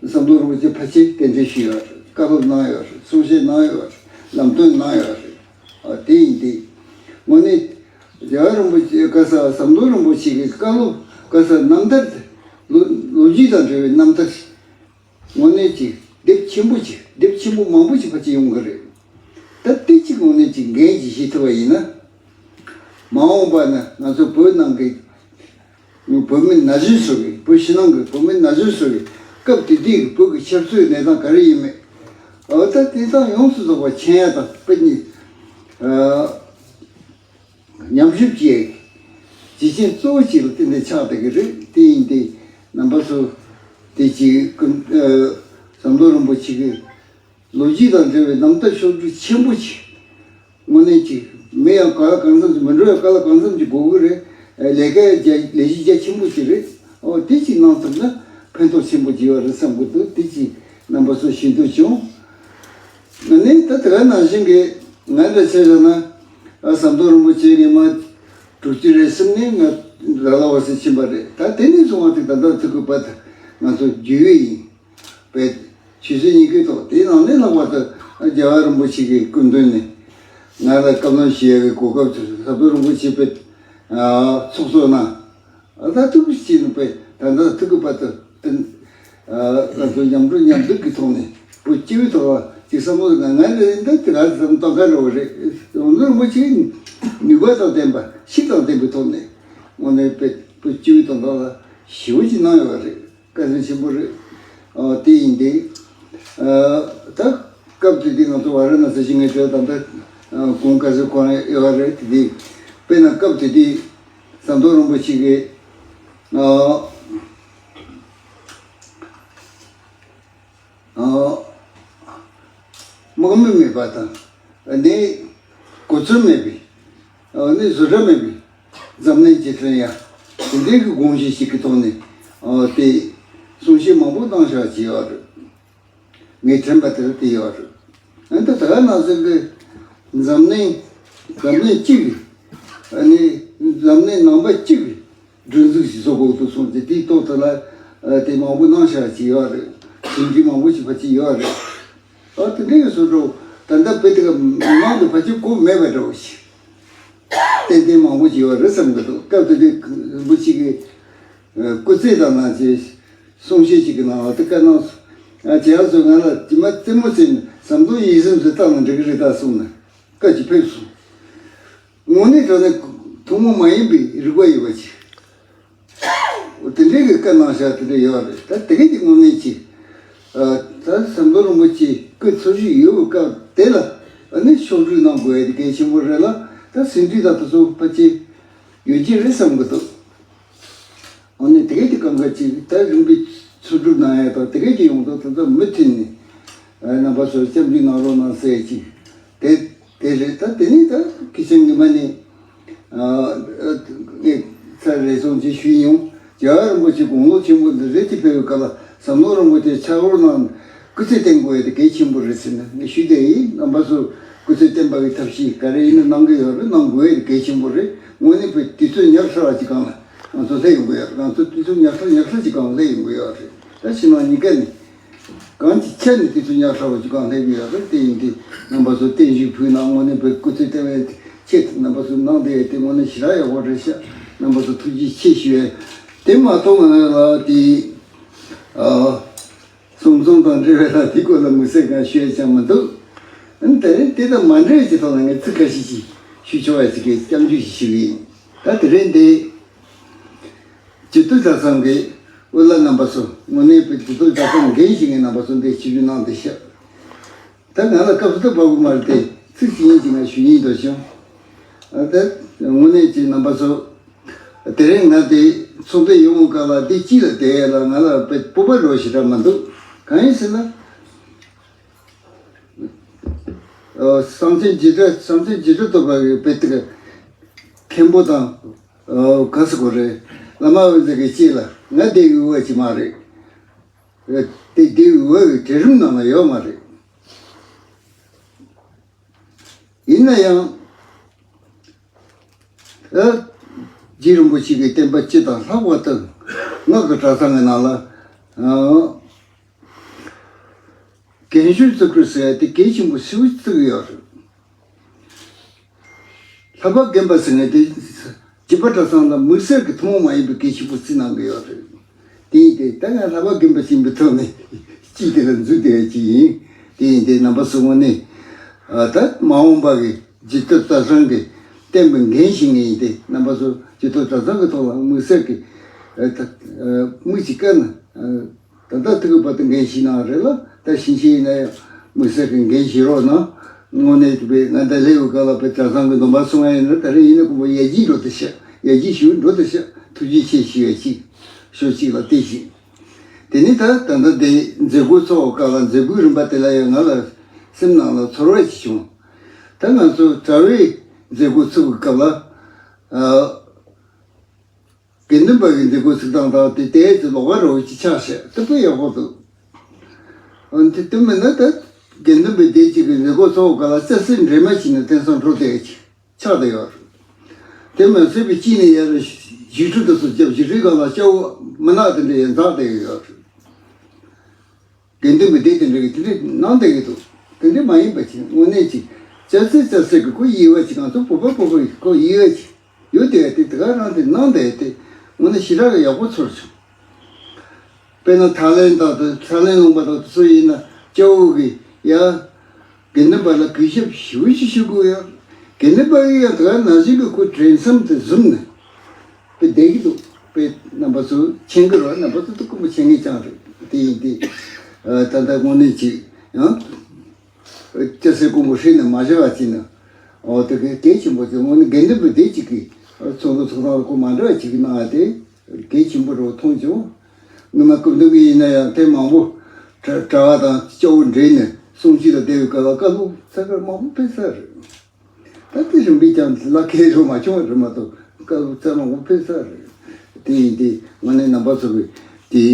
ཟམ་གདོང་རིན་པོ་ཆེ་ཕལ་ཆེར་གདན་འདྲེན་ཞུས་ཡོད་རེད། བཀའ་སློབ་གནང་ཡོད་རེད། གསུང་བཤད་གནང་ཡོད་རེད། ལམ་སྟོན་གནང་ཡོད་རེད། ཨ་དེ་ཡིན་དུས་དངོས་གནས་རྒྱལ་བ་རིན་པོ་ཆེ་ག་ས་ཟམ་གདོང་རིན་པོ་ཆེ་གི་བཀའ་སློབ་ག་ས་རྣམ་ཐར་དེ་ལོ་ལོ་རྒྱུས་དང་འབྲེལ་བའི་རྣམ་ཐར། དངོས་གནས་ཀྱི་དེབ་ཆེན་པོ་ཅིག་དེབ་ཆེན་པོ་མང་པོ་ཅིག་ཕལ་ཆེར་ཡོང་གི་རེད། ད་དེ་ཅིག་དངོས་གནས་ཀྱི་འགན་ཅིག་བཞེས་ཐུབ་པ་ཡིན་ན། མ་འོངས་པ་ན་ང་ཚོ་བོད་ནང་གི་བོད་མི་ན་གཞོན་ཚོ་གི་བོད་ཕྱི་ནང་གི་བོད་མི་ན་གཞོན་ཚོ་གི་སྐབས་དེ་དུས་ཀྱི་བོད་ཀྱི་ཆབ་སྲིད་གནས་སྟངས་ག་རེ་ཡིན་མེད། འོ་ད་དེ་དག་ཡོངས་སུ་རྫོགས་པ་མཁྱེན་ཡ་དང་དཔེ་ཉིད། ཉམས་ཞིབ་བྱེད་ཡག་གི་བྱེད་ཆེན་གཙོ་བོ་ཅིག་ལ་ཏན་ཏན་ཆགས་བསྡད་ཀྱི་རེད། དེ་ཡིན་ཏེ་རྣམ་པ་ཚོ་དེ་ཅིག་ཀུན་ཨ་ཟམ་གདོང་རིན་པོ་ཆེ་གི་ལོ་རྒྱུས་དང་འབྲེལ་བའི་རྣམ་ཐར་ཕྱོགས་བསྒྲིགས་ཆེན་པོ་ཅིག་དངོས་གནས་ཅིག་མི་ཡང་ག་ལ་གང་འཚམ་ཅིག་མི་འགྲོ་ཡང་ག་ལ་གང་འཚམ་ཅིག་དགོས་ཀྱི་རེད། ལས་ཀ་རྒྱ་ལས་གཞི་རྒྱ་ཆེན་པོ་ཅིག་རེད། ཨོ་དེ་ཅིག་གནང་ཐུབ་ན་ཕན་ཐོགས་ཆེན་པོ་ཅིག་ཡོད་རེད་བསམ་གྱི་འདུག་དེ་ཅིག་རྣམ་པ་ཚོ་ཞུ་འདོད་བྱུང་། ཨ་ནི་ད་དེ་ག་ནང་བཞིན་གྱི་ང་འདྲ་བྱས་བཞག་ན། ཨ་ཟམ་གདོང་རིན་པོ་ཆེ་ངས་མ་དྲུག་ཅུ་རེ་གསུམ་ནས་ང་ལ་ལ་བ་སི་ཕྱིན་པ་རེད། ད་དེ་ནས་བཟུང་བ་དེ་ད་ལྟ་ཐུག་གི་བར་དུ་ང་ཚོ་རྒྱུས་ཡོད་ཡིན་པས། ཆོས་སྲིད་གཉིས་ཀའི་ཐོག་དེའི་ནང་ནས་ལྷག་པར་དུ་རྒྱལ་བ་རིན་པོ་ཆེ་གི་སྐུ་མདུན་ནས་ང་ལ་བཀའ་སློབ་ཞུ་ཡ་གི་གོ་སྐབས་ཚོ་ཟམ་གདོང་རིན་པོ་ཆེ་དཔེ་ཚོགས་གཙོ་གནང་། ད་ཐུགས་ཀྱི་བྱས་ནས་པས་ད་ལྟ་ཐུག་གི་བར་དུ་ཏན། ང་ཚོ་མཉམ་འགྲོ་མཉམ་འདུག་གི་ཐོག་ནས་བོད་སྤྱི་པའི་ཐོག་ལ་ཅིག་བསམ་བློ་ང་ང་ལས་འདི་དེ་ག་ཙམ་གཏོང་ག་རེ་བ་རེད། ཟམ་གདོང་རིན་པོ་ཆེ་ནུས་པ་དང་ལྡན་པ་ཤེད་དང་ལྡན་པའི་ཐོག་ནས་དངོས་གནས་པའི་བོད་སྤྱི་པའི་དོན་དག་ལ་ཞེ་པོ་ཅིག་གནང་ཡོད་པ་རེད། བཀའ་དྲིན་ཆེན་པོ་རེད། ཨ་དེ་ཡིན་ཏེ། ཨ་ད་སྐབས་དེ་དུས་ང་ཚོ་ཝཱ་ར་ཎ་སི་ཞིག་ངས་བྲོས་དང་ད་གོང་ག་ཚོད་གོང་ཡོད་རེད། དེ་དུས་དཔེར་ན་སྐབས་དེ་དུས་ཟམ་གདོང་རིན་པོ་ཆེ་གིས་ཨ་ཨ་དམག་མི་མེད་པ་དང་ནི་གོ་མཚོན་མེད་པའི་ནི་བཟོ་གྲྭ་མེད་པའི་འཛམ་གླིང་རྗེས་དྲན་ཡ་དེ་འདྲའི་གི་དགོངས་གཞི་ཞིག་གི་ཐོག་ནས་ཨ་དེ་གསུང་བཤད་མང་པོ་གནང་བཞག་ཅིག་ཡོད་རེད། ངས་དྲན་པ་དེར་དེ་ཡོད་རེད། ཨ་ནི་ད་ལྟ་ནང་སེམས་ཀྱི་འཛམ་གླིང་འཛམ་གླིང་སྤྱི་གི་ཨ་ནི་འཛམ་གླིང་ནང་པ་སྤྱི་གི་སྒྲིག་འཛུགས་ཤིག་བཟོ་དགོས་འདུག་གསུངས་ཏེ་དེའི་ཐོག་དེ་ལ་ཨ་དེ་མང་པོ་གནང་བཞག་ཅིག་ཡོད་རེད། ཞིབ་འཇུག་མང་པོ་ཞིག་ཕར་ཅིག་ཡོད་རེད། ཨ་དེ་འདྲའི་བཟོ་འདྲ་ ད་ལྟ་བོད་དེ་ག་ནང་དུ་ཕལ་ཆེར་གོ་མེད་པ་འདྲ་བོ་ཞིག་ཏན་ཏན་མང་པོ་ཅིག་ཡོད་རེད་བསམ་གི་འདུག་སྐབས་དེ་དུས་རིན་པོ་ཆེ་གི་སྐུ་ཚེ་དང་ནང་གི་གསུང་བཤད་ཅིག་གི་ནང་ལ་དེ་བཀའ་གནང་སོང་། ཨ་ཅེ་ཡ་ཚོ་ང་ལ་ཇི་མ་རྩེད་མོ་རྩེ་ནས་ཟམ་གདོང་ཡིད་བཞིན་དུ་བཏང་ན་འགྲིག་གི་རེད་ད་གསུངས་ནས་བཀའ་ཅིག་ཕེབས་སོང་། དངོས་གནས་དྲང་གནས་ཐུན་མོང་མ་ཡིན་པའི་རིག་པ་ཡོད་པ་ཅིག་དེ་འདྲའི་གི་བཀའ་གནང་བཞག་དེ་འདྲ་ཡོད་རེད། ད་དེ་ག་དེ་དངོས་གནས་ཀྱི། ཨ། ད་ཟམ་གདོང་རིན་པོ་ཆེ་སྐུ་འཚོ་བཞུགས་ཡོད་པའི་སྐབས་དེ་ལ་ཨ་ནི་ཕྱོགས་བསྒྲིགས་གནང་དགོས་ཡ་དེ་གལ་ཆེན་པོ་རེད་ལ། ད་ཟིན་བྲིས་དང་དེ་ཚོ་ཕལ་ཆེར་ཡོད་ཀྱི་རེད་བསམ་གི་འདུག་ཨ་ནི་དེ་ག་དེ་གང་ག་ཅིག་ད་རིམ་པས་འཚོལ་སྒྲུབ་གནང་ཡ་དང་དེ་ག་དེ་ཡོང་དུས་ད་ལྟ་མུ་མཐུད་ནས་རྣམ་པ་ཚོར་སྐྱབས་འཇུག་གནང་རོགས་གནང་ཟེར་ཅིག་དེ་དེ་རེད། ད་དེ་ནས་ད་སྐུ་ཞབས་ཉི་མ་ནས། ཨ། ངས་ཚར་རེ་ཟུང་ཅིག་ཞུས་ཡོང་། རྒྱལ་བ་རིན་པོ་ཆེ་དགུང་ལོ་ཆེན་པོ་འདི་རེད་ཅེས་ཕེབས་པའི་སྐབས་ལ་ཟམ་གདོང་རིན་པོ་ཆེ་ཕྱག་རོགས་གནང་སྐུ་ཚེ་བརྟན་དགོས་ཡ་དེ་གལ་ཆེན་པོ་རེད་ཟེར་ནས་ངས་ཞུས་ཏེ་ཡིན། རྣམ་པ་ཚོ་སྐུ་ཚེ་བརྟན་པ་གི་ཐབས་ཤེས་ག་རེ་ཡིན་ན་གནང་གི་ཡོད་རེད། གནང་དགོས་ཡ་དེ་གལ་ཆེན་པོ་རེད། དངོས་གནས་བོད་དུས་ཚོད་ཉག་ཕྲ་བ་ཅིག་སྒང་ལ་ང་ཚོ་སླེབས་ཡོང་གི་ཡོད་རེད། ང་ཚོ་དུས་ཚོད་ཉག་ཕྲ་ཉག་ཕྲ་ཅིག་སྒང་ལ་སླེབས་ཡོང་གི་ཡོད་རེད། ད་ཕྱི་ནང་གཉིས་ཀ་ནས། གང་ཅི་ཆེ་ནས་དེ་ཚོ་ཉག་ཕྲ་བོ་ཅིག་གང་སླེབས་ཡོད་རེད། དེ་ཡིན་དུས་རྣམ་པ་ཚོ་བརྟན་བཞུགས་ཕུལ་གནང་། དངོས་གནས་བོད་སྐུ་ཚེ་བརྟན་པའི་ཆེད་དུ་རྣམ་པ་ཚོ་གནང་བསྡད་ཡོད་དེ་དངོས་གནས་ཞེ་དྲག་ཡག་པོ་རེད་ཤག་རྣམ་པ་ཚོ་ཐུགས་རྗེ་ཆེ་ཞུ་ཡས། དེ་མ་གཏོགས་ང་ལ་དེ། ཨ། གསུང་རྩོམ་དང་འབྲེལ་བའི་ལ་དེ་སྐོར་ལ་མི་ཟེར་གང་ཞུ་ཡས་ཅང་མི་འདུག་ཨ་ནི་དེ་རིང་དེ་དང་མ་འབྲེལ་བའི་ཐོག་ལ་ངས་ཚིག་ཁ་ཤས་ཤིག་ཞུ་ཆོག་ཡ་ཅིག་གི་སྐྱབས་འཇུག་ཞིག་ཞུ་གི་ཡིན། ད་དེ་རིང་འདི། སྤྱི་འཐུས་གྲྭ་ཚང་གི་དབུ་བླ་རྣམ་པ་ཚོ། དངོས་གནས་བོད་སྤྱི་འཐུས་གྲྭ་ཚང་འགན་བཞེས་མཁན་རྣམ་པ་ཚོ་འདིར་ཆིབས་བསྒྱུར་གནང་བསྡད་ཤག་ད་ང་ལ་སྐབས་སུ་བབ་གི་མ་རེད་དེ། ཚིག་གཅིག་གཉིས་ཅིག་ང་ཞུ་སྙིང་འདོད་བྱུང་། ཨ། ད་དངོས་གནས་ཀྱི་རྣམ་པ་ཚོ། དེ་རིང་ང་འདི་ཚོགས་འདུ་ཡོང་བའི་སྐབས་ལ་འདི་དཀྱིལ་ལ་བསྡད་ཡས་ལ་ང་ལ་དཔེ་སྤོབས་པ་འདྲ་བོ་ཞེ་དྲག་མི་འདུག་གང་ཡིན་ཟེར་ན། ཨ། གསང་ཆེན་འཇིགས་བྲལ། གསང་ཆེན་འཇིགས་བྲལ་ཐོབ་པ་གི་དཔེ་དེ་ག་མཁན་པོ་དང་། ཨོ། ག་ཟེར་དགོས་རེད། བླ་མ་དབུ་མཛད་ཀྱི་དཀྱིལ་ལ་ང་བསྡད་ཡོད་པ་ཅིག་མ་རེད། ཨ། དེ་བསྡད་ཡོད་པའི་གྲལ་རིམ་ནང་ལ་ཡོད་མ་རེད། ཡིན་ན་ཡང་། ཨ། རྗེ་རིན་པོ་ཆེ་གི་བསྟན་པ་སྤྱི་དང་ལྷག་པར་དུ་སྔགས་ཀྱི་གྲྭ་ཚང་གི་ནང་ལ། ཨ། རྒན་གཞོན་བརྩི་བཀུར་ཟེར་ཡ་དེ་གལ་ཆེན་པོ་ཞེ་པོ་བརྩི་གི་ཡོད་རེད། ལྷ་པ་རྒན་པ་ཟེར་མཁན་དེ་བྱིས་པ་གྲྭ་ཚང་ལ་དམིགས་བསལ་གྱི་ཐུན་མོང་མ་ཡིན་པའི་གལ་ཆེན་པོ་བརྩི་གནང་གི་ཡོད་རེད། དེ་ཡིན་ཏེ་ད་ང་ལྷ་པ་རྒན་པ་ཞིག་ཡིན་པའི་ཐོག་ནས་སྤྱི་དེ་ལ་འཛུལ་བསྡད་ཡ་ཅིག་ཡིན། དེ་ཡིན་ཏེ་རྣམ་པ་ཚོ་དངོས་གནས། ཨ། ད་མ་འོངས་པ་གི་སྤྱི་འཐུས་གྲྭ་ཚང་གི་བསྟན་པའི་འགན་བཞེས་མཁན་ཡིན་ཏེ། རྣམ་པ་ཚོ་སྤྱི་འཐུས་གྲྭ་ཚང་གི་ཐོག་ལ་དམིགས་བསལ་གྱི། ཨ། ད། ཨ། དམིགས་ཅིག་བཀར་ན། ཨ། ད་ལྟ་ཐུག་གི་བར་དུ་འགན་བཞེས་གནང་རེད་ལ། ད་ཕྱིན་ཆད་ཡིན་ན་ཡང་དམིགས་བསལ་གྱི་འགན་བཞེས་རོགས་གནང་། དངོས་གནས་དེ་བས་ང་ད་ལས་ཡོད་ག་ལ་བའི་གྲྭ་ཚང་གི་སྡོམ་པ་སྲུང་བ་ཡིན་ན། ད་རེས་ཡིན་ན་ཀུན་པོ་ཡར་རྒྱས་འགྲོ་ཐུབ་ཤག་ཡར་རྒྱས་ཞུ་འགྲོ་ཐུབ་ཤག་ཐུགས་རྗེ་ཆེ་ཞུ་ཡ་གཅིག་ཕྱོགས་གཅིག་ལ་བལྟས་ཤིག་དེ་ནས་ད་ད་ལྟ་དེ་མཛད་སྒོ་ཚོགས་སྐབས་ལ་མཛད་སྒོའི་རིམ་པ་དེ་ལ་ཡང་ང་ལ་སེམས་ནང་ལ་ཚོར་བ་ཞིག་བྱུང་། ད་ང་ཚོ་གྲྭ་བའི་མཛད་སྒོ་ཚུགས་པའི་སྐབས་ལ། ཨ། དགེ་འདུན་པ་གི་མཛད་སྒོ་ཚུགས་སྟངས་དང་དེ་ཏོག་ཙམ་ལོགས་ཀ་འདྲ་བོ་ཅིག་ཆགས་ཤག་དེ་དཔེ་ཡག་པོ་འདུག་ཨ། དེ་དེ་མིན་ན་ད་དགེ་འདུན་པ་སྡེ་གཅིག་གི་མཛད་སྒོ་ཚོགས་སྐབས་ལ་ལྕགས་སྲེག་འདྲེས་མ་བྱས་ནས་དེང་སང་འགྲོ་བསྡད་ཀྱི་ཆགས་བསྡད་ཡོད་རེད། དེ་མ་ཟད་པའི་དཀྱིལ་ནས་ཡར་བཞུགས་ཁྲི་དེ་ཚོ་བརྒྱབ། བཞུགས་ཁྲིའི་སྒང་ལ་སྐྱ་བོ་མི་ནག་དེ་འདྲ་ཡར་འཛེགས་བསྡད་ཀྱི་ཡོད་རེད། དགེ་འདུན་པའི་སྡེ་དེ་འདྲ་གི་དེ་འདྲ་གནང་བསྡད་ཀྱི་འདུག་དེ་འདྲ་མ་ཡིན་པ་ཅིག་དངོས་གནས་ཅིག་ལྕགས་སྲེག་ལྕགས་སྲེག་གི་ཁོ་དབྱེ་བ་ཅིག་ང་ཚོ་བོད་པ་བོད་པ་ཡི་ཁོ་དབྱེ་བ་ཅིག་ཡོད་དེ། དེ་དེ་ག་རང་དེ་གནང་བསྡད་དེ་དངོས་གནས་ཞེ་དྲག་གི་ཡག་པོ་ཚོར་བྱུང་། དཔེར་ན་ཐར་ལེན་དང་དེ་ཐར་ལེན་ལུང་པ་དང་དེ་ཚོ་ཡིན་ན་སྐྱ་བོ་གི་ཡ། དགེ་འདུན་པ་ལ་གུས་ཞབས་ཞེ་པོ་ཅིག་ཞུ་དགོས་ཡ། དགེ་འདུན་པ་ཡིན་ཡང་དེ་ག་ནང་བཞིན་གྱི་ཁོ་དྲན་བསམ་དེ་བཟུང་ནས་དཔེ་བསྡད་ཀྱི་འདུག་དཔེ་རྣམ་པ་ཚོ་མཁྱེན་གྱི་རེད། རྣམ་པ་ཚོ་དེ་ཀུན་པོ་མཁྱེན་མཁན་རྐྱང་རེད། དེ་ཡིན་དུས། ཨ། ད་ལྟ་དངོས་གནས་ཅིག་ཡང་ལྕགས་སྲེག་ཀུན་པོ་ཧྲིལ་ནས་མ་བཞག་པ་ཅིག་ནས། འོ། དེ་གའི་གལ་ཆེན་པོ་དེ་དངོས་གནས་དགེ་འདུན་པ་སྡེ་གཅིག་གི་ཚོགས་འདུ་ཚོགས་སྟངས་ཁོ་མ་འདྲ་བ་ཅིག་གི་གནང་བ་དེ་གལ་ཆེན་པོ་རུ་མཐོང་བྱུང་། སྔོན་མ་སྐུ་མདུན་གྱི་ཡིན་ན་ཡང་ཐེངས་མང་པོ་གྲྭ་གྲྭ་བ་དང་སྐྱ་བོ་འདྲེས་ནས་གསུང་ཆོས་ལ་བསྡད་པའི་སྐབས་ལ་བཀའ་སློབ་ཚར་ཁ་མང་པོ་ཕེབས་ས་རེད། ད་དེ་རིམ་པས་ཀྱང་ལག་ཁྱེར་རོ་མ་བྱུང་བ་རེད་མ་གཏོགས་བཀའ་སློབ་ཚར་མང་པོ་ཕེབས་ས་རེད། དེ་ཡིན་དུས་དངོས་གནས་རྣམ་པ་ཚོ་གི་དེའི་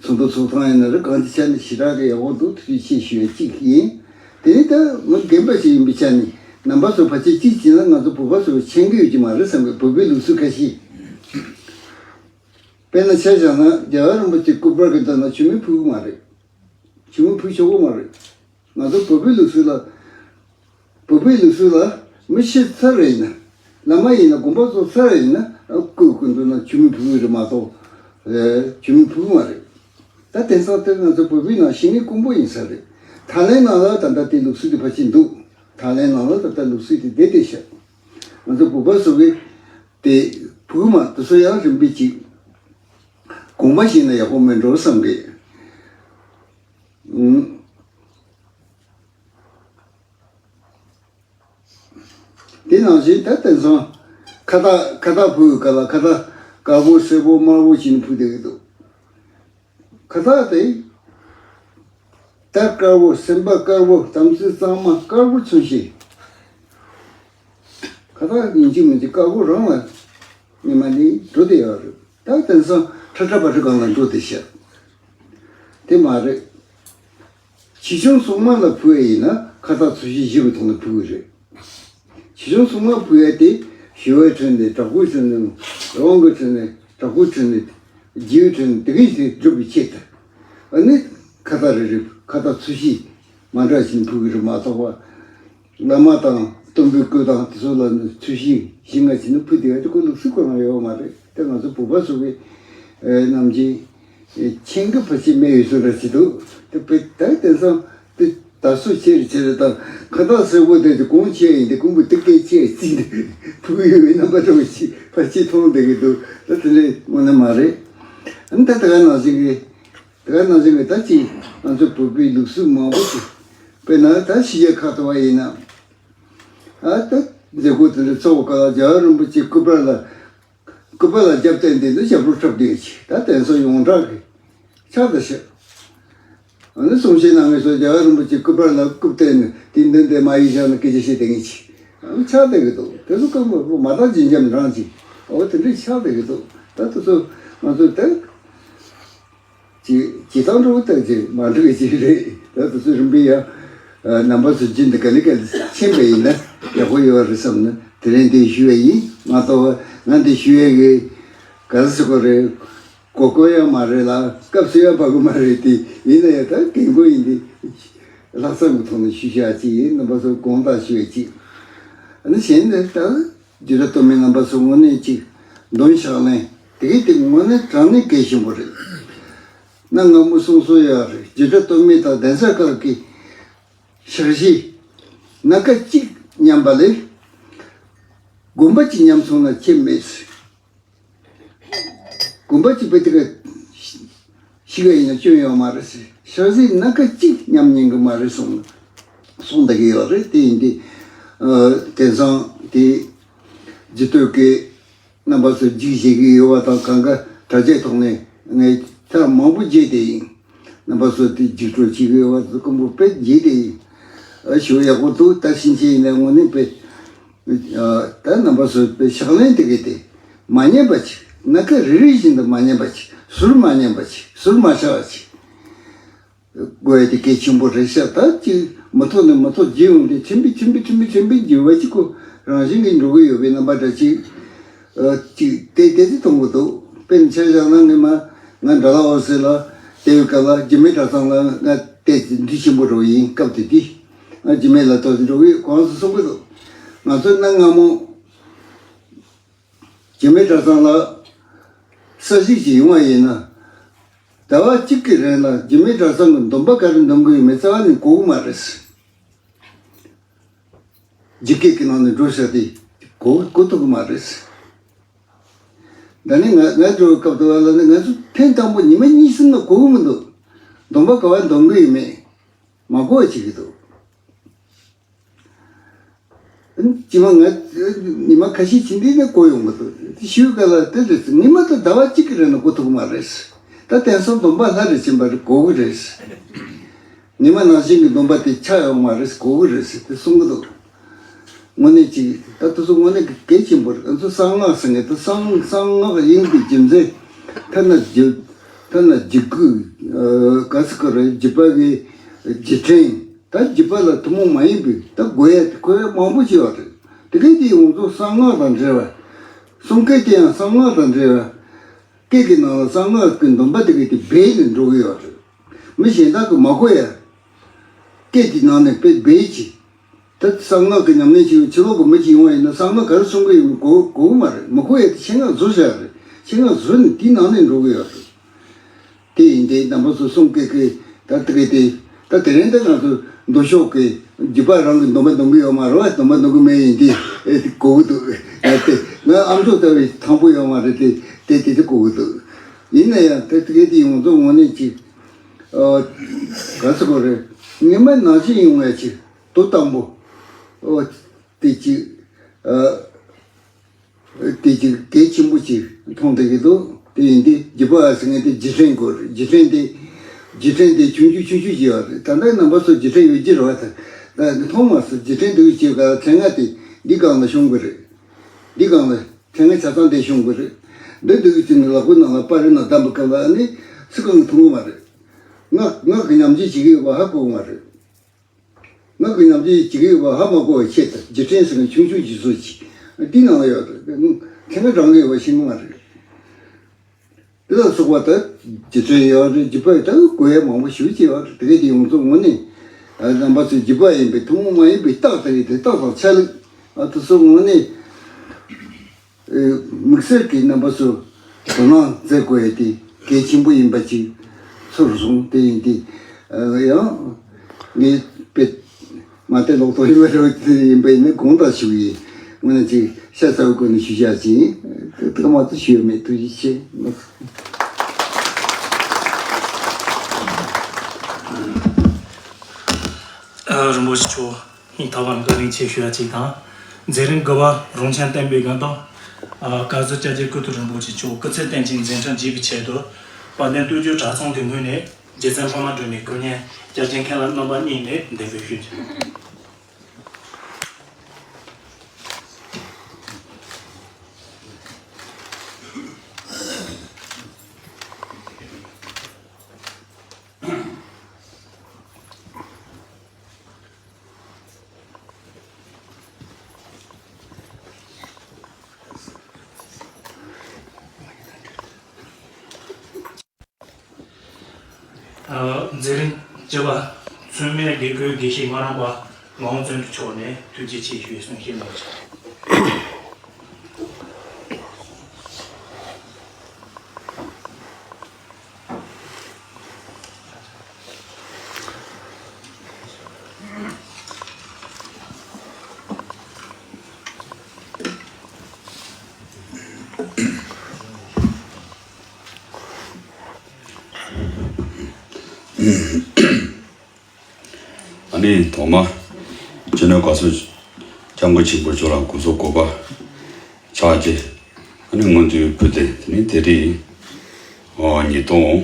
ཚོགས་འདུ་ཚོགས་སྟངས་ཡིན་ན་རེད། གང་ཅིའི་ཆ་ནས་ཞེ་དྲག་གི་ཡག་པོ་འདུག་ཐུགས་རྗེ་ཆེ་ཞུ་ཡ་གཅིག་ཡིན། དེ་ནས་ད་ང་རྒན་པ་ཞིག་ཡིན་པའི་ཆ་ནས་རྣམ་པ་ཚོ་ཕལ་ཆེར་གཅིག་བྱས་ན་ང་ཚོ་བོད་པ་ཚོ་མཁྱེན་གྱི་ཡོད་ཀྱི་མ་རེད་བསམ་གི། བོད་པའི་ལུགས་སྲོལ་ཁ་ཤས། དཔེར་ན་ཆ་བཞག་ན་རྒྱལ་བ་རིན་པོ་ཆེ་སྐུ་པར་གྱི་མདུན་ལ་མཆོད་མེ་ཕུལ་གི་མ་རེད། མཆོད་མེ་ཕུལ་ཆོག་གི་མ་རེད། ང་ཚོ་བོད་པའི་ལུགས་སྲོལ་ལ་ བོད་པའི་ལུགས་སྲོལ་ལ་མི་ཤི་ཚར་རེད་ན། བླ་མ་ཡིན་ན་དགོན་པ་ཚོ་ཚར་རེད་ན་སྐུ་སྐུ་མདུན་ན་མཆོད་མེ་ཕུལ་གི་རེད་མ་གཏོགས། ཨེ་མཆོད་མེ་ཕུལ་གི་མ་རེད། ད་དེང་སང་དེ་ང་ཚོ་བོད་པའི་ནང་བྱེད་ནི་དཀོན་པོ་ཡིན་ས་རེད། ཐའི་ལེན་ནང་ལ་ད་ལྟ་དེ་ལུགས་སྲོལ་དེ་ཕལ་ཆེར་འདུག་ཐའི་ལེན་ནང་ལ་ད་ལྟ་ལུགས་སྲོལ་དེ་བསྡད་བསྡད་ཤག་ང་ཚོ་བོད་པ་ཚོ་གིས་དེ་ཕུལ་གི་མ། དེ་ཚོ་ཡང་རིམ་པས་ཅིག་གོང་མ་བྱས་ན་ཡག་པོ་མེད་འགྲོ་བསམ་གི། ཨུམ། དེ་ནང་བཞིན་ད་དེང་སང་ཁ་བཏགས་ཁ་བཏགས་ཕུལ་ག་ལ། ཁ་བཏགས་དཀར་པོ་སེར་པོ་དམར་པོ་བྱས་ནས་ཕུལ་བསྡད་ཀྱི་འདུག་ཁ་བཏགས་དེ་རྟ་དཀར་པོ། སེམས་པ་དཀར་པོ། དམ་ཚིག་གཙང་མ། དཀར་པོ་མཚོན་བྱེད། ཁ་བཏགས་ཡིན་གཅིག་མིན་གཅིག་དཀར་པོ་རང་ལ་ཉི་མ་ནི་འགྲོ་བསྡད་ཡོད་རེད། ད་དེང་སང་ཁྲ་ཁྲ་བ་ཁྲ་སྒང་ལ་འགྲོ་བསྡད་ཤག་དེ་མ་རེད། ཆེ་ཆུང་སྲུང་མ་ལ་ཕུལ་བ་ཡིན་ན་ཁ་བཏགས་ཚོས་གཞི་བཞི་པའི་ཐོག་ནས་ཕུལ་གྱི་རེད། ཆེ་ཆུང་སྲུང་མ་ཕུལ་ཡ་དེ་ཞི་བའི་ཁྲོད་ནས། དྲག་པོའི་ཁྲོད་ནས། རང་གི་ཁྲོད་ནས། དྲག་པོའི་ཁྲོད་ནས། རྒྱལ་བའི་ཁྲོད་ནས། དེ་གའི་ཞིག་སྒྲུབ་པའི་ཆེད་དུ། ཨ་ནི་ཁ་བཏགས་རེ་རེ་ཁ་བཏགས་ཚོས་གཞི་མ་འདྲ་ཞིག་ཕུལ་གྱི་རེད་མ་གཏོགས་པ། བླ་མ་དང་སྟོན་པའི་སྐུ་དང་དེ་ཚོ་ལ་ནི་ཚོས་གཞི་བཞི་ལྔ་ཞིག་ནི་ཕུལ་བསྡད་ཡ་དེ་ཁོ་ལུགས་སྲོལ་ཁོ་རང་ཡོད་མ་རེད། དེ་ང་ཚོ་བོད་པ་ཚོ་གི་ནམ་རྒྱུན་མཁྱེན་གི་ཕལ་ཆེར་མེད་ཡོད་ས་རེད་ཅེས་འདུག་དེ་དཔེ་ད་དེང་སང་དེ་ད་སུ་ཆེ་རེད་ཆེ་རེད་དང་། ཁ་བཏགས་སེར་པོ་དེ་དེ་གོང་ཆེ་ཡིན། དེ་ཀོང་པོ་དེ་སྐད་ཆེ་ཅིག་འདི་ཕུག་ཡོད་པའི་རྣམ་པ་འདྲ་བོ་ཞིག་ཕལ་ཆེར་མཐོང་བསྡད་ཀྱི་འདུག་ད་དེ་འདྲའི་དངོས་གནས་མ་རེད། ཨ་ནི་ད་དེ་ག་ནང་བཞིན་གི་དེ་ག་ནང་བཞིན་གི་ད་ཅིག་ང་ཚོ་བོད་པའི་ལུགས་སྲོལ་མང་པོ་ཞིག་དཔེར་ན་ད་ཕྱི་རྒྱལ་ཁག་ཏུ་བ་ཡིན་ན། ཨ་ད་མཛད་སྒོ་དེ་འདྲ་ཚོགས་སྐབས་ལ་རྒྱལ་བ་རིན་པོ་ཆེ་སྐུ་པར་ལ། སྐུ་པར་ལ་རྒྱབ་བསྟན་དེ་འདི་ཞབས་བྲོ་འཁྲབ་བསྡད་ཀྱི། ད་དེང་སང་ཡོངས་གྲགས་ཀྱི་ཆགས་བསྡད་ཤག་ཨ་ནི་གསུང་བཤད་གནང་མཁན་ཚོ་རྒྱལ་བ་རིན་པོ་ཆེ་སྐུ་པར་ལ་སྐུ་བསྟན་ནས་དེ་འདི་འདི་མ་ཡིག་བཞག་ནས་སྐད་ཆ་བཤད་བསྡད་མཁན་ཅིག་ཨ་ནི་ཆགས་བསྡད་ཀྱི་འདུག་དེ་ཚོ་སྐུ་མ་མ་དག་ཇི་འཇམ་རང་ཅིག་འོ་དེ་འདྲ་ཆགས་བསྡད་ཀྱི་འདུག་ད་དེ་ཚོ་ང་ཚོ་ད། ཇི་ཇི་ལྟར་འགྲོ་བ་ལྟར་གྱི་མ་འགྲོ་བའི་ཅིག་རེད། ད་དེ་ཚོ་རིམ་པས་ཡང་རྣམ་པ་ཚོ་རྒྱུན་དུ་ག་ལེ་ག་ལེ་ཕྱིན་པ་ཡིན་ན་ཡག་པོ་ཡོད་རེད་བསམ་ནས་དེ་རིང་འདི་ཞུ་བ་ཡིན། མ་གཏོགས་ང་འདི་ཞུ་ཡ་གི་ག་རེ་ཟེར་དགོས་རེད། གོ་སྐབས་ཡང་མ་རེད་ལ་སྐབས་སུ་ཡང་བབས་གི་མ་རེད། དེ་ཡིན་ན་ཡང་ད་རྒན་རྒོན་ཡིན་དུས་ལྷག་བསམ་གྱི་ཐོག་ནས་ཞུ་བྱ་ཅིག་ཡིན། རྣམ་པ་ཚོ་དགོངས་དག་ཞུ་བ་ཅིག་ཨ་ནི་གཞན་ནི་ད། རྒྱུད་གྲྭ་སྟོད་སྨད་རྣམ་པ་ཚོ་དངོས་གནས་ཅིག་འདོན་ཕྱག་ལེན་དེ་གའི་དེ་དངོས་གནས་དྲང་གནས་གལ་ཆེན་པོ་རེད། གནའ་སྔ་མོ་གསུང་སྲོལ་ཡོད་རེད། རྒྱུད་གྲྭ་སྟོད་སྨད་དང་གདན་ས་ཁག་གི་ཕྱག་བཞེས་སྣ་ཁ་གཅིག་ཉམས་པ་ལས་དགོན་པ་གཅིག་ཉམས་སོང་ན་ཁྱད་མེད། དགོན་པ་གཅིག་པོ་དེ་ག་ཤི་ག་ཡིན་ན་སྐྱོན་ཡོད་མ་རེད་ཟེར། ཕྱག་བཞེས་སྣ་ཁ་གཅིག་ཉམས་ཉན་གི་མ་རེད་གསུངས་གསུངས་བསྡད་ཀྱི་ཡོད་རེད། དེ་ཡིན་དུས་ཨ་དེང་སང་དེ་རྒྱུད་སྟོད་ཀྱི་རྣམ་པ་ཚོ་རྒྱུགས་བཞེས་ཀྱི་ཡོད་པ་དང་། གང་ག་དྲ་རྒྱའི་ཐོག་ནས་ངས་ཐེངས་མང་པོ་བརྗེད་དེ་ཡིན། རྣམ་པ་ཚོ་དེ་རྒྱུགས་སྤྲོད་བྱེད་ཀྱི་ཡོད་པ་ཚོ་ཀུན་པོ་དཔེ་བརྗེད་དེ་ཡིན། ཨ་ཞུ་ཡག་པོ་འདུག་ད་ཕྱིན་ཆད་ཡིན་ན་དངོས་གནས་དཔེ། ད་རྣམ་པ་ཚོ་དཔེ་ཕྱག་ལེན་དེ་གི་དེ་མ་ཉན་པ་ཅིག་སྣ་ཁ་རེ་རེ་བཞིན་དུ་མ་ཉན་པ་ཅིག་ཟུར་མ་ཉན་པ་ཅིག་ཟུར་མ་བཞག་པ་ཅིག་དགོས་ཡ་དེ་གལ་ཆེན་པོ་རེད་ཤག་ད་ཅིག་མི་ཐོག་ནས་མི་ཐོག་བརྗེ་ཡོང་དུས་ཁྲིམས་པས་ཁྲིམས་པས་ཁྲིམས་པས་ཁྲིམས་པས་འགྱུར་བ་ཅིག་གོ་རང་བཞིན་གྱིས་འགྲོ་གི་ཡོད་པའི་རྣམ་པ་འདྲ་ཅིག་ཨ་ཅིག་དེ་དེ་ཚོ་མཐོང་གི་འདུག་དཔེར་ན་ཆ་བཞག་ན་ངས་མ་ང་འདྲ་ལ་འོ་ཟེར་ལ་དེ་བའི་སྐབས་ལ་རྒྱུད་སྨད་གྲྭ་ཚང་ལ་ང་དེ་འདི་ཆེན་པོ་འགྲོ་ཡིན། སྐབས་དེ་དུས་ང་རྒྱུད་སྨད་ལ་ཐོག་འགྲོ་གི་གོང་སུ་གསུང་གི་འདུག་ང་ཚོ་གནའ་སྔ་མོ་རྒྱུད་སྨད་གྲྭ་ཚང་ལ་ས་གཞིག་ཅིག་ཡོང་བ་ཡིན་ན། ཟླ་བ་གཅིག་གི་རིང་ལ་རྒྱུད་སྨད་གྲྭ་ཚང་གི་འདོན་པ་ག་རེ་འདོན་གི་ཡོད་མེད་རྩ་བ་ནས་གོ་གི་མ་རེད། ཇི་སྐད་ཀྱི་ནང་ནས་འགྲོ་ཤག་དེ་གོ་གོ་ཐུབ་གི་མ་རེད། ད་ནི་ང་ང་འགྲོ་བའི་སྐབས་དུ་བ་ལ་ནི་ང་ཚོ་ཐེངས་དང་པོ་ཉི་མ་གཉིས་གསུམ་ལ་གོ་གི་མི་འདུག་འདོན་པ་ག་བ་འདོན་གི་ཡོད་མེད་མ་གོ་བ་བྱེད་ཀྱི་འདུག་སྤྱི་མ་ང་ཉི་མ་ཁ་ཤས་ཕྱིན་དུས་ནས་གོ་ཡོང་གི་འདུག་ཞུས་ག་ལ་དེ་རེད། ཉི་མ་དང་ཟླ་བ་གཅིག་གི་རིང་ལ་གོ་ཐུབ་ཀྱི་མ་རེད། ད་དེང་སང་འདོན་པ་སླར་རེ་ཕྱིན་པ་རེད། གོ་གི་རེད། ཉི་མ་ནང་བཞིན་གྱི་འདོན་པ་དེ་ཆགས་ཡོང་མ་རེད། གོ་གི་རེད་ཟེར་དེ་གསུང་གི་འདུག་དངོས་གནས་ཅིག་ད་དེ་ཚོ་དངོས་གནས་ཀྱི་གལ་ཆེན་པོ་རེད། ང་ཚོ་གསང་སྔགས་ཟེར་མཁན་དེ་གསང་གསང་སྔགས་ཡིན་པའི་རྒྱུ་མཚན་ཐ་ན་རྒྱུ་ཐ་ན་རྒྱུད་སྐུད་ག་ཟེར་གི་རེད། རྒྱུད་པ་གི་རྒྱུད་ཕྲེང་ད་རྒྱུད་པ་ལ་ཐུན་མོང་མ་ཡིན་པའི་ད་དགོས་ཡ་དེ་དགོས་ཡ་མང་པོ་ཞིག་ཡོད་རེད། དེ་གས་དེ་ཡོངས་རྫོགས་གསང་སྔགས་དང་འབྲེལ་བ། གསུང་སྐད་དེ་ཡང་གསང་སྔགས་དང་འབྲེལ་བ། སྐད་ཀྱི་ནང་ལ་གསང་སྔགས་ཀྱི་འདོན་པ་དེ་གས་དེ་སྦས་ནས་འགྲོ་གི་ཡོད་རེད། མི་གཞན་དག་གིས་མ་གོ་ཡ། སྐད་དེ་ནང་ནས་དཔེ་སྦས་ཀྱི། ད་གསང་སྔགས་ཀྱི་ཉམས་ལེན་བྱེད་པའི་ཕྱི་ལོགས་ཀྱི་མི་ཅིག་ཡོང་བ་ཡིན་ན་གསང་སྔགས་ག་རེ་གསུང་གི་ཡོད་མེད་གོ་གོ་གི་མ་རེད། མི་གོ་ཡ་དེ་ཆེད་མངགས་བཟོ་བཞག་རེད། ཆེད་མངགས་བཟོས་ནས་དེའི་ནང་ནས་འགྲོ་གི་ཡོད་རེད། དེ་ཡིན་དེ་རྣམ་པ་ཚོ་གསུང་སྐད་ཀྱི་ད་དེ་གི་དེ་ད་དེ་རིང་འདི་ང་ཚོ་མདོ་ཕྱོགས་ཀྱི་རྒྱུད་པ་རང་གི་སྡོམ་པ་སྡོམ་གི་ཡོད་མ་རེད་བ། སྡོམ་པ་སྡོམ་གི་མེད་ཡིན་དེ་ཨེ་དེ་གོ་གི་འདུག་ཨ་དེ་ང་ཨ་མཆོག་ལྟ་བུའི་དང་པོ་ཡོད་མ་རེད། དེ་དེ་དེ་དེ་གོ་གི་འདུག་ཡིན་ན་ཡང་དེ་དེ་གི་དེ་ཡོངས་རྫོགས་ངོ་ནས་ཅིག་ཨ་ག་ཟེར་དགོས་རེད། ངེས་མེད་ནང་བཞིན་ཡོང་བའི་ཅིག་དོ་དམ་པོ་ཨོ་དེ་ཅིག་ཨ། དེ་ཅིག་གལ་ཆེན་པོ་ཅིག་མཐོང་བསྡད་ཀྱི་འདུག་དེ་ཡིན་དུས་རྒྱུད་པ་ཟེར་མཁན་དེ་རྒྱུད་ཕྲན་དགོས་རེད། རྒྱུད་ཕྲན་དེ་རྒྱུད་ཕྲན་དེ་ཆུང་ཆུང་ཆུང་ཆུང་ཅིག་ཡོད་རེད། ད་ལྟ་རྣམ་པ་ཚོ་རྒྱུད་ཕྲན་ཡོད་ཀྱི་རེད་བ། ད་ད་མཐོང་མ་སོང་། རྒྱུད་ཕྲན་འདུག་ཅེས་ག་ཚན་ལྔ་དེ་འདི་སྒང་ལ་ཤོང་གི་རེད། འདི་སྒང་ལ་ཚན་ལྔ་ཆ་ཚང་དེ་ཤོང་གི་རེད། འདི་འདུག་ཅེས་ནི་ལག་པའི་ནང་ལ་པར་རིས་ནང་བསྡམས་པའི་སྐབས་ལ་ནི་སུ་གང་གིས་མཐོང་གི་མ་རེད། ངག་ངག་གི་ཉམས་བཞེས་བྱེད་ཀྱི་ཡོད་པ་ཧ་གོ་གི་མ་རེད། ངག་གི་ཉམས་བཞེས་བྱེད་ཀྱི་ཡོད་པ་ཧ་མ་གོ་བའི་ཆེད་དུ་རྒྱུད་ཕྲན་ཟེར་མཁན་ཆུང་ཆུང་ཅིག་བཟོས་ཅིག་འདི་ནང་ལ་ཡོད་རེད། ཁྱེད་རང་རང་གི་ཡོད་པ་ཤེས་ཀྱི་མ་རེད། འདི་ལ་སོགས་པ་ད་རྒྱུད་ཕྲན་ཡོད་རེད། རྒྱུད་པ་ད་གོ་ཡ་མང་པོ་ཞེ་པོ་ཅིག་ཡོད་རེད། དེ་གས་དེ་ཡོངས་རྫོགས་ངོ་ནས་རྣམ་པ་ཚོའི་རྒྱུད་པ་ཡིན་པའི་ཐུན་མོང་མ་ཡིན་པའི་རྟགས་དེ་རེད། དེ་རྟགས་དང་ཆ་ལུགས་ཨ་དེ་ཚོ་ངོ་ནས། དམིགས་བསལ་གྱི་རྣམ་པ་ཚོས་དོ་སྣང་མཛད་དགོས་ཡ་དེ་གལ་ཆེན་པོ་ཡིན་པ་ཅིག་ཚོར་སོང་། དེ་ཡིན་དུས་ཡང་ངས་དཔེ་མ་བལྟས་ལོག་ཐོག་ཡིན་པ་རེད། དེ་ཡིན་པ་ཡིན་ན་དགོངས་དག་ཞུ་ཡིན། ངོས་ནས་ཅིག་ཤ་ཚ་བའི་སྒོ་ནས་ཞུ་བྱ་ཅིག་ཡིན། དེ་ལྟར་མ་གཏོགས་ཞུ་ཡ་མེད། ཐུགས་རྗེ་ཆེ། རིན་པོ་ཆེ་མཆོག་སྙིང་ཐག་པ་ནས་བཀའ་དྲིན་ཆེ་ཞུ་ཡ་གཅིག་དང་། མཛད་རིམ་དགུ་པ་རང་བྱུང་བསྟན་པའི་སྒང་དང་། ཨ། བཀའ་ཟུར་སྐྱབས་རྗེ་ཀུན་ཏུ་རིན་པོ་ཆེ་མཆོག་སྐུ་ཚེ་བརྟན་ཅིང་མཛད་འཕྲིན་རྒྱས་པའི་ཆེད་དུ། དཔལ་ལྡན་སྟོད་རྒྱུད་གྲྭ་ཚང་གི་ངོས་ནས་རྗེ་བཙུན་འཕགས་མ་སྒྲོལ་མའི་སྐུ་བརྙན་སྐྱབས་རྗེ་མཁན་བླ་རྣམ་པ་གཉིས་ནས་གདན་འདྲེན་ཞུ་རྒྱུ། མཛད་རིམ་བཅུ་པ། མཚན་སྨད་དགེ་བསྐོས་དགེ་བཤེས་ངག་དབང་པ་ངག་དབང་བརྩོན་འགྲུས་མཆོག་ནས་ཐུགས་རྗེ་ཆེ་ཞུ་བའི་གསུང་བཤད་གནང་ཞིང་། ཨ་ནི་ཐོག་མ་སྤྱི་ནོར་གོང་ས་སྐྱབས་མགོན་ཆེན་པོ་མཆོག་ལ་གོང་ས་གོ་པ་ཕྱག་རྗེས་ཨ་ནི་མངོན་མཐོའི་ཕུལ་ཏེ། དེ་ནི་དེ་རིང་ཨོ་ཉིས་སྟོང་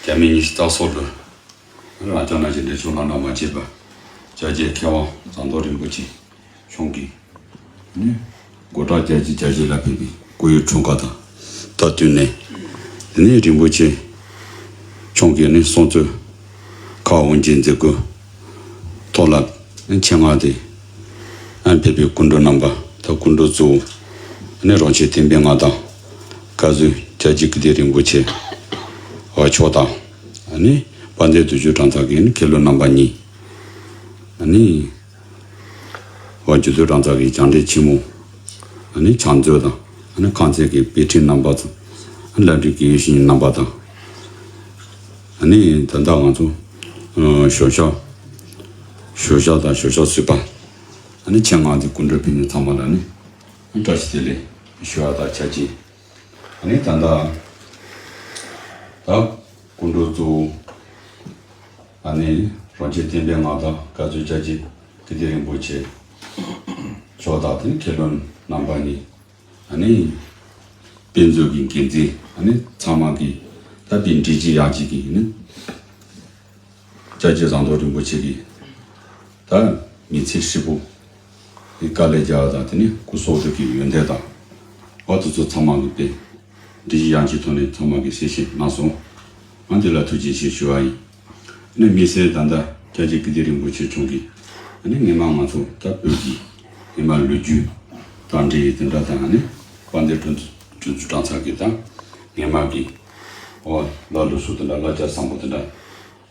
བརྒྱ་མེད་ཉི་ཤུ་རྩ་གསུམ་ལོར་རང་སྐྱོང་ནང་བཞིན་འབྲེལ་ཕྱོགས་བླ་ན་མ་མཆིས་པ་སྐྱབས་རྗེ་མཁས་དབང་ཟམ་གདོང་རིན་པོ་ཆེ་མཆོག་གིས་ནི་སྒོ་བྲག་རྒྱལ་གྱི་རྒྱལ་གཞིས་ལ་ཕེབས་པའི་སྐུ་ཡི་འཁྲུངས་སྐར་དང་སྟབས་བསྟུན་ནས། དེ་ནས་རིན་པོ་ཆེ་མཆོག་གིས་ནི་གསུང་གཙོས་ཁ་དབང་ཆེན་མཛད་སྒོའི་ཐོག་ལ་ནི་ཆེད་མངགས་ཏེ་ཨ་ཕེབས་པའི་སྐུ་མགྲོན་རྣམ་པ་དང་། སྐུ་མགྲོན་གཙོ་བོ་ནི་རོང་ཆེན་བསྟན་པའི་མངའ་བདག་བཀའ་ཟུར་སྐྱབས་རྗེ་ཀིརྟི་རིན་པོ་ཆེ་མཆོག་དང་། ཨ་ནི་དཔལ་ལྡན་སྟོད་རྒྱུད་གྲྭ་ཚང་གི་ནི་མཁན་སློབ་རྣམ་པ་གཉིས། ཨ་ནི། བ་རྒྱུད་སྟོད་གྲྭ་ཚང་གི་བཅར་འདྲི་ཆེན་མོ། ཨ་ནི་ཕྱག་མཛོད་དང་། ཨ་ནི་ཁང་ཚན་གྱི་དཔེ་ཁྲིད་རྣམ་པ་ཚོ། ཨ་ནི་བླ་སྤྲུལ་དགེ་བཤེས་རྣམ་པ་དང་། ཨ་ནི་ད་ལྟ་ང་ཚོ་ཨ་ཞོ་ཤ། ཞོ་ཤ་དང་ཞོ་ཤ་བཟོས་པ། ཨ་ནི་ཆེད་མངགས་ཏེ་སྐུ་མགྲོན་ཕེབས་མཁན་ཚང་མ་ལ་ནི་བཀྲ་ཤིས་བདེ་ལེགས་ཞུ་བ་དང་ཆབས་ཅིག་ཨ་ནི་ད་ལྟ་ད་སྐུ་མགྲོན་གཙོ་བོ། ཨ་ནི་རོང་ཆེན་བསྟན་པའི་མངའ་བདག་བཀའ་ཟུར་སྐྱབས་རྗེ་ཀིརྟི་རིན་པོ་ཆེ་མཆོག་དང་། དེ་ནི་མཁན་སློབ་རྣམ་པ་གཉིས། ཨ་ནི་དཔེ་མཛོད་ཀྱི་འགན་འཛིན། ཨ་ནི་ཚང་མ་གིས་ད་དཔེ་འབྲི་གཅིག་ཡག་གཅིག་གིས་ནི་སྐྱབས་རྗེ་ཟམ་གདོང་རིན་པོ་ཆེ་གི་ད་མི་ཚེ་ཧྲིལ་པོ་གི་དཀའ་ལས་རྒྱག་པ་དང་། དེ་ནི་སྐུ་སྲོག་ཐུག་གི་ཡོན་ཏན་དང་། འོ་དེ་ཚོ་ཚང་མ་གིས་དཔེ་འབྲི་གཞི་ཡང་གཅིག་ཐོག་ནས་ཚང་མ་གིས་གསལ་བཤད་གནང་སོང་། ང་འདི་ལ་ཐུགས་རྗེ་ཆེ་ཞུ་བ་ཡིན། ཨ་ནི་དམིགས་བསལ་ད་ལྟ་སྐྱབས་རྗེ་ཀིརྟི་རིན་པོ་ཆེ་མཆོག་གིས་ཨ་ནི་སྔོན་མ་ང་ཚོ་ད་བོད་ཀྱི་སྔོན་མ་ལོ་རྒྱུས་དང་འབྲེལ་ཡོད་དེ་འདྲ་དང་། ཨ་ནི་དཔལ་ལྡན་སྤྲུལ་སྤྲུལ་གཙུག་གྲྭ་ཚང་གི་ད་སྔོན་མ་གི་འོ་ལ་ལུགས་སྲོལ་དེ་འདྲ། བསླབ་བྱ་བཟང་པོ་དེ་འདྲ་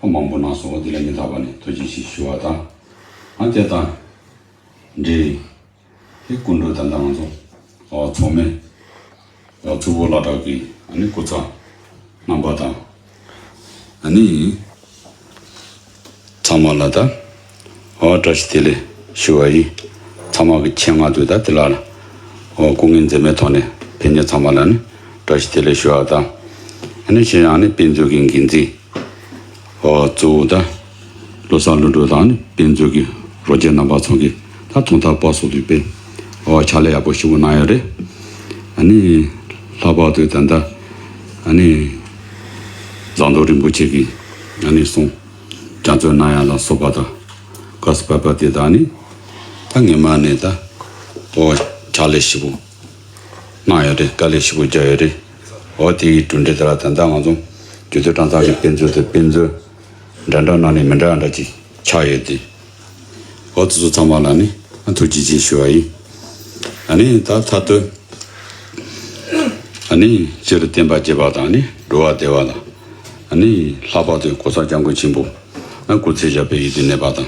ཨ་མང་པོ་གནང་སོང་། འོ་དེ་ལ་སྙིང་ཐག་པ་ནས་ཐུགས་རྗེ་ཆེ་ཞུ་བ་དང་། ཨ་དེ་དང་ འདྲེ། ཧེ་སྐུ་མགྲོན་དང་ང་ཚོ་ཨོ་ཚོགས་མི་ཨོ་ཚུ་བོ་ལ་དྭགས་ཀྱི་ཨ་ནི་སྐུ་ཚབ་རྣམ་པ་དང་། ཨ་ནི་ཚང་མ་ལ་ད་ཨོ་བཀྲ་ཤིས་བདེ་ལེགས་ཞུ་བ་ཡིན། ཚང་མ་གི་ཆེད་མངགས་དུས་ད་དེ་ལ་ཨོ་སྐུ་ངལ་འཛེམས་མེད་ཐོག་ནས་ཕེབས་མཁན་ཚང་མ་ལ་ནི་བཀྲ་ཤིས་བདེ་ལེགས་ཞུ་བ་དང་། ཨ་ནི་གཞན་ཡང་ནི་དཔེ་མཛོད་ཀྱི་འགན་འཛིན། ཨོ་གཙོ་བོ་ད་བློ་བཟང་ཀླུ་སྒྲུབ་དང་ནི་དཔེ་མཛོད་ཀྱི་རོགས་མཆན་རྣམ་པ་ཚོ་གིས་ད་ཐོག་མཐའ་བར་གསུམ་དུ་དཔེ་ཨོ་ཕྱག་ལས་ཡག་པོ་ཞེ་པོ་གནང་ཡོད་རེད། ཨ་ནི་ལྷག་པར་དུ་ད་ལྟ་ཨ་ནི་ཟམ་གདོང་རིན་པོ་ཆེ་གིས་ཨ་ནི་གསུང་རྒྱ་མཚོ་གནང་ཡ་ལ་སོགས་པ་དང་ག་སུ་པ་པ་དེ་དག་ནི་ད་ངེས་མ་ནས་ད་ཨོ་ཕྱག་ལས་ཞེ་པོ་གནང་ཡོད་རེད། དཀའ་ལས་ཞེ་པོ་རྒྱག་ཡོད་རེད། ཨོ་དེ་ཡི་གྲུབ་འབྲས་དེ་ལ་ད་ལྟ་ང་ཚོ་རྒྱུད་སྟོད་གྲྭ་ཚང་གི་དཔེ་མཛོད་དེ་དཔེ་མཛོད་འདྲ་འདྲ་ནང་ནས་མི་འདྲ་འདྲ་ཅིག་ཆགས་ཡོད་དེ། ཨོ་དེ་ཚོ་ཚང་མ་ལ་ནི་ཐུགས་རྗེ་ཆེ་ཞུ་བ་ཡིན། ཨ་ནི་ད་མཐའ་དོན་ཨ་ནི་སྤྱིར་བསྟན་པ་རྒྱས་པ་དང་ནི་འགྲོ་བ་བདེ་བ་དང་ཨ་ནི་ལྷག་པར་དུ་གོང་ས་སྐྱབས་མགོན་ཆེན་པོ་ཨ་སྐུ་ཚེ་ཞབས་པད་ཡུན་དུ་གནས་པ་དང་།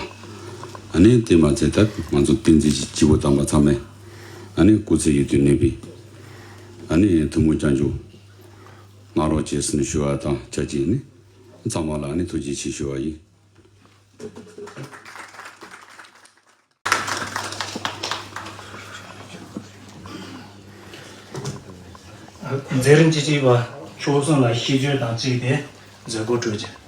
ཨ་ནི་དེ་མ་ཚད་ད་ང་ཚོ་བསྟན་འཛིན་གྱི་སྐྱེས་བུ་དམ་པ་ཚང་མས་ཨ་ནི་སྐུ་ཚེ་ཡུན་དུ་གནས་པའི་ཨ་ནི་ཐུན་མོང་བྱང་ཆུབ་གནང་རོགས་བྱེད་ཟེར་ནས་ཞུ་བ་དང་ཆབས་ཅིག་ནི་ཚང་མ་ལ་ནི་ཐུགས་རྗེ་ཆེ་ཞུ་བ་ཡིན། མཛད་རིམ་བཅུ་གཅིག་པ་ཆོལ་གསུམ་ལ་ཤིས་བརྗོད་དང་གཅིག་སྟེ་མཛད་སྒོ་གྲོལ་རྗེས།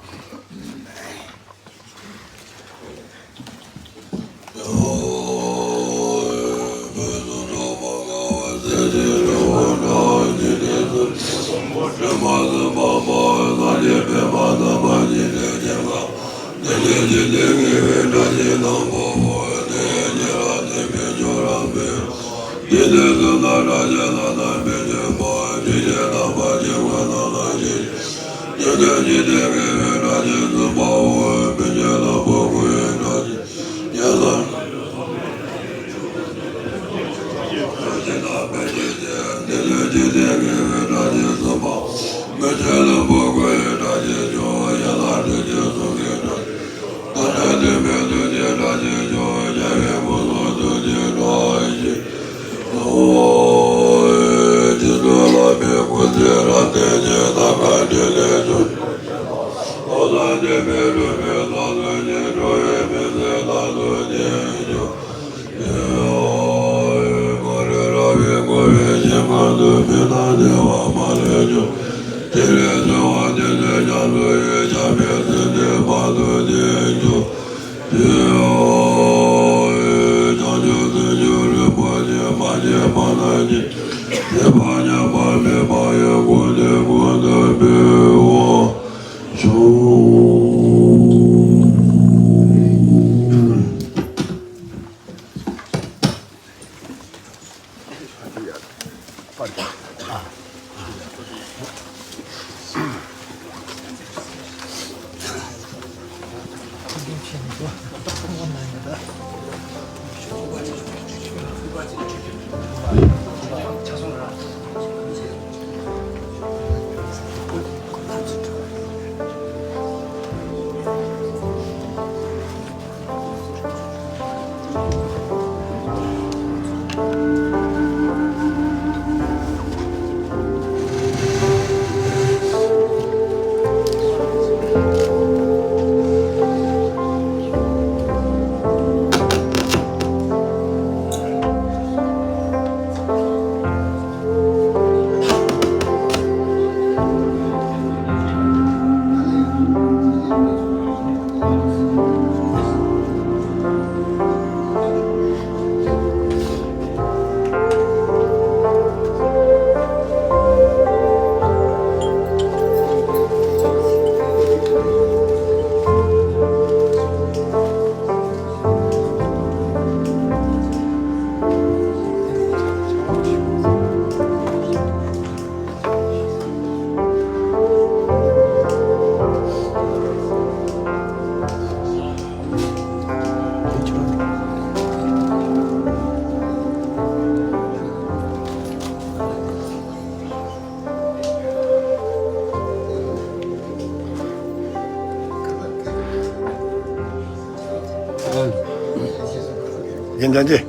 འཇམ་རྗེ།